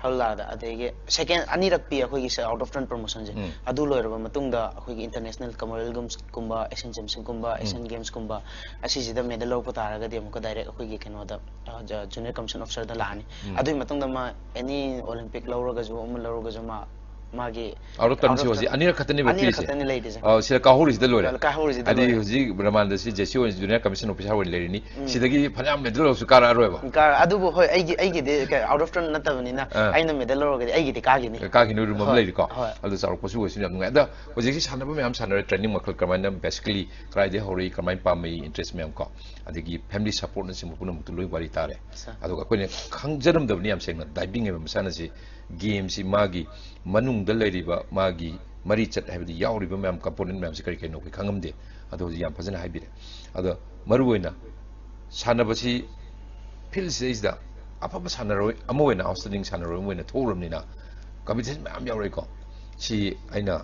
ꯍꯜꯂꯥꯗ꯫ ꯑꯗꯒꯤ ꯁꯦꯀꯦꯟ ꯑꯅꯤꯔꯛ ꯄꯤ ꯑꯩꯈꯣꯏꯒꯤ ꯑꯥꯎꯠ ꯑꯣꯐ ꯇꯔꯟ ꯄ꯭ꯔꯣꯃꯣꯁꯟꯁꯦ꯫ ꯎꯝ. ꯑꯗꯨ ꯂꯣꯏꯔꯕ ꯃꯇꯨꯡꯗ ꯑꯩꯈꯣꯏꯒꯤ ꯏꯟꯇꯔꯅꯦꯁꯅꯦꯜ ꯀꯃꯟꯋꯦꯜꯊ ꯒꯦꯝꯁꯀꯨꯝꯕ, ꯑꯦꯁꯤꯌꯥꯟ ꯒꯦꯝꯁꯀꯨꯝꯕ, ꯑꯁꯤꯁꯤꯗ ꯃꯦꯗꯜ ꯂꯧꯔꯛꯄ ꯇꯥꯔꯒꯗꯤ ꯑꯃꯨꯛꯀ ꯗꯥꯏꯔꯦꯛ ꯑꯩꯈꯣꯏꯒꯤ ꯀꯩꯅꯣꯗ, ꯖꯨꯅꯤꯌꯔ ꯀꯃꯤꯁꯟ ꯑꯣꯐꯤꯁꯔꯗ ꯂꯥꯛꯑꯅꯤ꯫ ꯎꯝ. ꯑꯗꯨꯒꯤ ꯃꯇꯨꯡꯗ ꯃꯥ ꯑꯦꯅꯤ ꯑꯣꯂꯤꯝꯄꯤꯛ ꯂꯧꯔꯒꯁꯨ, ꯑꯃ ꯂꯧꯔꯒꯁꯨ, ꯃꯥ ꯃꯥꯒꯤ ꯑꯥꯎꯠ ꯑꯣꯐ ꯇꯔꯟꯁꯤ ꯍꯧꯖꯤꯛ ꯑꯅꯤꯔꯛ ꯈꯛꯇꯅꯦꯕ ꯑꯅꯤꯔꯛ ꯄꯤꯔꯤꯁꯦ꯫ ꯈꯛꯇꯅꯤ ꯂꯩꯔꯤꯁꯦ꯫ ꯑ, ꯁꯤꯗ ꯀꯥꯍꯧꯔꯤꯁꯤꯗ ꯂꯣꯏꯔꯦ꯫ ꯀꯥꯍꯧꯔꯤꯁꯤꯗ ꯍꯥꯏꯗꯤ ꯂꯣꯏꯔꯦ꯫ ꯍꯧꯖꯤꯛ ꯔꯃꯥꯟꯗ ꯁꯤ ꯖꯦꯁꯤ ꯑꯣꯏꯅ ꯖꯨꯅꯤꯌꯔ ꯀꯃꯤꯁꯟ ꯑꯣꯐꯤꯁꯥꯔ ꯑꯣꯏꯅ ꯂꯩꯔꯤꯅꯤ꯫ ꯎꯝ. ꯁꯤꯗꯒꯤ ꯐꯅꯌꯥꯝ ꯃꯦꯗꯜ ꯂꯧꯔꯁꯨ ꯀꯥꯔꯛꯑꯔꯣꯏꯕ꯫ ꯀꯥ-, ꯑꯗꯨꯕꯨ ꯍꯣꯏ, ꯑꯩꯒꯤ, ꯑꯩꯒꯤꯗꯤ ꯑꯥꯎꯠ ꯑꯣꯐ ꯇꯔꯟ ꯅꯠꯇꯕꯅꯤꯅ ꯑꯥ. ꯑꯩꯅ ꯃꯦꯗꯜ ꯂꯧꯔꯒꯗꯤ ꯑꯩꯒꯤꯗꯤ ꯀꯥꯈꯤꯅꯤ꯫ ꯀꯥꯈꯤꯅꯤ ꯔꯨꯝ ꯑꯃ ꯍꯣꯏ, ꯂꯩꯔꯤꯀꯣ꯫ ꯍꯣꯏ. ꯑꯗꯨ ꯆꯥꯎꯔꯛꯄꯁꯨ ꯑꯣꯏꯁꯨ ꯌꯥꯝ ꯅꯨꯡꯉꯥꯏ꯫ ꯑꯗ ꯍꯧꯖꯤꯛꯁꯤ ꯁꯥꯟꯅꯕ ꯃꯌꯥꯝ ꯁꯥꯟꯅꯔꯦ, ꯇ꯭ꯔꯦꯅꯤꯡ ꯃꯈꯜ ꯀꯃꯥꯏꯅ, ꯕꯦꯁꯤꯀꯂꯤ ꯀꯗꯥꯏꯗꯒꯤ ꯍꯧꯔꯛꯏ, ꯀꯃꯥꯏꯅ ꯄꯥꯝꯃꯛꯏ, ꯏꯟꯇꯔꯦꯁ ꯃꯌꯥꯝ ꯀꯣ, ꯑꯗꯒꯤ ꯐꯦꯃꯤꯂꯤ ꯁꯄꯣꯔꯠꯅꯆꯤꯡꯕ ꯄꯨꯝꯅꯃꯛꯇꯨ ꯂꯣꯏ ꯋꯥꯔꯤ ꯇꯥꯔꯦ꯫ Sir. ꯑꯗꯨꯒ ꯑꯩꯈꯣꯏꯅ ꯈꯪꯖꯔꯝꯗꯕꯅꯤ ꯌꯥꯝ ꯁꯦꯡꯅ, ꯗꯥꯏꯚꯤꯡ ꯍꯥꯏꯕ ꯃꯁꯥꯟꯅꯁꯤ ꯒꯦꯝꯁꯤ ꯃꯥꯒꯤ ꯃꯅꯨꯡꯗ ꯂꯩꯔꯤꯕ ꯃꯥꯒꯤ ꯃꯔꯤꯆꯠ ꯍꯥꯏꯕꯗꯤ ꯌꯥꯎꯔꯤꯕ ꯃꯌꯥꯝ, ꯀꯝꯄꯣꯅꯦꯟ ꯃꯌꯥꯝꯁꯤ ꯀꯔꯤ ꯀꯔꯤꯅꯣ ꯑꯩꯈꯣꯏ ꯈꯪꯉꯝꯗꯦ꯫ ꯑꯗꯣ ꯍꯧꯖꯤꯛ ꯌꯥꯝ ꯐꯖꯅ ꯍꯥꯏꯕꯤꯔꯦ꯫ ꯑꯗꯣ ꯃꯔꯨꯑꯣꯏꯅ ꯁꯥꯟꯅꯕꯁꯤ ꯐꯤꯜꯁꯤꯗꯩꯁꯤꯗ ꯑꯐꯕ ꯁꯥꯟꯅꯔꯣꯏ ꯑꯃ ꯑꯣꯏꯅ, ꯑꯥꯎꯠꯁ꯭ꯇꯦꯟꯗꯤꯡ ꯁꯥꯟꯅꯔꯣꯏ ꯑꯃ ꯑꯣꯏꯅ ꯊꯣꯛꯎꯔꯕꯅꯤꯅ ꯀꯝꯄꯤꯇꯤꯁꯟ ꯃꯌꯥꯝ ꯌꯥꯎꯔꯛꯏꯀꯣ꯫ ꯁꯤ ꯑꯩꯅ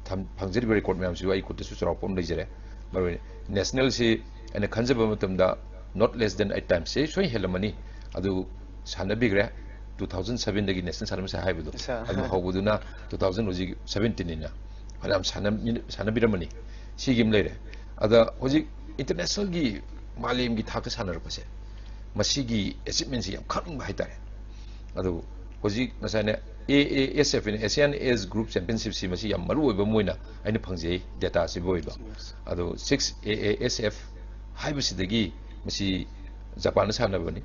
ꯊꯝ-, ꯐꯪꯖꯔꯤꯕ ꯔꯦꯀꯣꯔꯗ ꯃꯌꯥꯝꯁꯤꯁꯨ ꯑꯩ ꯈꯨꯠꯇꯁꯨ ꯆꯥꯎꯔꯥꯛꯄ ꯑꯃ ꯂꯩꯖꯔꯦ꯫ ꯃꯔꯨꯑꯣꯏꯅ ꯅꯦꯁꯅꯦꯜꯁꯤ ꯑꯩꯅ ꯈꯟꯖꯕ ꯃꯇꯝꯗ not less than eight times, ꯁꯤ ꯁꯣꯏ ꯍꯦꯜꯂꯝꯃꯅꯤ꯫ ꯑꯗꯨ ꯁꯥꯟꯅꯕꯤꯈ꯭ꯔꯦ꯫ Two thousand sevenꯗꯒꯤ ꯅꯦꯁꯅꯦꯜ ꯁꯥꯟꯅꯕꯁꯦ ꯍꯥꯏꯕꯗꯣ, Sir. ꯑꯗꯨ ꯍꯧꯕꯗꯨꯅ two thousand ꯍꯧꯖꯤꯛ seventeenꯅꯤꯅ, ꯐꯅꯌꯥꯝ ꯁꯥꯟꯅ-, ꯁꯥꯟꯅꯕꯤꯔꯝꯃꯅꯤ꯫ ꯁꯤꯒꯤ ꯑꯃ ꯂꯩꯔꯦ꯫ ꯑꯗ ꯍꯧꯖꯤꯛ ꯏꯟꯇꯔꯅꯦꯁꯅꯦꯜꯒꯤ, ꯃꯥꯂꯦꯝꯒꯤ ꯊꯥꯛꯇ ꯁꯥꯟꯅꯔꯛꯄꯁꯦ, ꯃꯁꯤꯒꯤ ꯑꯦꯆꯤꯞꯃꯦꯟꯁꯤ ꯌꯥꯝ ꯈꯪꯅꯤꯡꯕ ꯍꯥꯏꯇꯥꯔꯦ꯫ ꯑꯗꯨ ꯍꯧꯖꯤꯛ ꯉꯁꯥꯏꯅ A A S F, Asian Age Group Championshipꯁꯤ ꯃꯁꯤ ꯌꯥꯝ ꯃꯔꯨ ꯑꯣꯏꯕ ꯑꯃ ꯑꯣꯏꯅ ꯑꯩꯅ ꯐꯪꯖꯩ, ꯗꯦꯇꯥꯁꯤꯕꯨ ꯑꯣꯏꯕ꯫ Yes. ꯑꯗꯣ six A A S F ꯍꯥꯏꯕꯁꯤꯗꯒꯤ ꯃꯁꯤ ꯖꯄꯥꯟꯗ ꯁꯥꯟꯅꯕꯅꯤ꯫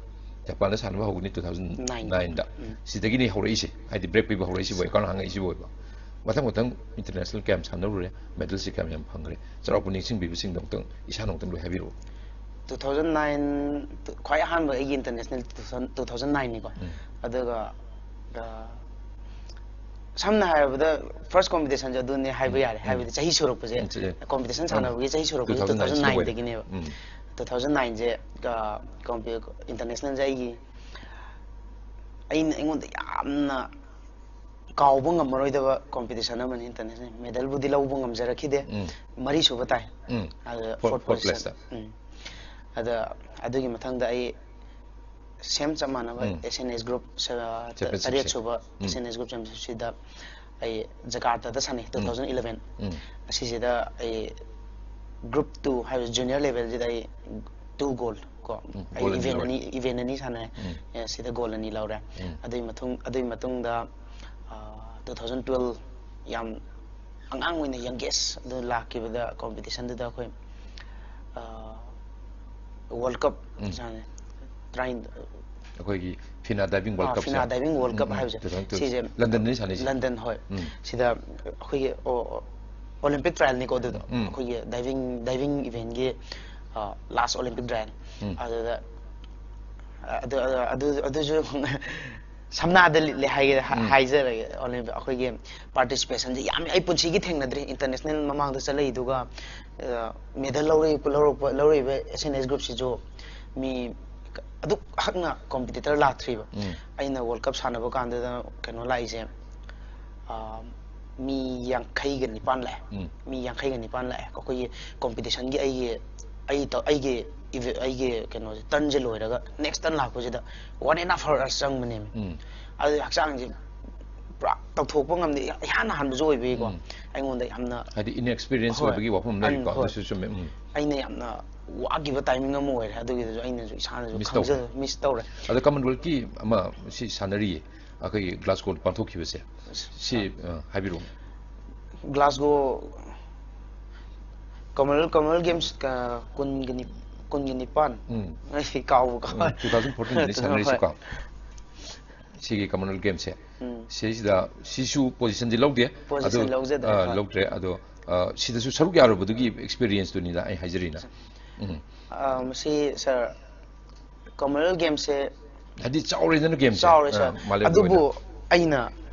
ꯖꯄꯥꯟꯗ ꯁꯥꯟꯅꯕ ꯍꯧꯒꯅꯤ two thousand nineꯗ꯫ ꯎꯝ. ꯁꯤꯗꯒꯤꯅꯤ ꯍꯧꯔꯛꯏꯁꯦ, ꯍꯥꯏꯗꯤ ꯕ꯭ꯔꯦꯛ ꯄꯤꯕ ꯍꯧꯔꯛꯏꯁꯤꯕꯨ, ꯑꯦꯀꯥꯎꯟ ꯍꯥꯡꯉꯛꯏꯁꯤꯕꯨ ꯑꯣꯏꯕ꯫ ꯃꯊꯪ ꯃꯊꯪ ꯏꯟꯇꯔꯅꯦꯁꯅꯦꯜ ꯀꯌꯥꯝ ꯁꯥꯟꯅꯔꯨꯔꯦ, ꯃꯦꯗꯜꯁꯤ ꯀꯌꯥꯝ ꯌꯥꯝ ꯐꯪꯈ꯭ꯔꯦ, ꯆꯥꯎꯔꯥꯛꯄ ꯅꯤꯡꯁꯤꯡꯕꯤꯕꯁꯤꯡꯗꯣ ꯑꯃꯨꯛꯇꯪ ꯏꯁꯥꯅ ꯑꯃꯨꯛꯇꯪ ꯂꯣꯏ ꯍꯥꯏꯕꯤꯔꯛꯎ꯫ Two thousand nine, ꯈ꯭ꯋꯥꯏ ꯑꯍꯥꯟꯕ ꯑꯩꯒꯤ international two thousand, two thousand nineꯅꯤꯀꯣ꯫ ꯎꯝ. ꯑꯗꯨꯒ, ꯑ, ꯁꯝꯅ ꯍꯥꯏꯔꯕꯗ ꯐꯥꯔꯁ ꯀꯣꯝꯄꯤꯇꯤꯁꯟꯁꯦ ꯑꯗꯨꯅꯦ ꯍꯥꯏꯕ ꯎꯝ. ꯌꯥꯔꯦ꯫ ꯎꯝ. ꯍꯥꯏꯕꯗꯤ ꯆꯍꯤ ꯁꯨꯔꯛꯄꯁꯦ, ꯎꯝ, ꯆꯍꯤ. ꯀꯣꯝꯄꯤꯇꯤꯁꯟ ꯎꯝ. ꯁꯥꯟꯅꯕꯒꯤ ꯆꯍꯤ ꯁꯨꯔꯛꯄꯁꯦ Two thousand nine two thousand nineꯗꯒꯤꯅꯦꯕ꯫ ꯎꯝ. Two thousand nineꯁꯦ, ꯑ, ꯀꯣꯝꯄꯤ-, ꯏꯟꯇꯔꯅꯦꯁꯅꯦꯜꯁꯦ ꯑꯩꯒꯤ, ꯑꯩꯅ, ꯑꯩꯉꯣꯟꯗ ꯌꯥꯝꯅ ꯀꯥꯎꯕ ꯉꯝꯃꯔꯣꯏꯗꯕ ꯀꯣꯝꯄꯤꯇꯤꯁꯟ ꯑꯃꯅꯤ ꯏꯟꯇꯔꯅꯦꯁꯅꯦꯜ꯫ ꯃꯦꯗꯜꯕꯨꯗꯤ ꯂꯧꯕ ꯉꯝꯖꯔꯛꯈꯤꯗꯦ꯫ ꯎꯝ. ꯃꯔꯤꯁꯨꯕ ꯇꯥꯏ꯫ ꯎꯝ. ꯑꯗ Four-, fourth fourth position. placeꯇ. ꯎꯝ. ꯑꯗ ꯑꯗꯨꯒꯤ ꯃꯊꯪꯗ ꯑꯩ ꯁꯦꯝ ꯆꯞ ꯃꯥꯟꯅꯕ ꯎꯝ꯫ S N S group ꯁ- Championship ꯇꯔꯦꯠ ꯁꯨꯕ ꯎꯝ꯫ S N S group championship ꯁꯤꯗ ꯑꯩ ꯖꯀꯥꯔꯇꯥꯗ ꯁꯥꯟꯅꯩ, two thousand eleven꯫ ꯎꯝ꯫ ꯑꯁꯤꯁꯤꯗ ꯑꯩ group two ꯍꯥꯏꯕ junior level ꯁꯤꯗ ꯑꯩ two gold ꯀꯣ, ꯎꯝ, ꯑꯩ goal ꯑꯅꯤ event ꯂꯧꯔꯦ꯫ ꯑꯅꯤ, event ꯑꯅꯤ ꯁꯥꯟꯅꯔꯦ꯫ ꯎꯝ꯫ ꯑꯦ, ꯁꯤꯗ goal ꯑꯅꯤ ꯂꯧꯔꯦ꯫ ꯎꯝ꯫ ꯑꯗꯨꯒꯤ ꯃꯇꯨꯡ, ꯑꯗꯨꯒꯤ ꯃꯇꯨꯡꯗ, ꯑ, two thousand twelve, ꯌꯥꯝ ꯑꯉꯥꯡ ꯑꯣꯏꯅ youngest ꯑꯗꯨ ꯂꯥꯛꯈꯤꯕꯗ competition ꯗꯨꯗ ꯑꯩꯈꯣꯏ, ꯑ, World Cup ꯎꯝ꯫ ꯁꯥꯟꯅꯩ꯫ Trying ꯑꯩꯈꯣꯏꯒꯤ FINA diving World ꯑꯥ, Cup ꯁꯦ꯫ FINA diving World Cup ꯎꯝ, ꯎꯝ, ꯍꯥꯏꯕꯁꯦ꯫ two thousand twelve꯫ ꯁꯤꯁꯦ London ꯗꯅꯤ ꯁꯥꯟꯅꯩꯁꯦ꯫ London, ꯍꯣꯏ꯫ ꯎꯝ꯫ ꯁꯤꯗ ꯑꯩꯈꯣꯏꯒꯤ, ꯑꯣ, ꯑꯣ, Olympic trial ꯅꯤꯀꯣ ꯑꯗꯨꯗꯣ꯫ ꯎꯝ꯫ ꯑꯩꯈꯣꯏꯒꯤ diving, diving event ꯀꯤ, ꯑ, last Olympic trial꯫ ꯎꯝ꯫ ꯑꯗꯨꯗ, ꯑ, ꯑꯗꯨ, ꯑꯗꯨ, ꯑꯗꯨ, ꯑꯗꯨꯁꯨ ꯁꯝꯅꯥꯗ ꯂꯤꯠꯂꯦ ꯍꯥꯏꯒꯦ, ꯍꯥ-, ꯎꯝ꯫ ꯍꯥꯏꯖꯔꯒꯦ꯫ Olympic, ꯑꯩꯈꯣꯏꯒꯤ participation ꯁꯦ ꯌꯥꯝ, ꯑꯩ ꯄꯨꯟꯁꯤꯒꯤ ꯊꯦꯡꯅꯗ꯭ꯔꯤ꯫ International ꯃꯃꯥꯡꯗ ꯆꯠꯂꯛꯏꯗꯨꯒ, ꯑ, medal ꯂꯧꯔꯛꯏ-, ꯂꯧꯔꯛꯄ, ꯂꯧꯔꯛꯏꯕ S N S group ꯁꯤꯁꯨ ꯃꯤ ꯑꯗꯨꯛ ꯍꯛꯅ competitor ꯂꯥꯛꯇ꯭ꯔꯤꯕ꯫ ꯎꯝ꯫ ꯑꯩꯅ World Cup ꯁꯥꯟꯅꯕ ꯀꯥꯟꯗꯨꯗ ꯀꯩꯅꯣ ꯂꯥꯛꯏꯁꯦ, ꯑ, ꯃꯤ ꯌꯥꯡꯈꯩꯒ ꯅꯤꯄꯥꯟ ꯂꯥꯛꯑꯦ꯫ ꯎꯝ꯫ ꯃꯤ ꯌꯥꯡꯈꯩꯒ ꯅꯤꯄꯥꯟ ꯂꯥꯛꯑꯦ꯫ ꯑꯩꯈꯣꯏꯒꯤ competition ꯒꯤ ꯑꯩꯒꯤ, ꯑꯩ ꯇꯧ-, ꯑꯩꯒꯤ ꯏꯚ-, ꯑꯩꯒꯤ ꯀꯩꯅꯣꯁꯦ, turn ꯁꯦ ꯂꯣꯏꯔꯒ next turn ꯂꯥꯛꯄꯁꯤꯗ one and half hours ꯆꯪꯕꯅꯦꯕ꯫ ꯎꯝ꯫ ꯑꯗꯨ ꯍꯛꯆꯥꯡꯁꯦ ꯄꯨꯔꯥ ꯇꯧꯊꯣꯛꯄ ꯉꯝꯗꯦ꯫ ꯏꯍꯥꯟ ꯍꯥꯟꯕꯁꯨ ꯑꯣꯏꯕꯒꯤꯀꯣ, ꯎꯝ꯫ ꯑꯩꯉꯣꯟꯗ ꯌꯥꯝꯅ ꯍꯥꯏꯗꯤ inexperience ꯍꯣꯏ꯫ ꯑꯣꯏꯕꯒꯤ ꯋꯥꯐꯝ ꯑꯪ, ꯂꯩꯔꯤꯀꯣ꯫ ꯍꯣꯏ꯫ ꯑꯗꯨꯁꯨ ꯆꯨꯝꯃꯦ꯫ ꯎꯝ꯫ ꯑꯩꯅ ꯌꯥꯝꯅ ꯋꯥꯈꯤꯕ timing ꯑꯃ ꯑꯣꯏꯔꯦ꯫ ꯑꯗꯨꯒꯤꯗꯨꯁꯨ ꯑꯩꯅꯁꯨ ꯏꯁꯥꯅꯁꯨ Miss ꯈꯪꯖ-, ꯇꯧꯔꯦ꯫ miss ꯇꯧꯔꯦ꯫ ꯑꯗꯣ Commonwealth ꯀꯤ ꯑꯃ ꯁꯤ ꯁꯥꯟꯅꯔꯤꯌꯦ, ꯑꯩꯈꯣꯏꯒꯤ Glasgow ꯄꯥꯡꯊꯣꯛꯈꯤꯕꯁꯦ꯫ ꯁꯤ, ꯑ, ꯍꯥꯏꯕꯤꯔꯛꯑꯣ꯫ Glasgow Commonwealth, Commonwealth Games, ꯑ, ꯀꯨꯟꯒ ꯅꯤ-, ꯀꯨꯟꯒ ꯅꯤꯄꯥꯟ꯫ ꯎꯝ꯫ ꯑꯩ ꯀꯥꯎꯕꯨ ꯀꯥꯎꯔꯦ꯫ ꯎꯝ, two thousand fourteen ꯗꯅꯤ ꯍꯣꯏ꯫ ꯁꯥꯟꯅꯔꯤꯁꯦꯀꯣ꯫ ꯁꯤꯒꯤ Commonwealth Games ꯁꯦ꯫ ꯎꯝ꯫ ꯁꯤꯁꯤꯗ ꯁꯤꯁꯨ position ꯗꯤ ꯂꯧꯗꯦ꯫ Position ꯑꯗꯣ, ꯂꯧꯖꯗ꯭ꯔꯦ, ꯑ, ꯍꯣꯏ꯫ ꯂꯧꯗ꯭ꯔꯦ꯫ ꯑꯗꯣ, ꯑ, ꯁꯤꯗꯁꯨ ꯁꯔꯨꯛ ꯌꯥꯔꯨꯕꯗꯨꯒꯤ experience ꯇꯨꯅꯤꯗ ꯑꯩ ꯍꯥꯏꯖꯔꯤꯅ꯫ ꯎꯝ꯫ ꯑ, ꯃꯁꯤ, sir, Commonwealth Games ꯁꯦ ꯍꯥꯏꯗꯤ ꯆꯥꯎꯔꯦꯗꯅ game ꯁꯦ꯫ ꯆꯥꯎꯔꯦ, ꯑ, sir꯫ ꯃꯥꯂꯦꯝꯒꯤ ꯑꯗꯨꯕꯨ ꯑꯣꯏꯅ꯫ ꯑꯩꯅ,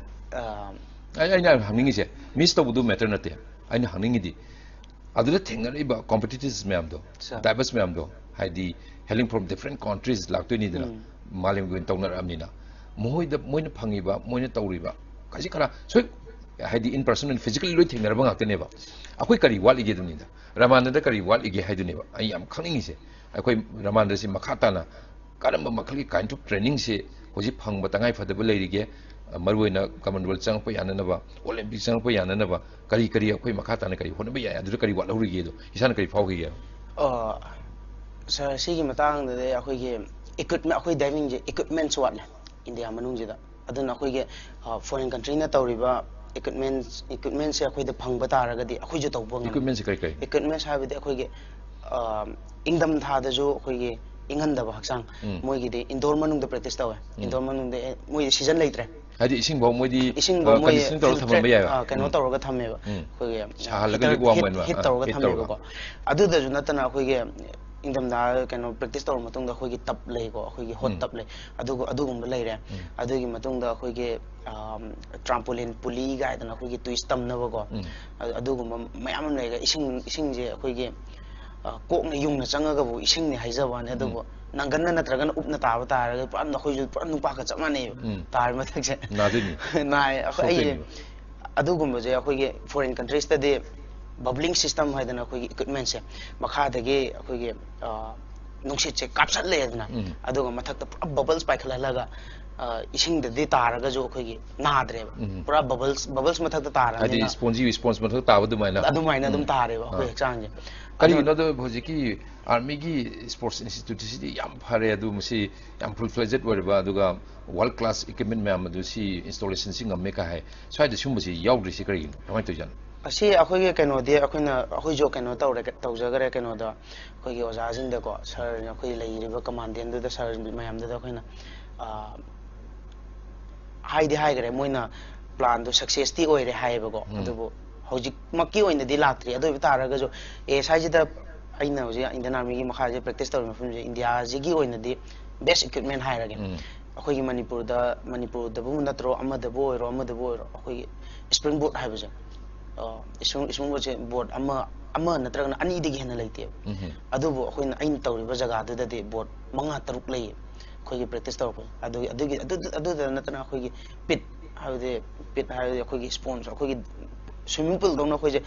ꯑ, ꯑꯩ, ꯑꯩꯅ ꯍꯪꯅꯤꯡꯉꯤꯁꯦ, miss ꯇꯧꯕꯗꯨ matter ꯅꯠꯇꯦ꯫ ꯑꯩꯅ ꯍꯪꯅꯤꯡꯉꯤꯗꯤ, ꯑꯗꯨꯗ ꯊꯦꯡꯅꯔꯛꯏꯕ competitors ꯃꯌꯥꯝꯗꯣ, Sir꯫ divers ꯃꯌꯥꯝꯗꯣ, ꯍꯥꯏꯗꯤ hailing from different countries ꯂꯥꯛꯇꯣꯏꯅꯤꯗꯅ, ꯎꯝ꯫ ꯃꯥꯂꯦꯝꯒꯤ ꯑꯣꯏꯅ ꯇꯧꯅꯔꯛꯑꯕꯅꯤꯅ, ꯃꯈꯣꯏꯗ, ꯃꯣꯏꯅ ꯐꯪꯉꯤꯕ, ꯃꯣꯏꯅ ꯇꯧꯔꯤꯕ ꯈꯖꯤꯛ ꯈꯔ, ꯁꯣꯏ, ꯍꯥꯏꯗꯤ in person and physically ꯂꯣꯏ ꯊꯦꯡꯅꯔꯕ ꯉꯥꯛꯇꯅꯦꯕ꯫ ꯑꯩꯈꯣꯏ ꯀꯔꯤ ꯋꯥꯠꯂꯤꯒꯦ ꯑꯗꯨꯅꯤꯗ, ꯔꯃꯥꯅꯟꯗ ꯀꯔꯤ ꯋꯥꯠꯂꯤꯒꯦ ꯍꯥꯏꯗꯨꯅꯦꯕ ꯑꯩ ꯌꯥꯝ ꯈꯪꯅꯤꯡꯉꯤꯁꯦ꯫ ꯑꯩꯈꯣꯏ ꯔꯃꯥꯅꯟꯗꯁꯤ ꯃꯈꯥ ꯇꯥꯅ ꯀꯔꯝꯕ ꯃꯈꯜꯒꯤ kind of trainingꯁꯦ ꯍꯧꯖꯤꯛ ꯐꯪꯕ ꯇꯉꯥꯏ ꯐꯗꯕ ꯂꯩꯔꯤꯒꯦ? ꯑ, ꯃꯔꯨꯑꯣꯏꯅ Commonwealth ꯆꯪꯉꯛꯄ ꯌꯥꯅꯅꯕ, Olympic ꯆꯪꯉꯛꯄ ꯌꯥꯅꯅꯕ ꯀꯔꯤ ꯀꯔꯤ ꯑꯩꯈꯣꯏ ꯃꯈꯥ ꯇꯥꯅ ꯀꯔꯤ ꯍꯣꯠꯅꯕ ꯌꯥꯏ? ꯑꯗꯨꯗ ꯀꯔꯤ ꯋꯥꯠꯍꯧꯔꯤꯒꯦꯗꯣ, ꯏꯁꯥꯅ ꯀꯔꯤ ꯐꯥꯎꯈꯤꯒꯦ? ꯑ, ꯁꯥꯔ, ꯁꯤꯒꯤ ꯃꯇꯥꯡꯗꯗꯤ ꯑꯩꯈꯣꯏꯒꯤ equipment, ꯑꯩꯈꯣꯏ divingꯁꯦ equipmentꯁꯨ ꯋꯥꯠꯂꯦ ꯏꯟꯗꯤꯌꯥ ꯃꯅꯨꯡꯁꯤꯗ꯫ ꯑꯗꯨꯅ ꯑꯩꯈꯣꯏꯒꯤ, ꯑ, foreign countryꯅ ꯇꯧꯔꯤꯕ equipment, equipmentꯁꯦ ꯑꯩꯈꯣꯏꯗ ꯐꯪꯕ ꯇꯥꯔꯒꯗꯤ ꯑꯩꯈꯣꯏꯁꯨ ꯇꯧꯕ ꯉꯝꯃꯤ꯫ Equipmentꯁꯦ ꯀꯔꯤ ꯀꯔꯤ? Equipment ꯍꯥꯏꯕꯗꯤ ꯑꯩꯈꯣꯏꯒꯤ, ꯑ, ꯏꯪꯊꯝ ꯊꯥꯗꯁꯨ ꯑꯩꯈꯣꯏꯒꯤ ꯏꯪꯍꯟꯗꯕ ꯍꯛꯆꯥꯡ, ꯎꯝ꯫ ꯃꯣꯏꯒꯤꯗꯤ indoor ꯃꯅꯨꯡꯗ practice ꯇꯧꯋꯦ꯫ ꯎꯝ꯫ Indoor ꯃꯅꯨꯡꯗ, ꯑꯦ, ꯃꯣꯏꯗꯤ season ꯂꯩꯇ꯭ꯔꯦ꯫ ꯍꯥꯏꯗꯤ ꯏꯁꯤꯡꯐꯧ ꯃꯣꯏꯗꯤ, ꯏꯁꯤꯡꯐꯧ ꯑ, ꯃꯣꯏ conditioning ꯇꯧꯔꯒ ꯊꯝꯃꯝꯕ filter, ꯌꯥꯏꯕ? ꯑ, ꯀꯩꯅꯣ ꯎꯝ꯫ ꯇꯧꯔꯒ ꯊꯝꯃꯦꯕ꯫ ꯎꯝ꯫ ꯑꯩꯈꯣꯏꯒꯤ ꯁꯥꯍꯜꯂꯒꯗꯤ heater, warm heat, ꯑꯣꯏꯅ, heat ꯑ, ꯇꯧꯔꯒ heat ꯇꯧꯔꯒ꯫ ꯊꯝꯃꯦꯕꯀꯣ꯫ ꯑꯗꯨꯗꯁꯨ ꯅꯠꯇꯅ ꯑꯩꯈꯣꯏꯒꯤ ꯏꯪꯊꯝꯊꯥ ꯀꯩꯅꯣ practice ꯇꯧꯔ ꯃꯇꯨꯡꯗ ꯑꯩꯈꯣꯏꯒꯤ tub ꯂꯩꯀꯣ, ꯑꯩꯈꯣꯏꯒꯤ hot ꯎꯝ꯫ Tub ꯂꯩ꯫ ꯑꯗꯨꯒ, ꯑꯗꯨꯒꯨꯝꯕ ꯂꯩꯔꯦ꯫ ꯎꯝ꯫ ꯑꯗꯨꯒꯤ ꯃꯇꯨꯡꯗ ꯑꯩꯈꯣꯏꯒꯤ, ꯑꯝ, trampoline pulley ꯀꯥꯏꯗꯅ ꯑꯩꯈꯣꯏꯒꯤ twist ꯇꯝꯅꯕꯀꯣ꯫ ꯎꯝ꯫ ꯑ-, ꯑꯗꯨꯒꯨꯝꯕ ꯃꯌꯥꯝ ꯑꯃ ꯂꯩꯔꯦ꯫ ꯏꯁꯤꯡ, ꯏꯁꯤꯡꯁꯦ ꯑꯩꯈꯣꯏꯒꯤ, ꯑ, ꯀꯣꯛꯅ ꯌꯨꯡꯅ ꯆꯪꯉꯒꯕꯨ ꯏꯁꯤꯡꯅꯤ ꯍꯥꯏꯖꯕ ꯋꯥꯅꯤ, ꯎꯝ꯫ ꯑꯗꯨꯕꯨ ꯅꯪꯒꯟꯅ ꯅꯠꯇ꯭ꯔꯒꯅ ꯎꯞꯅ ꯇꯥꯕ ꯇꯥꯔꯒꯗꯤ ꯄꯨꯔꯥ ꯅꯈꯣꯏꯁꯨ ꯄꯨꯔꯥ ꯅꯨꯄꯥꯒ ꯆꯞ ꯃꯥꯟꯅꯩꯕ꯫ ꯎꯝ꯫ ꯇꯥꯔꯤ ꯃꯊꯛꯁꯦ꯫ ꯅꯥꯗꯣꯏꯅꯤ꯫ ꯅꯥꯏ꯫ ꯑꯩꯈꯣꯏ, ꯑꯩꯁꯦ ꯁꯣꯛꯇꯣꯏꯅꯦꯕ꯫ ꯑꯗꯨꯒꯨꯝꯕꯁꯦ ꯑꯩꯈꯣꯏꯒꯤ foreign countriesꯇꯗꯤ bubbling system ꯍꯥꯏꯗꯅ ꯑꯩꯈꯣꯏꯒꯤ equipmentꯁꯦ ꯃꯈꯥꯗꯒꯤ ꯑꯩꯈꯣꯏꯒꯤ, ꯑ, ꯅꯨꯡꯁꯤꯠꯁꯦ ꯀꯥꯞꯁꯜꯂꯦꯗꯅ, ꯎꯝ꯫ ꯑꯗꯨꯒ ꯃꯊꯛꯇ ꯄꯨꯔꯥ bubbles ꯄꯥꯏꯈꯠꯍꯜꯂꯒ, ꯑ, ꯏꯁꯤꯡꯗꯗꯤ ꯇꯥꯔꯒꯁꯨ ꯑꯩꯈꯣꯏꯒꯤ ꯅꯥꯗ꯭ꯔꯦꯕ꯫ ꯎꯝ꯫ ꯄꯨꯔꯥ bubbles, bubbles ꯃꯊꯛꯇ ꯍꯥꯏꯗꯤ ꯇꯥꯔꯕꯅꯤꯅ spongy, sponge ꯃꯊꯛ ꯇꯥꯕ ꯑꯗꯨꯃꯥꯏꯅ? ꯑꯗꯨꯃꯥꯏꯅ ꯑꯗꯨꯝ ꯎꯝ꯫ ꯇꯥꯔꯦꯕ ꯑꯩꯈꯣꯏ ꯑꯥ꯫ ꯍꯛꯆꯥꯡꯁꯦ꯫ ꯀꯔꯤꯒꯤꯅꯣ ꯑꯗꯨꯅ ꯑꯗꯣ ꯍꯧꯖꯤꯛꯀꯤ armyꯒꯤ sports instituteꯁꯤꯗꯤ ꯌꯥꯝ ꯐꯔꯦ, ꯑꯗꯨ ꯃꯁꯤ ꯌꯥꯝ full fledged ꯑꯣꯏꯔꯕ, ꯑꯗꯨꯒ world class equipment ꯃꯌꯥꯝ ꯑꯗꯨ ꯁꯤ installationꯁꯤ ꯉꯝꯃꯦ ꯀꯥ ꯍꯥꯏ꯫ ꯁ꯭ꯋꯥꯏꯗ ꯁꯤꯒꯨꯝꯕꯁꯤ ꯌꯥꯎꯗ꯭ꯔꯤꯁꯤ ꯀꯔꯤꯒꯤꯅꯣ? ꯀꯃꯥꯏꯅ ꯇꯧꯔꯤꯖꯥꯠꯅꯣ? ꯑꯁꯤ ꯑꯩꯈꯣꯏꯒꯤ ꯀꯩꯅꯣꯗꯤ ꯑꯩꯈꯣꯏꯅ, ꯑꯩꯈꯣꯏꯁꯨ ꯀꯩꯅꯣ ꯇꯧꯔꯦ, ꯇꯧꯖꯈ꯭ꯔꯦ ꯀꯩꯅꯣꯗ, ꯑꯩꯈꯣꯏꯒꯤ ꯑꯣꯖꯥꯁꯤꯡꯗꯀꯣ, ꯁꯥꯔ, ꯑꯩꯈꯣꯏ ꯂꯩꯔꯤꯕ commandantꯗꯨꯗ, ꯁꯥꯔ ꯃꯌꯥꯝꯗꯨꯗ ꯑꯩꯈꯣꯏꯅ, ꯑ, ꯍꯥꯏꯗꯤ ꯍꯥꯏꯈ꯭ꯔꯦ, ꯃꯣꯏꯅ planꯗꯣ successꯇꯤ ꯑꯣꯏꯔꯦ ꯍꯥꯏꯌꯦꯕꯀꯣ꯫ ꯎꯝ꯫ ꯑꯗꯨꯕꯨ ꯍꯧꯖꯤꯛꯃꯛꯀꯤ ꯑꯣꯏꯅꯗꯤ ꯂꯥꯛꯇ꯭ꯔꯤ꯫ ꯑꯗꯨ ꯑꯣꯏꯕ ꯇꯥꯔꯒꯁꯨ ꯑꯦ ꯁ꯭ꯋꯥꯏꯁꯤꯗ ꯑꯩꯅ ꯍꯧꯖꯤꯛ Indian Armyꯒꯤ ꯃꯈꯥꯁꯦ practice ꯇꯧꯔꯤ ꯃꯐꯝꯁꯦ ꯏꯟꯗꯤꯌꯥꯁꯤꯒꯤ ꯑꯣꯏꯅꯗꯤ best equipment ꯍꯥꯏꯔꯒꯦ꯫ ꯎꯝ꯫ ꯑꯩꯈꯣꯏꯒꯤ ꯃꯅꯤꯄꯨꯔꯗ, ꯃꯅꯤꯄꯨꯔꯗꯕꯨ ꯅꯠꯇ꯭ꯔꯣ, ꯑꯃꯗꯕꯨ ꯑꯣꯏꯔꯣ, ꯑꯃꯗꯕꯨ ꯑꯣꯏꯔꯣ, ꯑꯩꯈꯣꯏꯒꯤ springboard ꯍꯥꯏꯕꯁꯦ, ꯑ, spring, springboardꯁꯦ board ꯑꯃ, ꯑꯃ ꯅꯠꯇ꯭ꯔꯒꯅ ꯑꯅꯤꯗꯒꯤ ꯍꯦꯟꯅ ꯂꯩꯇꯦꯕ꯫ ꯎꯝ꯫ ꯑꯗꯨꯕꯨ ꯑꯩꯈꯣꯏꯅ, ꯑꯩꯅ ꯇꯧꯔꯤꯕ ꯖꯒꯥꯗꯨꯗꯗꯤ board ꯃꯉꯥ ꯇꯔꯨꯛ ꯂꯩꯌꯦ꯫ ꯑꯩꯈꯣꯏꯒꯤ practice ꯇꯧꯔꯛꯄꯁꯦ꯫ ꯑꯗꯨꯒꯤ, ꯑꯗꯨꯒꯤ, ꯑꯗꯨ, ꯑꯗꯨꯗ ꯅꯠꯇꯅ ꯑꯩꯈꯣꯏꯒꯤ pit, ꯍꯥꯏꯕꯗꯤ pit ꯍꯥꯏꯕꯗꯤ ꯑꯩꯈꯣꯏꯒꯤ sponge, ꯑꯩꯈꯣꯏꯒꯤ swimming poolꯗꯧꯅ ꯑꯩꯈꯣꯏꯁꯦ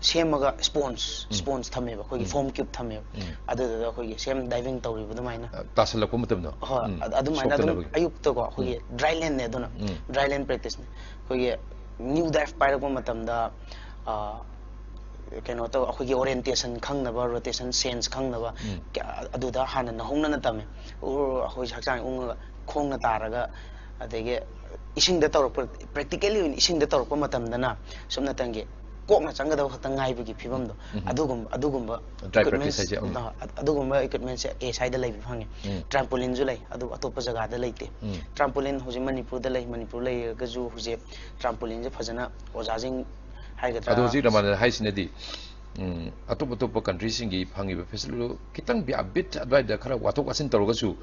ꯁꯦꯝꯃꯒ ꯁ꯭ꯄꯣꯟꯖ ꯁ꯭ꯄꯣꯟꯖ ꯊꯝꯃꯦꯕ, ꯑꯩꯈꯣꯏꯒꯤ ꯐꯣꯝ ꯀ꯭ꯌꯨꯕ ꯊꯝꯃꯦꯕ꯫ ꯑꯗꯨꯗꯨꯗ ꯑꯩꯈꯣꯏꯒꯤ ꯁꯦꯝ ꯗꯥꯏꯚꯤꯡ ꯇꯧꯔꯤꯕ ꯑꯗꯨꯃꯥꯏꯅ꯫ ꯇꯥꯁꯜꯂꯛꯄ ꯃꯇꯝꯗꯣ? ꯍꯣꯏ, ꯑꯗ- ꯑꯗꯨꯃꯥꯏꯅ ꯑꯗꯨꯝ ꯑꯌꯨꯛꯇꯀꯣ ꯑꯩꯈꯣꯏꯒꯤ ꯗ꯭ꯔꯥꯏ ꯂꯦꯟꯅꯦ ꯑꯗꯨꯅ꯫ ꯗ꯭ꯔꯥꯏ ꯂꯦꯟ ꯄ꯭ꯔꯦꯛꯇꯤꯁꯅꯦ꯫ ꯑꯩꯈꯣꯏꯒꯤ ꯅ꯭ꯌꯨ ꯗꯥꯏꯚ ꯄꯥꯏꯔꯛꯄ ꯃꯇꯝꯗ, ꯑ, ꯀꯩꯅꯣ ꯇꯧ, ꯑꯩꯈꯣꯏꯒꯤ ꯑꯣꯔꯤꯌꯦꯟꯇꯦꯁꯟ ꯈꯪꯅꯕ, ꯔꯣꯇꯦꯁꯟ ꯁꯦꯟꯁ ꯈꯪꯅꯕ, ꯀ- ꯑꯗꯨꯗ ꯍꯥꯟꯅ ꯅꯧꯍꯧꯅꯅ ꯇꯝꯃꯦ꯫ ꯎꯔ ꯑꯩꯈꯣꯏ ꯍꯛꯆꯥꯡ ꯎꯪꯉꯒ ꯈꯣꯡꯅ ꯇꯥꯔꯒ, ꯑꯗꯒꯤ ꯏꯁꯤꯡꯗ ꯇꯧꯔꯛꯄ, ꯄ꯭ꯔꯦꯛꯇꯤꯀꯦꯜꯂꯤ ꯑꯣꯏꯅ ꯏꯁꯤꯡꯗ ꯇꯧꯔꯛꯄ ꯃꯇꯝꯗꯅ ꯁꯨꯞꯅꯇꯪꯒꯤ ꯀꯣꯛꯅ ꯆꯪꯒꯗꯕ ꯈꯛꯇ ꯉꯥꯏꯕꯒꯤ ꯐꯤꯕꯝꯗꯣ꯫ ꯑꯗꯨꯒꯨꯝꯕ ꯑꯗꯨꯒꯨꯝꯕ Dry practice equipments, ꯍꯥꯏꯁꯦ, ꯎꯝ꯫ ꯑ- ꯑꯗꯨꯒꯨꯝꯕ ꯏꯀ꯭ꯋꯤꯞꯃꯦꯟꯁꯦ ꯑꯦ ꯁ꯭ꯋꯥꯏꯗ ꯂꯩꯕ ꯐꯪꯉꯦ꯫ ꯇ꯭ꯔꯥꯝꯄꯣꯂꯤꯟꯁꯨ ꯂꯩ, ꯑꯗꯨ ꯑꯇꯣꯞꯄ ꯖꯒꯥꯗ ꯂꯩꯇꯦ꯫ ꯇ꯭ꯔꯥꯝꯄꯣꯂꯤꯟ ꯍꯧꯖꯤꯛ ꯃꯅꯤꯄꯨꯔꯗ ꯂꯩ, ꯃꯅꯤꯄꯨꯔ ꯂꯩꯔꯒꯁꯨ ꯍꯧꯖꯤꯛ ꯇ꯭ꯔꯥꯝꯄꯣꯂꯤꯟꯁꯦ ꯐꯖꯅ ꯑꯣꯖꯥꯁꯤꯡ ꯍꯥꯏꯒꯗ꯭ꯔꯥ, ꯑꯗꯣ ꯍꯧꯖꯤꯛ ꯔꯃꯥꯅꯟ ꯍꯥꯏꯁꯤꯅꯗꯤ, ꯎꯝ, ꯑꯇꯣꯞ ꯑꯇꯣꯞꯄ ꯀꯟꯇ꯭ꯔꯤꯁꯤꯡꯒꯤ ꯐꯪꯉꯤꯕ ꯐꯦꯁꯤꯂꯤꯇꯤ ꯈꯤꯇꯪ ꯕꯤꯠ ꯑꯗꯨꯋꯥꯏꯗ ꯈꯔ ꯋꯥꯊꯣꯛ ꯋꯥꯁꯤꯟ ꯇꯧꯔꯒꯁꯨ,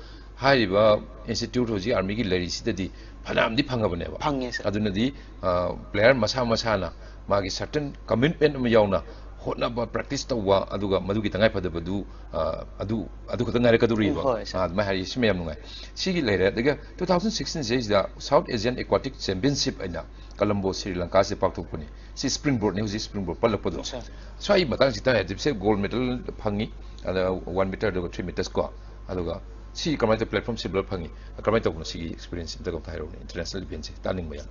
ꯍꯥꯏꯔꯤꯕ ꯏꯟꯁꯇꯤꯇ꯭ꯌꯨꯠ ꯍꯧꯖꯤꯛ ꯑꯥꯔꯃꯤꯒꯤ ꯂꯩꯔꯤꯁꯤꯗꯗꯤ ꯐꯅꯌꯥꯝꯗꯤ ꯐꯪꯉꯕꯅꯦꯕ꯫ ꯐꯪꯉꯦ, ꯁꯥꯔ꯫ ꯑꯗꯨꯅꯗꯤ, ꯑ, ꯄ꯭ꯂꯦꯌꯔ ꯃꯁꯥ ꯃꯁꯥꯅ ꯃꯥꯒꯤ ꯁꯔꯇꯟ ꯀꯃꯤꯠꯃꯦꯟ ꯑꯃ ꯌꯥꯎꯅ ꯍꯣꯠꯅꯕ, ꯄ꯭ꯔꯦꯛꯇꯤꯁ ꯇꯧꯕ, ꯑꯗꯨꯒ ꯃꯗꯨꯒꯤ ꯇꯉꯥꯏꯐꯗꯕꯗꯨ, ꯑ, ꯑꯗꯨ ꯑꯗꯨ ꯈꯛꯇ ꯉꯥꯏꯔꯛꯀꯗꯧꯔꯤꯕ꯫ ꯍꯣꯏ, ꯁꯥꯔ꯫ ꯑ, ꯑꯗꯨꯃꯥꯏꯅ ꯍꯥꯏꯔꯤ, ꯁꯤꯃ ꯌꯥꯝ ꯅꯨꯡꯉꯥꯏ꯫ ꯁꯤꯒꯤ ꯂꯩꯔꯦ꯫ ꯑꯗꯨꯒ ꯇꯨ ꯊꯥꯎꯖꯟ ꯁꯤꯛꯁꯇꯤꯟ ꯁꯤꯗꯩꯁꯤꯗ ꯁꯥꯎꯠ ꯑꯦꯁꯤꯌꯥꯟ ꯑꯦꯀ꯭ꯋꯥꯇꯤꯛ ꯆꯦꯝꯄꯤꯌꯟꯁꯤꯞ ꯍꯥꯏꯅ ꯀꯂꯝꯕꯣ, ꯁ꯭ꯔꯤ ꯂꯪꯀꯥꯁꯤꯗ ꯄꯥꯡꯊꯣꯛꯄꯅꯤ꯫ ꯁꯤ ꯁ꯭ꯄ꯭ꯔꯤꯡ ꯕꯣꯔꯗꯅꯤ, ꯍꯧꯖꯤꯛ ꯁ꯭ꯄ꯭ꯔꯤꯡ ꯕꯣꯔꯗ ꯄꯜꯂꯛꯄꯗꯣ꯫ ꯁꯥꯔ꯫ ꯁ꯭ꯋꯥꯏ ꯃꯇꯥꯡꯁꯤ ꯇꯥꯏ ꯍꯥꯏꯕꯁꯦ ꯒꯣꯜ ꯃꯦꯗꯜ ꯐꯪꯉꯤ, ꯑꯗ ꯋꯥꯟ ꯃꯤꯇꯔ ꯑꯗꯨꯒ ꯊ꯭ꯔꯤ ꯃꯤꯇꯔꯁ ꯀꯣ꯫ ꯑꯗꯨꯒ ꯁꯤ ꯀꯃꯥꯏꯅ ꯇꯧ, ꯄ꯭ꯂꯦꯠꯐꯣꯔꯝ ꯁꯤꯜꯚꯔ ꯐꯪꯉꯤ, ꯀꯃꯥꯏꯅ ꯇꯧꯕꯅꯣ ꯁꯤꯒꯤ ꯑꯦꯛꯁꯄꯤꯔꯤꯌꯦꯟꯁ ꯑꯝꯇ ꯑꯝꯇ ꯍꯥꯏꯔꯛꯎꯅꯦ, ꯏꯟꯇꯔꯅꯦꯁꯅꯦꯜ ꯏꯚꯦꯟꯁꯦ ꯇꯥꯅꯤꯡꯕ ꯌꯥꯝ꯫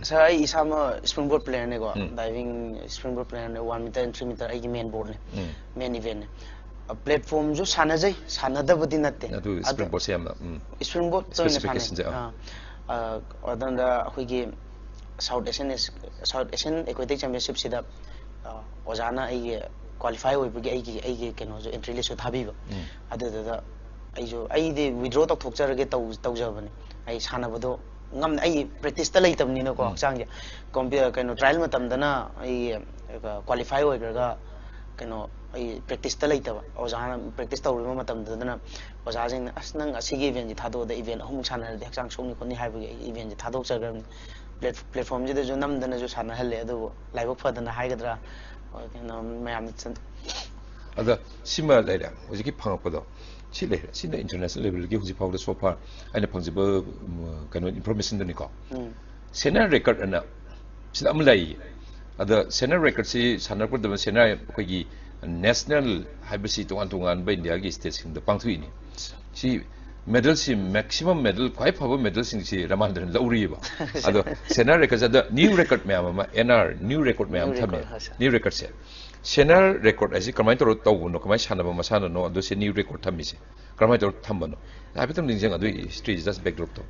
ꯁꯥꯔ, ꯑꯩ ꯏꯁꯥꯃꯛ ꯁ꯭ꯄ꯭ꯔꯤꯡ ꯕꯣꯔꯗ ꯄ꯭ꯂꯦꯌꯔꯅꯦꯀꯣ꯫ ꯎꯝ꯫ ꯗꯥꯏꯚꯤꯡ ꯁ꯭ꯄ꯭ꯔꯤꯡ ꯕꯣꯔꯗ ꯄ꯭ꯂꯦꯌꯔꯅꯦ, one meter and three meter ꯑꯩꯒꯤ ꯃꯦꯟ ꯕꯣꯔꯗꯅꯦ꯫ ꯎꯝ꯫ ꯃꯦꯟ ꯏꯚꯦꯟꯠꯅꯦ꯫ ꯄ꯭ꯂꯦꯠꯐꯣꯔꯝꯁꯨ ꯁꯥꯟꯅꯖꯩ, ꯁꯥꯟꯅꯗꯕꯗꯤ ꯅꯠꯇꯦ꯫ ꯑꯗꯨ ꯑꯗꯨ ꯁ꯭ꯄ꯭ꯔꯤꯡ ꯕꯣꯔꯗꯁꯦ ꯌꯥꯝꯅ, ꯎꯝ꯫ ꯁ꯭ꯄ꯭ꯔꯤꯡ ꯕꯣꯔꯗꯇ ꯑꯣꯏꯅ ꯁꯥꯟꯅꯩ꯫ Specificationꯁꯦ, ꯑꯥ꯫ ꯑꯥ, ꯑꯥ, ꯑꯗꯣꯝꯗ ꯑꯩꯈꯣꯏꯒꯤ ꯁꯥꯎꯠ ꯑꯦꯁꯤꯌꯟ, ꯁꯥꯎꯠ ꯑꯦꯁꯤꯌꯟ ꯑꯦꯀ꯭ꯋꯦꯇꯤꯛ ꯆꯦꯝꯄꯤꯌꯟꯁꯤꯞꯁꯤꯗ, ꯑꯥ, ꯑꯣꯖꯥꯅ ꯑꯩꯒꯤ ꯀ꯭ꯋꯥꯂꯤꯐꯥꯏ ꯑꯣꯏꯕꯒꯤ ꯑꯩꯒꯤ, ꯑꯩꯒꯤ ꯀꯩꯅꯣꯁꯨ, ꯑꯦꯟꯇ꯭ꯔꯤ ꯂꯤꯁꯁꯨ ꯊꯥꯕꯤꯕ꯫ ꯎꯝ꯫ ꯑꯗꯨꯗꯨꯗ ꯑꯩꯁꯨ, ꯑꯩꯗꯤ ꯋꯤꯗ꯭ꯔꯣ ꯇꯧꯊꯣꯛꯆꯔꯒꯦ ꯇꯧ-, ꯇꯧꯖꯕꯅꯦ꯫ ꯑꯩ ꯁꯥꯟꯅꯕꯗꯣ ꯉꯝ-, ꯑꯩ ꯄ꯭ꯔꯦꯛꯇꯤꯁꯇ ꯂꯩꯇꯕꯅꯤꯅꯀꯣ, ꯎꯝ꯫ ꯍꯛꯆꯥꯡꯁꯦ꯫ ꯀꯣꯝꯄꯤ-, ꯀꯩꯅꯣ, ꯇ꯭ꯔꯥꯌꯦꯜ ꯃꯇꯝꯗꯅ ꯑꯩ ꯀ꯭ꯋꯥꯂꯤꯐꯥꯏ ꯑꯣꯏꯈ꯭ꯔꯒ, ꯀꯩꯅꯣ, ꯑꯩ ꯄ꯭ꯔꯦꯛꯇꯤꯁꯇ ꯂꯩꯇꯕ꯫ ꯑꯣꯖꯥꯅ ꯄ꯭ꯔꯦꯛꯇꯤꯁ ꯇꯧꯔꯤꯕ ꯃꯇꯝꯗꯨꯗꯅ ꯑꯣꯖꯥꯁꯤꯡꯅ, "ꯑꯁ, ꯅꯪ ꯑꯁꯤꯒꯤ ꯏꯚꯦꯟꯁꯤ ꯊꯥꯗꯣꯛꯑꯗ ꯏꯚꯦꯟ ꯑꯍꯨꯝꯃꯨꯛ ꯁꯥꯟꯅꯔꯗꯤ ꯍꯛꯆꯥꯡ ꯁꯣꯛꯅꯤ ꯈꯣꯠꯅꯤ" ꯍꯥꯏꯕꯒꯤ ꯑꯩ ꯏꯚꯦꯟꯁꯤ ꯊꯥꯗꯣꯛꯆꯈ꯭ꯔꯕꯅꯤ꯫ ꯄ꯭ꯂꯦꯠ-, ꯄ꯭ꯂꯦꯠꯐꯣꯝꯁꯤꯗꯁꯨ ꯅꯝꯗꯅꯁꯨ ꯁꯥꯟꯅꯍꯜꯂꯦ, ꯑꯗꯨꯕꯨ ꯂꯥꯏꯕꯛ ꯐꯗꯅ ꯍꯥꯏꯒꯗ꯭ꯔꯥ, ꯀꯩꯅꯣ, ꯃꯌꯥꯝꯅ ꯆꯟ- ꯑꯗ ꯁꯤꯃ ꯂꯩꯔꯦ, ꯍꯧꯖꯤꯛꯀꯤ ꯐꯪꯉꯛꯄꯗꯣ꯫ ꯁꯤ ꯂꯩꯔꯦ, ꯁꯤꯅ ꯏꯟꯇꯔꯅꯦꯁꯅꯦꯜ ꯂꯦꯚꯦꯜꯒꯤ ꯍꯧꯖꯤꯛ ꯐꯥꯎꯗ so far ꯑꯩꯅ ꯐꯪꯖꯕ, ꯎꯝ, ꯀꯩꯅꯣ, ꯏꯟꯐꯣꯔꯃꯦꯁꯟꯗꯨꯅꯤꯀꯣ꯫ ꯎꯝ꯫ ꯁꯦꯅꯤꯌꯔ ꯔꯦꯀꯣꯔꯗ ꯑꯅ ꯁꯤꯗ ꯑꯃ ꯂꯩꯌꯦ꯫ ꯑꯗ ꯁꯦꯅꯤꯌꯔ ꯔꯦꯀꯣꯔꯠꯁꯤ ꯁꯥꯟꯅꯔꯛꯄ ꯃꯇꯝꯗ ꯁꯦꯅꯤꯌꯔ ꯑꯩꯈꯣꯏꯒꯤ ꯅꯦꯁꯅꯦꯜ ꯍꯥꯏꯕꯁꯤ ꯇꯣꯉꯥꯟ ꯇꯣꯉꯥꯟꯕ ꯏꯟꯗꯤꯌꯥꯒꯤ ꯁ꯭ꯇꯦꯠꯁꯤꯡꯗ ꯄꯥꯡꯊꯣꯛꯏꯅꯤ꯫ ꯁꯤ ꯃꯦꯗꯜꯁꯤ ꯃꯦꯛꯁꯤꯃꯝ ꯃꯦꯗꯜ, ꯈ꯭ꯋꯥꯏ ꯐꯕ ꯃꯦꯗꯜꯁꯤꯡꯁꯤ ꯔꯃꯥꯟꯗ꯭ꯔꯅ ꯂꯧꯔꯤꯑꯕ꯫ ꯑꯗꯣ ꯁꯦꯅꯤꯌꯔ ꯔꯦꯀꯣꯔꯠꯁꯦ ꯑꯗ ꯅ꯭ꯌꯨ ꯔꯦꯀꯣꯔꯠ ꯃꯌꯥꯝ ꯑꯃ, ꯑꯦꯟ ꯑꯥꯔ, ꯅ꯭ꯌꯨ ꯔꯦꯀꯣꯔꯠ ꯃꯌꯥꯝ New ꯊꯝꯃꯦ꯫ record, ꯍꯣꯏ, ꯁꯥꯔ꯫ ꯅ꯭ꯌꯨ ꯔꯦꯀꯣꯔꯠꯁꯦ, ꯁꯦꯅꯤꯌꯔ ꯔꯦꯀꯣꯔꯠ ꯍꯥꯏꯁꯤ ꯀꯃꯥꯏꯅ ꯇꯧꯔꯒ ꯇꯧꯕꯅꯣ, ꯀꯃꯥꯏꯅ ꯁꯥꯟꯅꯕ ꯃꯁꯥꯟꯅꯅꯣ, ꯑꯗꯨ ꯁꯤ ꯅ꯭ꯌꯨ ꯔꯦꯀꯣꯔꯠ ꯊꯝꯃꯤꯁꯦ ꯀꯔꯝꯍꯥꯏꯅ ꯇꯧꯔꯒ ꯊꯝꯕꯅꯣ? ꯍꯥꯏꯐꯦꯠꯇꯪ ꯅꯤꯡꯁꯤꯡ, ꯑꯗꯨꯒꯤ ꯍꯤꯁꯇ꯭ꯔꯤꯁꯤ, ꯖꯁ ꯕꯦꯛꯗ꯭ꯔꯣꯞꯇꯣ꯫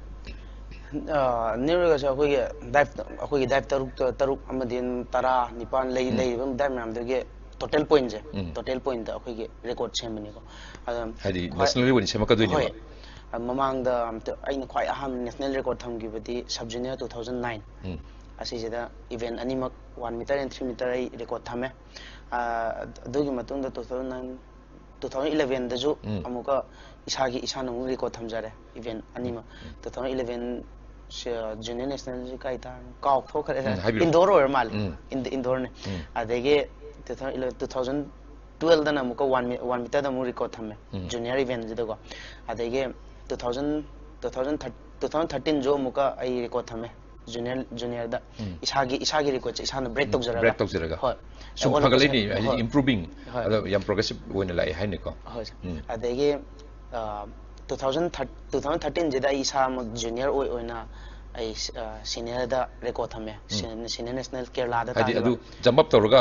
ꯅ꯭ꯌꯨ ꯔꯦꯀꯣꯔꯠꯁꯦ ꯑꯩꯈꯣꯏꯒꯤ ꯗꯥꯏꯞ ꯑꯩꯈꯣꯏꯒꯤ ꯗꯥꯏꯞ ꯇꯔꯨꯛꯇ ꯇꯔꯨꯛ ꯑꯃꯗꯤ ꯇꯔꯥ ꯅꯤꯄꯥꯟ ꯂꯩ ꯎꯝ꯫ ꯂꯩꯔꯤꯕ ꯗꯥꯏꯞ ꯃꯌꯥꯝꯗꯨꯒꯤ ꯇꯣꯇꯦꯜ ꯄꯣꯏꯟꯁꯦ ꯎꯝ꯫ ꯇꯣꯇꯦꯜ ꯄꯣꯏꯟꯗ ꯑꯩꯈꯣꯏꯒꯤ ꯔꯦꯀꯣꯔꯠ ꯁꯦꯝꯕꯅꯤꯀꯣ꯫ ꯑꯗ ꯍꯥꯏꯗꯤ ꯈ꯭ꯋꯥꯏ- ꯅꯦꯁꯅꯦꯜꯒꯤ ꯑꯣꯏꯅ ꯁꯦꯝꯃꯛꯀꯗꯣꯏꯅꯦꯕ꯫ ꯍꯣꯏ꯫ ꯑꯗ ꯃꯃꯥꯡꯗ ꯑꯝꯇ ꯑꯩꯅ ꯈ꯭ꯋꯥꯏ ꯑꯍꯥꯟꯕ ꯅꯦꯁꯅꯦꯜ ꯔꯦꯀꯣꯔꯠ ꯊꯝꯈꯤꯕꯗꯤ sub junior two thousand nine. ꯎꯝ꯫ ꯑꯁꯤꯁꯤꯗ ꯏꯚꯦꯟ ꯑꯅꯤꯃꯛ, one meter and three meter ꯑꯩ ꯔꯦꯀꯣꯔꯠ ꯊꯝꯃꯦ꯫ ꯑ, ꯑꯗꯨꯒꯤ ꯃꯇꯨꯡꯗ two thousand nine, two thousand ꯏꯂꯚꯦꯟꯗꯁꯨ ꯎꯝ꯫ ꯑꯃꯨꯛꯀ ꯏꯁꯥꯒꯤ, ꯏꯁꯥꯅ ꯑꯃꯨꯛ ꯔꯦꯀꯣꯔꯠ ꯊꯝꯖꯔꯦ ꯏꯚꯦꯟ ꯑꯅꯤꯃꯛ꯫ ꯇꯨ ꯊꯥꯎꯖꯟ ꯏꯂꯚꯦꯟ ꯖꯨꯅꯤꯌꯔ ꯅꯦꯁꯅꯦꯜꯁꯤ ꯀꯥꯏ ꯇꯥꯔꯅꯣ? ꯀꯥꯎꯊꯣꯛꯈ꯭ꯔꯦ꯫ ꯎꯝ, ꯍꯥꯏꯕꯤꯔꯣ꯫ ꯏꯟꯗꯣꯔ ꯑꯣꯏꯔ ꯃꯥꯜꯂꯦ꯫ ꯎꯝ꯫ ꯏꯟ- ꯏꯟꯗꯣꯔꯅꯦ꯫ ꯎꯝ꯫ ꯑꯗꯒꯤ two thousand eleven, two thousand ꯇꯨꯋꯦꯜꯗꯅ ꯑꯃꯨꯛꯀ ꯋꯥꯟ ꯃꯤ-, ꯋꯥꯟ ꯃꯤꯇꯔꯗ ꯑꯃꯨꯛ ꯔꯦꯀꯣꯔꯠ ꯊꯝꯃꯦ꯫ ꯎꯝ꯫ ꯖꯨꯅꯤꯌꯔ ꯏꯚꯦꯟꯁꯤꯗꯀꯣ꯫ ꯑꯗꯒꯤ ꯇꯨ ꯊꯥꯎꯖꯟ, ꯇꯨ ꯊꯥꯎꯖꯟ ꯊꯥꯔꯇꯤꯟꯁꯨ ꯑꯃꯨꯛꯀ ꯑꯩ ꯔꯦꯀꯣꯔꯠ ꯊꯝꯃꯦ꯫ ꯖꯨꯅꯤꯌꯔ, ꯖꯨꯅꯤꯌꯔꯗ ꯎꯝ꯫ ꯏꯁꯥꯒꯤ, ꯏꯁꯥꯒꯤ ꯔꯦꯀꯣꯔꯠꯁꯦ ꯏꯁꯥꯅ ꯕ꯭ꯔꯦꯛ ꯎꯝ, ꯇꯧꯖꯔꯒ꯫ ꯕ꯭ꯔꯦꯛ ꯇꯧꯖꯔꯒ꯫ ꯍꯣꯏ꯫ ꯁꯨꯝ ꯑꯣꯜ ꯐꯒꯠꯂꯛꯏꯅꯦ, ꯍꯣꯏ꯫ ꯍꯥꯏꯗꯤ ꯏꯝꯄ꯭ꯔꯨꯚꯤꯡ꯫ ꯍꯣꯏ꯫ ꯑꯗꯣ ꯌꯥꯝ ꯄ꯭ꯔꯣꯒ꯭ꯔꯦꯁꯤꯞ ꯑꯣꯏꯅ ꯂꯥꯛꯑꯦ ꯍꯥꯏꯅꯤꯀꯣ꯫ ꯍꯣꯏ, ꯁꯥꯔ꯫ ꯎꯝ꯫ ꯑꯗꯒꯤ, ꯑ, ꯇꯨ ꯊꯥꯎꯖꯟ ꯊꯥꯔꯇꯤꯟꯁꯤꯗ ꯑꯩ ꯏꯁꯥꯃꯛ ꯖꯨꯅꯤꯌꯔ ꯑꯣꯏ-, ꯑꯣꯏꯅ ꯑꯩ, ꯑ, ꯁꯤꯅꯤꯌꯔꯗ ꯔꯦꯀꯣꯔꯠ ꯊꯝꯃꯦ꯫ ꯎꯝ꯫ ꯁꯤ-, ꯁꯤꯅꯤꯌꯔ ꯅꯦꯁꯅꯦꯜ ꯀꯦꯔꯂꯥꯗ ꯍꯥꯏꯗꯤ ꯇꯥꯈꯤꯕ꯫ ꯑꯗꯨ ꯖꯝꯞ ꯑꯞ ꯇꯧꯔꯒ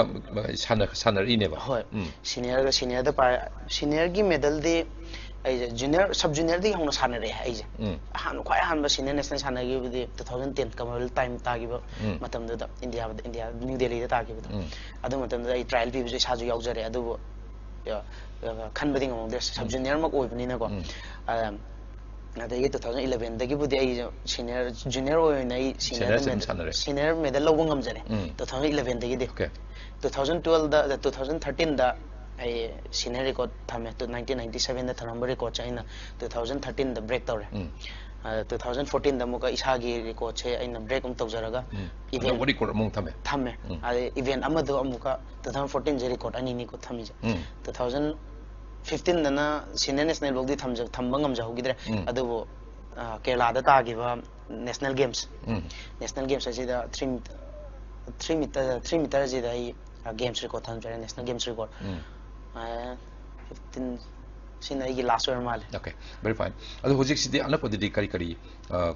ꯁꯥꯟꯅ-, ꯁꯥꯟꯅꯔꯛꯏꯅꯦꯕ꯫ ꯍꯣꯏ꯫ ꯎꯝ꯫ ꯁꯤꯅꯤꯌꯔꯒ ꯁꯤꯅꯤꯌꯔꯗ ꯄꯥꯏ-, ꯁꯤꯅꯤꯌꯔꯒꯤ ꯃꯦꯗꯜꯗꯤ ꯑꯩꯁꯦ ꯖꯨꯅꯤꯌꯔ, ꯁꯕ ꯖꯨꯅꯤꯌꯔꯗꯒꯤ ꯍꯧꯅ ꯁꯥꯟꯅꯔꯛꯑꯦ ꯑꯩꯁꯦ꯫ ꯎꯝ꯫ ꯑꯍꯥꯟꯕ, ꯈ꯭ꯋꯥꯏ ꯑꯍꯥꯟꯕ ꯁꯤꯅꯤꯌꯔ ꯅꯦꯁꯅꯦꯜ ꯁꯥꯟꯅꯈꯤꯕꯗꯤ two thousand ten commonwealth time ꯇꯥꯈꯤꯕ ꯎꯝ꯫ ꯃꯇꯝꯗꯨꯗ ꯏꯟꯗꯤꯌꯥꯗ, ꯏꯟꯗꯤꯌꯥ, ꯅ꯭ꯌꯨ ꯗꯦꯜꯂꯤꯗ ꯇꯥꯈꯤꯕꯗꯣ꯫ ꯎꯝ꯫ ꯑꯗꯨ ꯃꯇꯝꯗꯨꯗ ꯑꯩ ꯇ꯭ꯔꯥꯏꯌꯦꯜ ꯄꯤꯕꯁꯨ ꯏꯁꯥꯁꯨ ꯌꯥꯎꯖꯔꯦ, ꯑꯗꯨꯕꯨ, ꯑ, ꯑ, ꯈꯟꯕꯗꯤ ꯉꯝꯍꯧꯗꯦ, ꯁꯕ ꯖꯨꯅꯤꯌꯔꯃꯛ ꯑꯣꯏꯕꯅꯤꯅꯀꯣ꯫ ꯎꯝ꯫ ꯑ, ꯑꯗꯒꯤ ꯇꯨ ꯊꯥꯎꯖꯟ ꯏꯂꯚꯦꯟꯗꯒꯤ ꯑꯩꯁꯦ ꯁꯤꯅꯤꯌꯔ, ꯖꯨꯅꯤꯌꯔ ꯑꯣꯏꯅ ꯑꯩ ꯁꯤꯅꯤꯌꯔꯁꯦ ꯑꯗꯨꯝ ꯁꯤꯅꯤꯌꯔꯗ ꯁꯥꯟꯅꯔꯦ꯫ ꯁꯤꯅꯤꯌꯔ ꯃꯦꯗꯜ ꯂꯧꯕ ꯉꯝꯖꯔꯦ꯫ ꯎꯝ꯫ ꯇꯨ ꯊꯥꯎꯖꯟ ꯏꯂꯚꯦꯟꯗꯒꯤꯗꯤ꯫ ꯑꯣꯀꯦ꯫ ꯇꯨ ꯊꯥꯎꯖꯟ ꯇꯨꯋꯦꯜꯗ, ꯇꯨ ꯊꯥꯎꯖꯟ ꯊꯥꯔꯇꯤꯟꯗ ꯑꯩ ꯁꯤꯅꯤꯌꯔ ꯔꯦꯀꯣꯔꯠ ꯊꯝꯃꯦ꯫ ꯇꯨ-, ꯅꯥꯏꯟꯇꯤꯟ ꯅꯥꯏꯟꯇꯤ ꯁꯚꯦꯟꯗ ꯊꯝꯃꯝꯕ ꯔꯦꯀꯣꯔꯠꯁꯦ ꯑꯩꯅ ꯇꯨ ꯊꯥꯎꯖꯟ ꯊꯥꯔꯇꯤꯟꯗ ꯕ꯭ꯔꯦꯛ ꯇꯧꯔꯦ꯫ ꯎꯝ꯫ ꯑ, ꯇꯨ ꯊꯥꯎꯖꯟ ꯐꯣꯔꯇꯤꯟꯗ ꯑꯃꯨꯛꯀ ꯏꯁꯥꯒꯤ ꯔꯦꯀꯣꯔꯠꯁꯦ ꯑꯩꯅ ꯕ꯭ꯔꯦꯛ ꯑꯃꯨꯛ ꯇꯧꯖꯔꯒ ꯎꯝ꯫ ꯏꯚꯦꯟ ꯑꯅꯧꯕ ꯔꯦꯀꯣꯔꯠ ꯑꯃꯨꯛ ꯊꯝꯃꯦ꯫ ꯊꯝꯃꯦ꯫ ꯎꯝ꯫ ꯑꯗꯩ ꯏꯚꯦꯟ ꯑꯃꯗꯣ ꯑꯃꯨꯛꯀ ꯇꯨ ꯊꯥꯎꯖꯟ ꯐꯣꯔꯇꯤꯟꯁꯦ ꯔꯦꯀꯣꯔꯠ ꯑꯅꯤꯅꯤꯀꯣ ꯊꯝꯃꯤꯁꯦ꯫ ꯎꯝ꯫ ꯇꯨ ꯊꯥꯎꯖꯟ ꯐꯤꯐꯇꯤꯟꯗꯅ ꯁꯤꯅꯤꯌꯔ ꯅꯦꯁꯅꯦꯜ ꯐꯥꯎꯗꯤ ꯊꯝꯖ-, ꯊꯝꯕ ꯉꯝꯖꯍꯧꯈꯤꯗ꯭ꯔꯦ꯫ ꯎꯝ꯫ ꯑꯗꯨꯕꯨ, ꯑ, ꯀꯦꯔꯂꯥꯗ ꯇꯥꯈꯤꯕ ꯅꯦꯁꯅꯦꯜ ꯒꯦꯝꯁ, ꯎꯝ꯫ ꯅꯦꯁꯅꯦꯜ ꯒꯦꯝꯁ ꯑꯁꯤꯗ ꯊ꯭ꯔꯤ ꯊ꯭ꯔꯤ ꯃꯤꯇꯔ ꯊ꯭ꯔꯤ ꯃꯤꯇꯔꯁꯤꯗ ꯑꯩ ꯒꯦꯝꯁ ꯔꯦꯀꯣꯔꯠ ꯊꯝꯖꯔꯦ, ꯅꯦꯁꯅꯦꯜ ꯒꯦꯝꯁ ꯔꯦꯀꯣꯔꯠ꯫ ꯎꯝ. ꯐꯤꯐꯇꯤꯟ ꯁꯤꯅ ꯑꯩꯒꯤ ꯂꯥꯁ ꯑꯣꯏꯔ ꯃꯥꯜꯂꯦ꯫ Okay, very fine. ꯑꯗꯣ ꯍꯧꯖꯤꯛꯁꯤꯗꯤ ꯑꯅꯛꯄꯗꯗꯤ ꯀꯔꯤ ꯀꯔꯤ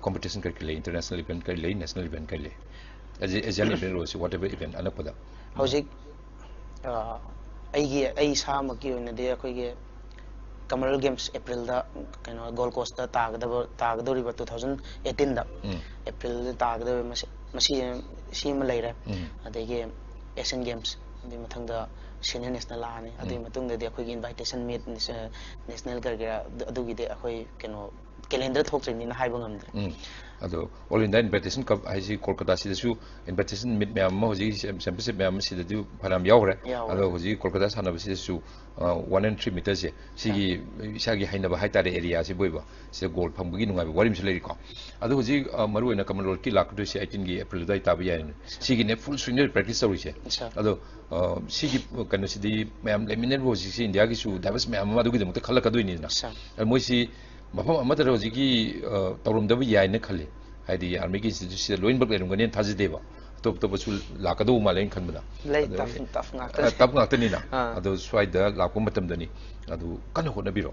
ꯀꯣꯝꯄꯤꯇꯤꯁꯟ ꯀꯔꯤ ꯀꯔꯤ ꯂꯩ? ꯏꯟꯇꯔꯅꯦꯁꯅꯦꯜ ꯏꯚꯦꯟꯠ ꯀꯔꯤ ꯂꯩ? ꯅꯦꯁꯅꯦꯜ ꯏꯚꯦꯟꯠ ꯀꯔꯤ ꯂꯩ? ꯑꯦꯖꯤꯌꯥꯟ ꯏꯚꯦꯟꯠ ꯑꯣꯏꯔꯁꯨ, whatever event ꯑꯅꯛꯄꯗ. ꯍꯧꯖꯤꯛ ꯑ, ꯑꯩꯒꯤ ꯑꯩ ꯏꯁꯥꯃꯛꯀꯤ ꯑꯣꯏꯅꯗꯤ ꯑꯩꯈꯣꯏꯒꯤ ꯀꯃꯟꯋꯦꯜꯊ ꯒꯦꯝꯁ ꯑꯦꯄ꯭ꯔꯤꯜꯗ ꯀꯩꯅꯣ ꯒꯣꯜ ꯀꯣꯁꯇ ꯇꯥꯒꯗꯕ ꯇꯥꯒꯗꯧꯔꯤꯕ ꯇꯨ ꯊꯥꯎꯖꯟ ꯑꯦꯇꯤꯟꯗ ꯎꯝ. ꯑꯦꯄ꯭ꯔꯤꯜꯗ ꯇꯥꯒꯗꯧꯔꯤꯕ ꯃꯁꯤ ꯃꯁꯤ ꯁꯤ ꯑꯃ ꯂꯩꯔꯦ꯫ ꯎꯝ. ꯑꯗꯒꯤ ꯑꯦꯁꯤꯌꯥꯟ ꯒꯦꯝꯁ, ꯑꯗꯨꯒꯤ ꯃꯊꯪꯗ ꯁꯦꯅꯤꯌꯔ ꯅꯦꯁꯅꯦꯜ ꯂꯥꯛꯑꯅꯤ꯫ ꯑꯗꯨꯒꯤ ꯎꯝ. ꯃꯇꯨꯡꯗꯗꯤ ꯑꯩꯈꯣꯏꯒꯤ ꯏꯟꯚꯥꯏꯇꯦꯁꯟ ꯃꯤꯠ, ꯅꯦꯁꯅꯦꯜ ꯀꯔꯤ ꯀꯔꯥ ꯑꯗꯨ- ꯑꯗꯨꯒꯤꯗꯤ ꯑꯩꯈꯣꯏ ꯀꯩꯅꯣ ꯀꯦꯂꯦꯟꯗꯔ ꯊꯣꯛꯇ꯭ꯔꯤꯕꯅꯤꯅ ꯍꯥꯏꯕ ꯉꯝꯗ꯭ꯔꯦ꯫ ꯎꯝ. ꯑꯗꯣ ꯑꯣꯜ ꯏꯟꯗꯤꯌꯥ ꯏꯟꯚꯥꯏꯇꯦꯁꯟ ꯀꯞ ꯍꯥꯏꯁꯤ ꯀꯣꯜꯀꯇꯥꯁꯤꯗꯁꯨ ꯏꯟꯚꯥꯏꯇꯦꯁꯟ ꯃꯤꯠ ꯃꯌꯥꯝ ꯑꯃ, ꯍꯧꯖꯤꯛ ꯆꯦꯝꯄꯤꯌꯟꯁꯤꯞ ꯃꯌꯥꯝ ꯑꯃ ꯁꯤꯗꯗꯤ ꯐꯅꯌꯥꯝ ꯌꯥꯎꯈ꯭ꯔꯦ꯫ ꯌꯥꯎꯈ꯭ꯔꯦ꯫ ꯑꯗꯣ ꯍꯧꯖꯤꯛ ꯀꯣꯜꯀꯇꯥ ꯁꯥꯟꯅꯕꯁꯤꯗꯁꯨ ꯋꯥꯟ ꯑꯦꯟ ꯊ꯭ꯔꯤ ꯃꯤꯇꯔꯁꯦ, ꯁꯤꯒꯤ ꯏꯁꯥꯒꯤ ꯍꯩꯅꯕ ꯍꯥꯏꯇꯥꯔꯦ, ꯑꯦꯔꯤꯌꯥꯁꯤꯕꯨ ꯑꯣꯏꯕ, ꯁꯤꯗ ꯒꯣꯜ ꯐꯪꯕꯒꯤ ꯅꯨꯡꯉꯥꯏꯕ ꯋꯥꯔꯤ ꯑꯃꯁꯨ ꯂꯩꯔꯤꯀꯣ꯫ ꯑꯗꯣ ꯍꯧꯖꯤꯛ ꯑ, ꯃꯔꯨꯑꯣꯏꯅ ꯀꯃꯟꯋꯦꯜꯊꯀꯤ ꯂꯥꯛꯀꯗꯣꯏꯁꯦ ꯑꯩꯇꯤꯟꯒꯤ ꯑꯦꯄ꯭ꯔꯤꯜ ꯑꯗꯨꯋꯥꯏ ꯇꯥꯕ ꯌꯥꯏꯅꯦ꯫ ꯁꯤꯒꯤꯅꯦ ꯐꯨꯜ ꯁ꯭ꯋꯤꯡꯗ ꯄ꯭ꯔꯦꯛꯇꯤꯁ ꯇꯧꯔꯤꯁꯦ꯫ Sir. ꯑꯗꯣ ꯑ, ꯁꯤꯒꯤ ꯀꯩꯅꯣꯁꯤꯗꯤ ꯃꯌꯥꯝ ꯂꯩꯃꯤꯟꯅꯔꯤꯕ ꯍꯧꯖꯤꯛꯁꯤ ꯏꯟꯗꯤꯌꯥꯒꯤꯁꯨ ꯗꯥꯏꯚꯔꯁ ꯃꯌꯥꯝ ꯑꯃ ꯑꯗꯨꯒꯤꯗꯃꯛꯇ ꯈꯜꯂꯛꯀꯗꯣꯏꯅꯤꯗꯅ꯫ Sir. ꯑꯗꯣ ꯃꯣꯏꯁꯤ ꯃꯐꯝ ꯑꯃꯠꯇꯗ ꯍꯧꯖꯤꯛꯀꯤ ꯑ, ꯇꯧꯔꯝꯗꯕ ꯌꯥꯏꯅ ꯈꯜꯂꯤ꯫ ꯍꯥꯏꯗꯤ ꯑꯥꯔꯃꯤꯒꯤ ꯏꯟꯁꯇꯤꯇ꯭ꯌꯨꯠꯁꯤꯗ ꯂꯣꯏꯅꯃꯛ ꯂꯩꯔꯝꯒꯅꯤꯅ ꯊꯥꯖꯗꯦꯕ꯫ ꯑꯇꯣꯞ ꯑꯇꯣꯞꯄꯁꯨ ꯂꯥꯛꯀꯗꯧꯕ ꯃꯥꯜꯂꯦ ꯑꯩꯅ ꯈꯟꯕꯗ꯫ ꯂꯩ, ꯑꯗꯣ, tough- tough ꯑ, ꯉꯥꯛꯇꯅꯤ꯫ tough ꯉꯥꯛꯇꯅꯤꯅ꯫ ꯑꯥ. ꯑꯗꯣ ꯁ꯭ꯋꯥꯏꯗ ꯂꯥꯛꯄ ꯃꯇꯝꯗꯅꯤ꯫ ꯑꯗꯨ ꯀꯟꯅ ꯍꯣꯠꯅꯕꯤꯔꯣ꯫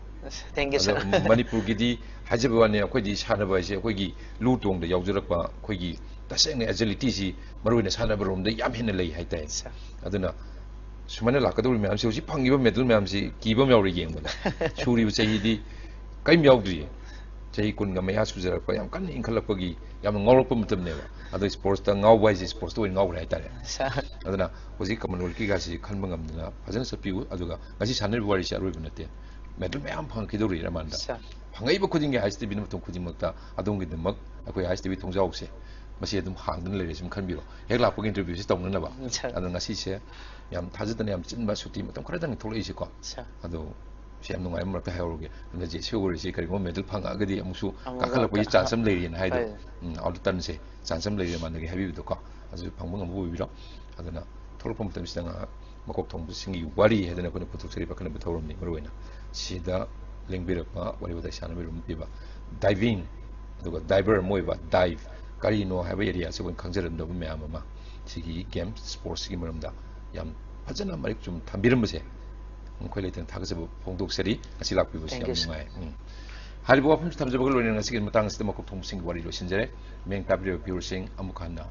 Thank you, sir. ꯑꯗꯣ ꯃꯅꯤꯄꯨꯔꯒꯤꯗꯤ ꯍꯥꯏꯖꯕ ꯋꯥꯅꯤ, ꯑꯩꯈꯣꯏꯗꯤ ꯁꯥꯟꯅꯕ ꯍꯥꯏꯁꯦ ꯑꯩꯈꯣꯏꯒꯤ ꯂꯨ ꯇꯣꯡꯗ ꯌꯥꯎꯖꯔꯛꯄ, ꯑꯩꯈꯣꯏꯒꯤ ꯇꯁꯦꯡꯅ ꯑꯦꯖꯤꯂꯤꯇꯤꯁꯤ ꯃꯔꯨꯑꯣꯏꯅ ꯁꯥꯟꯅꯕꯔꯣꯝꯗ ꯌꯥꯝ ꯍꯦꯟꯅ ꯂꯩ ꯍꯥꯏꯇꯥꯔꯦ꯫ Sir. ꯑꯗꯨꯅ ꯁꯨꯃꯥꯏꯅ ꯂꯥꯛꯀꯗꯧꯔꯤꯕ ꯃꯌꯥꯝꯁꯦ, ꯍꯧꯖꯤꯛ ꯐꯪꯉꯤꯕ ꯃꯦꯗꯜ ꯃꯌꯥꯝꯁꯤ ꯀꯤꯕ ꯑꯃ ꯌꯥꯎꯔꯦ ꯌꯦꯡꯕꯗ꯫ ꯁꯨꯔꯤꯕ ꯆꯍꯤꯗꯤ ꯀꯔꯤꯝ ꯌꯥꯎꯗ꯭ꯔꯤꯌꯦ꯫ ꯆꯍꯤ ꯀꯨꯟꯒ ꯃꯌꯥ ꯁꯨꯖꯔꯛꯄ, ꯌꯥꯝ ꯀꯟꯅ ꯏꯟꯈꯠꯂꯛꯄꯒꯤ, ꯌꯥꯝꯅ ꯉꯥꯎꯔꯛꯄ ꯃꯇꯝꯅꯦꯕ꯫ ꯑꯗꯣ ꯁ꯭ꯄꯣꯔꯠꯁꯇ ꯉꯥꯎꯕ ꯍꯥꯏꯁꯦ ꯁ꯭ꯄꯣꯔꯠꯁꯇ ꯑꯣꯏꯅ ꯉꯥꯎꯈ꯭ꯔꯦ ꯍꯥꯏꯇꯥꯔꯦ꯫ Sir. ꯑꯗꯨꯅ ꯍꯧꯖꯤꯛ ꯀꯃꯟꯋꯦꯜꯊꯀꯤꯒꯁꯤ ꯈꯟꯕ ꯉꯝꯗꯅ ꯐꯖꯅ ꯆꯠꯄꯤꯌꯨ꯫ ꯑꯗꯨꯒ ꯉꯁꯤ ꯁꯥꯟꯅꯔꯤꯕ ꯋꯥꯔꯤꯁꯦ ꯑꯔꯣꯏꯕ ꯅꯠꯇꯦ꯫ ꯃꯦꯗꯜ ꯃꯌꯥꯝ ꯐꯪꯉꯛꯈꯤꯗꯧꯔꯤ ꯔꯃꯥꯟꯗ꯫ Sir. ꯐꯪꯉꯛꯏꯕ ꯈꯨꯗꯤꯡꯒꯤ ꯑꯥꯏ ꯑꯦꯁ ꯇꯤ ꯚꯤꯅ ꯃꯇꯝ ꯈꯨꯗꯤꯡꯃꯛꯇ ꯑꯗꯣꯝꯒꯤꯗꯃꯛ ꯑꯩꯈꯣꯏ ꯑꯥꯏ ꯑꯦꯁ ꯇꯤ ꯚꯤ ꯊꯣꯡꯖꯥꯎꯁꯦ ꯃꯁꯤ ꯑꯗꯨꯝ ꯍꯥꯡꯗꯨꯅ ꯂꯩꯔꯦ ꯁꯨꯝ ꯈꯟꯕꯤꯔꯣ꯫ ꯍꯦꯛ ꯂꯥꯛꯄꯒ ꯏꯟꯇꯔꯚ꯭ꯌꯨꯁꯦ ꯇꯧꯅꯅꯕ꯫ Sir. ꯑꯗꯣ ꯉꯁꯤꯁꯦ ꯌꯥꯝ ꯊꯥꯖꯗꯅ ꯌꯥꯝ ꯆꯤꯟꯕ ꯁꯨꯇꯤ ꯃꯇꯝ ꯈꯔꯗꯪ ꯊꯣꯛꯂꯛꯏꯁꯦꯀꯣ꯫ Sir. ꯑꯗꯣ ꯁꯤ ꯌꯥꯝ ꯅꯨꯡꯉꯥꯏꯕ ꯃꯔꯛꯇ ꯍꯥꯏꯍꯧꯔꯒꯦ꯫ ꯑꯗꯨꯅ ꯖꯦ ꯁꯤ ꯑꯣꯏꯔꯤꯁꯤ ꯀꯔꯤꯒꯨꯝꯕ ꯃꯦꯗꯜ ꯐꯪꯉꯛꯑꯒꯗꯤ ꯑꯃꯨꯛꯁꯨ ꯑꯃꯨꯛ ꯀꯥꯈꯠꯂꯛꯄꯒꯤ ꯂꯥꯛꯄ- ꯆꯥꯟꯁ ꯑꯃ ꯂꯩꯔꯤꯅ ꯍꯥꯏꯗꯣ꯫ ꯍꯣꯏ. ꯎꯝ, ꯑꯥꯎꯠ ꯇꯔꯟꯁꯦ ꯆꯥꯟꯁ ꯑꯃ ꯂꯩꯔꯦ ꯃꯥꯅꯒꯤ ꯍꯥꯏꯕꯤꯕꯗꯣꯀꯣ꯫ ꯑꯗꯨ ꯐꯪꯕ ꯉꯝꯕ ꯑꯣꯏꯕꯤꯔꯣ꯫ ꯑꯗꯨꯅ ꯊꯣꯛꯂꯛꯄ ꯃꯇꯝꯁꯤꯗ ꯉꯥꯏꯍꯥꯛ ꯃꯀꯣꯛ ꯊꯣꯡꯕꯁꯤꯡꯒꯤ ꯋꯥꯔꯤ ꯍꯥꯏꯗꯅ ꯑꯩꯈꯣꯏꯅ ꯄꯨꯊꯣꯛꯆꯔꯤꯕ ꯑꯈꯟꯅꯕ ꯊꯧꯔꯝꯅꯤ꯫ ꯃꯔꯨꯑꯣꯏꯅ ꯁꯤꯗ ꯂꯦꯡꯕꯤꯔꯛꯄ, ꯋꯥꯔꯤ ꯋꯥꯇꯥꯏ ꯁꯥꯟꯅꯕꯤꯔꯛꯄ ꯄꯤꯕ, ꯗꯥꯏꯚꯤꯡ, ꯑꯗꯨꯒ ꯗꯥꯏꯚꯔ ꯑꯃ ꯑꯣꯏꯕ, ꯗꯥꯏꯚ ꯀꯔꯤꯅꯣ ꯍꯥꯏꯕ ꯑꯦꯔꯤꯌꯥꯁꯤ ꯑꯩꯈꯣꯏꯅ ꯈꯪꯖꯔꯝꯗꯕ ꯃꯌꯥꯝ ꯑꯃ, ꯁꯤꯒꯤ ꯒꯦꯝ ꯁ꯭ꯄꯣꯔꯠꯁꯤꯒꯤ ꯃꯔꯝꯗ ꯌꯥꯝ ꯐꯖꯅ ꯃꯔꯤꯛ ꯆꯨꯝ ꯊꯝꯕꯤꯔꯝꯕꯁꯦ ꯃꯈꯣꯏ ꯂꯩꯇꯅ ꯊꯥꯒꯠꯆꯕ ꯐꯣꯡꯗꯣꯛꯆꯔꯤ꯫ ꯉꯁꯤ ꯂꯥꯛꯄꯤꯕꯁꯤ Thank ꯌꯥꯝ you, sir. ꯅꯨꯡꯉꯥꯏ꯫ ꯎꯝ꯫ ꯍꯥꯏꯔꯤꯕ ꯋꯥꯐꯝꯁꯤ ꯊꯝꯖꯕꯒ ꯂꯣꯏꯅꯅ ꯉꯁꯤꯒꯤ ꯃꯇꯥꯡ ꯑꯁꯤꯗ ꯃꯀꯣꯛ ꯊꯣꯡꯕꯁꯤꯡꯒꯤ ꯋꯥꯔꯤ ꯂꯣꯏꯁꯤꯟꯖꯔꯦ꯫ ꯃꯤꯌꯥꯝ ꯇꯥꯕꯤꯔꯤꯕ ꯚ꯭ꯌꯨꯔꯁꯤꯡ ꯑꯃꯨꯛ ꯍꯟꯅ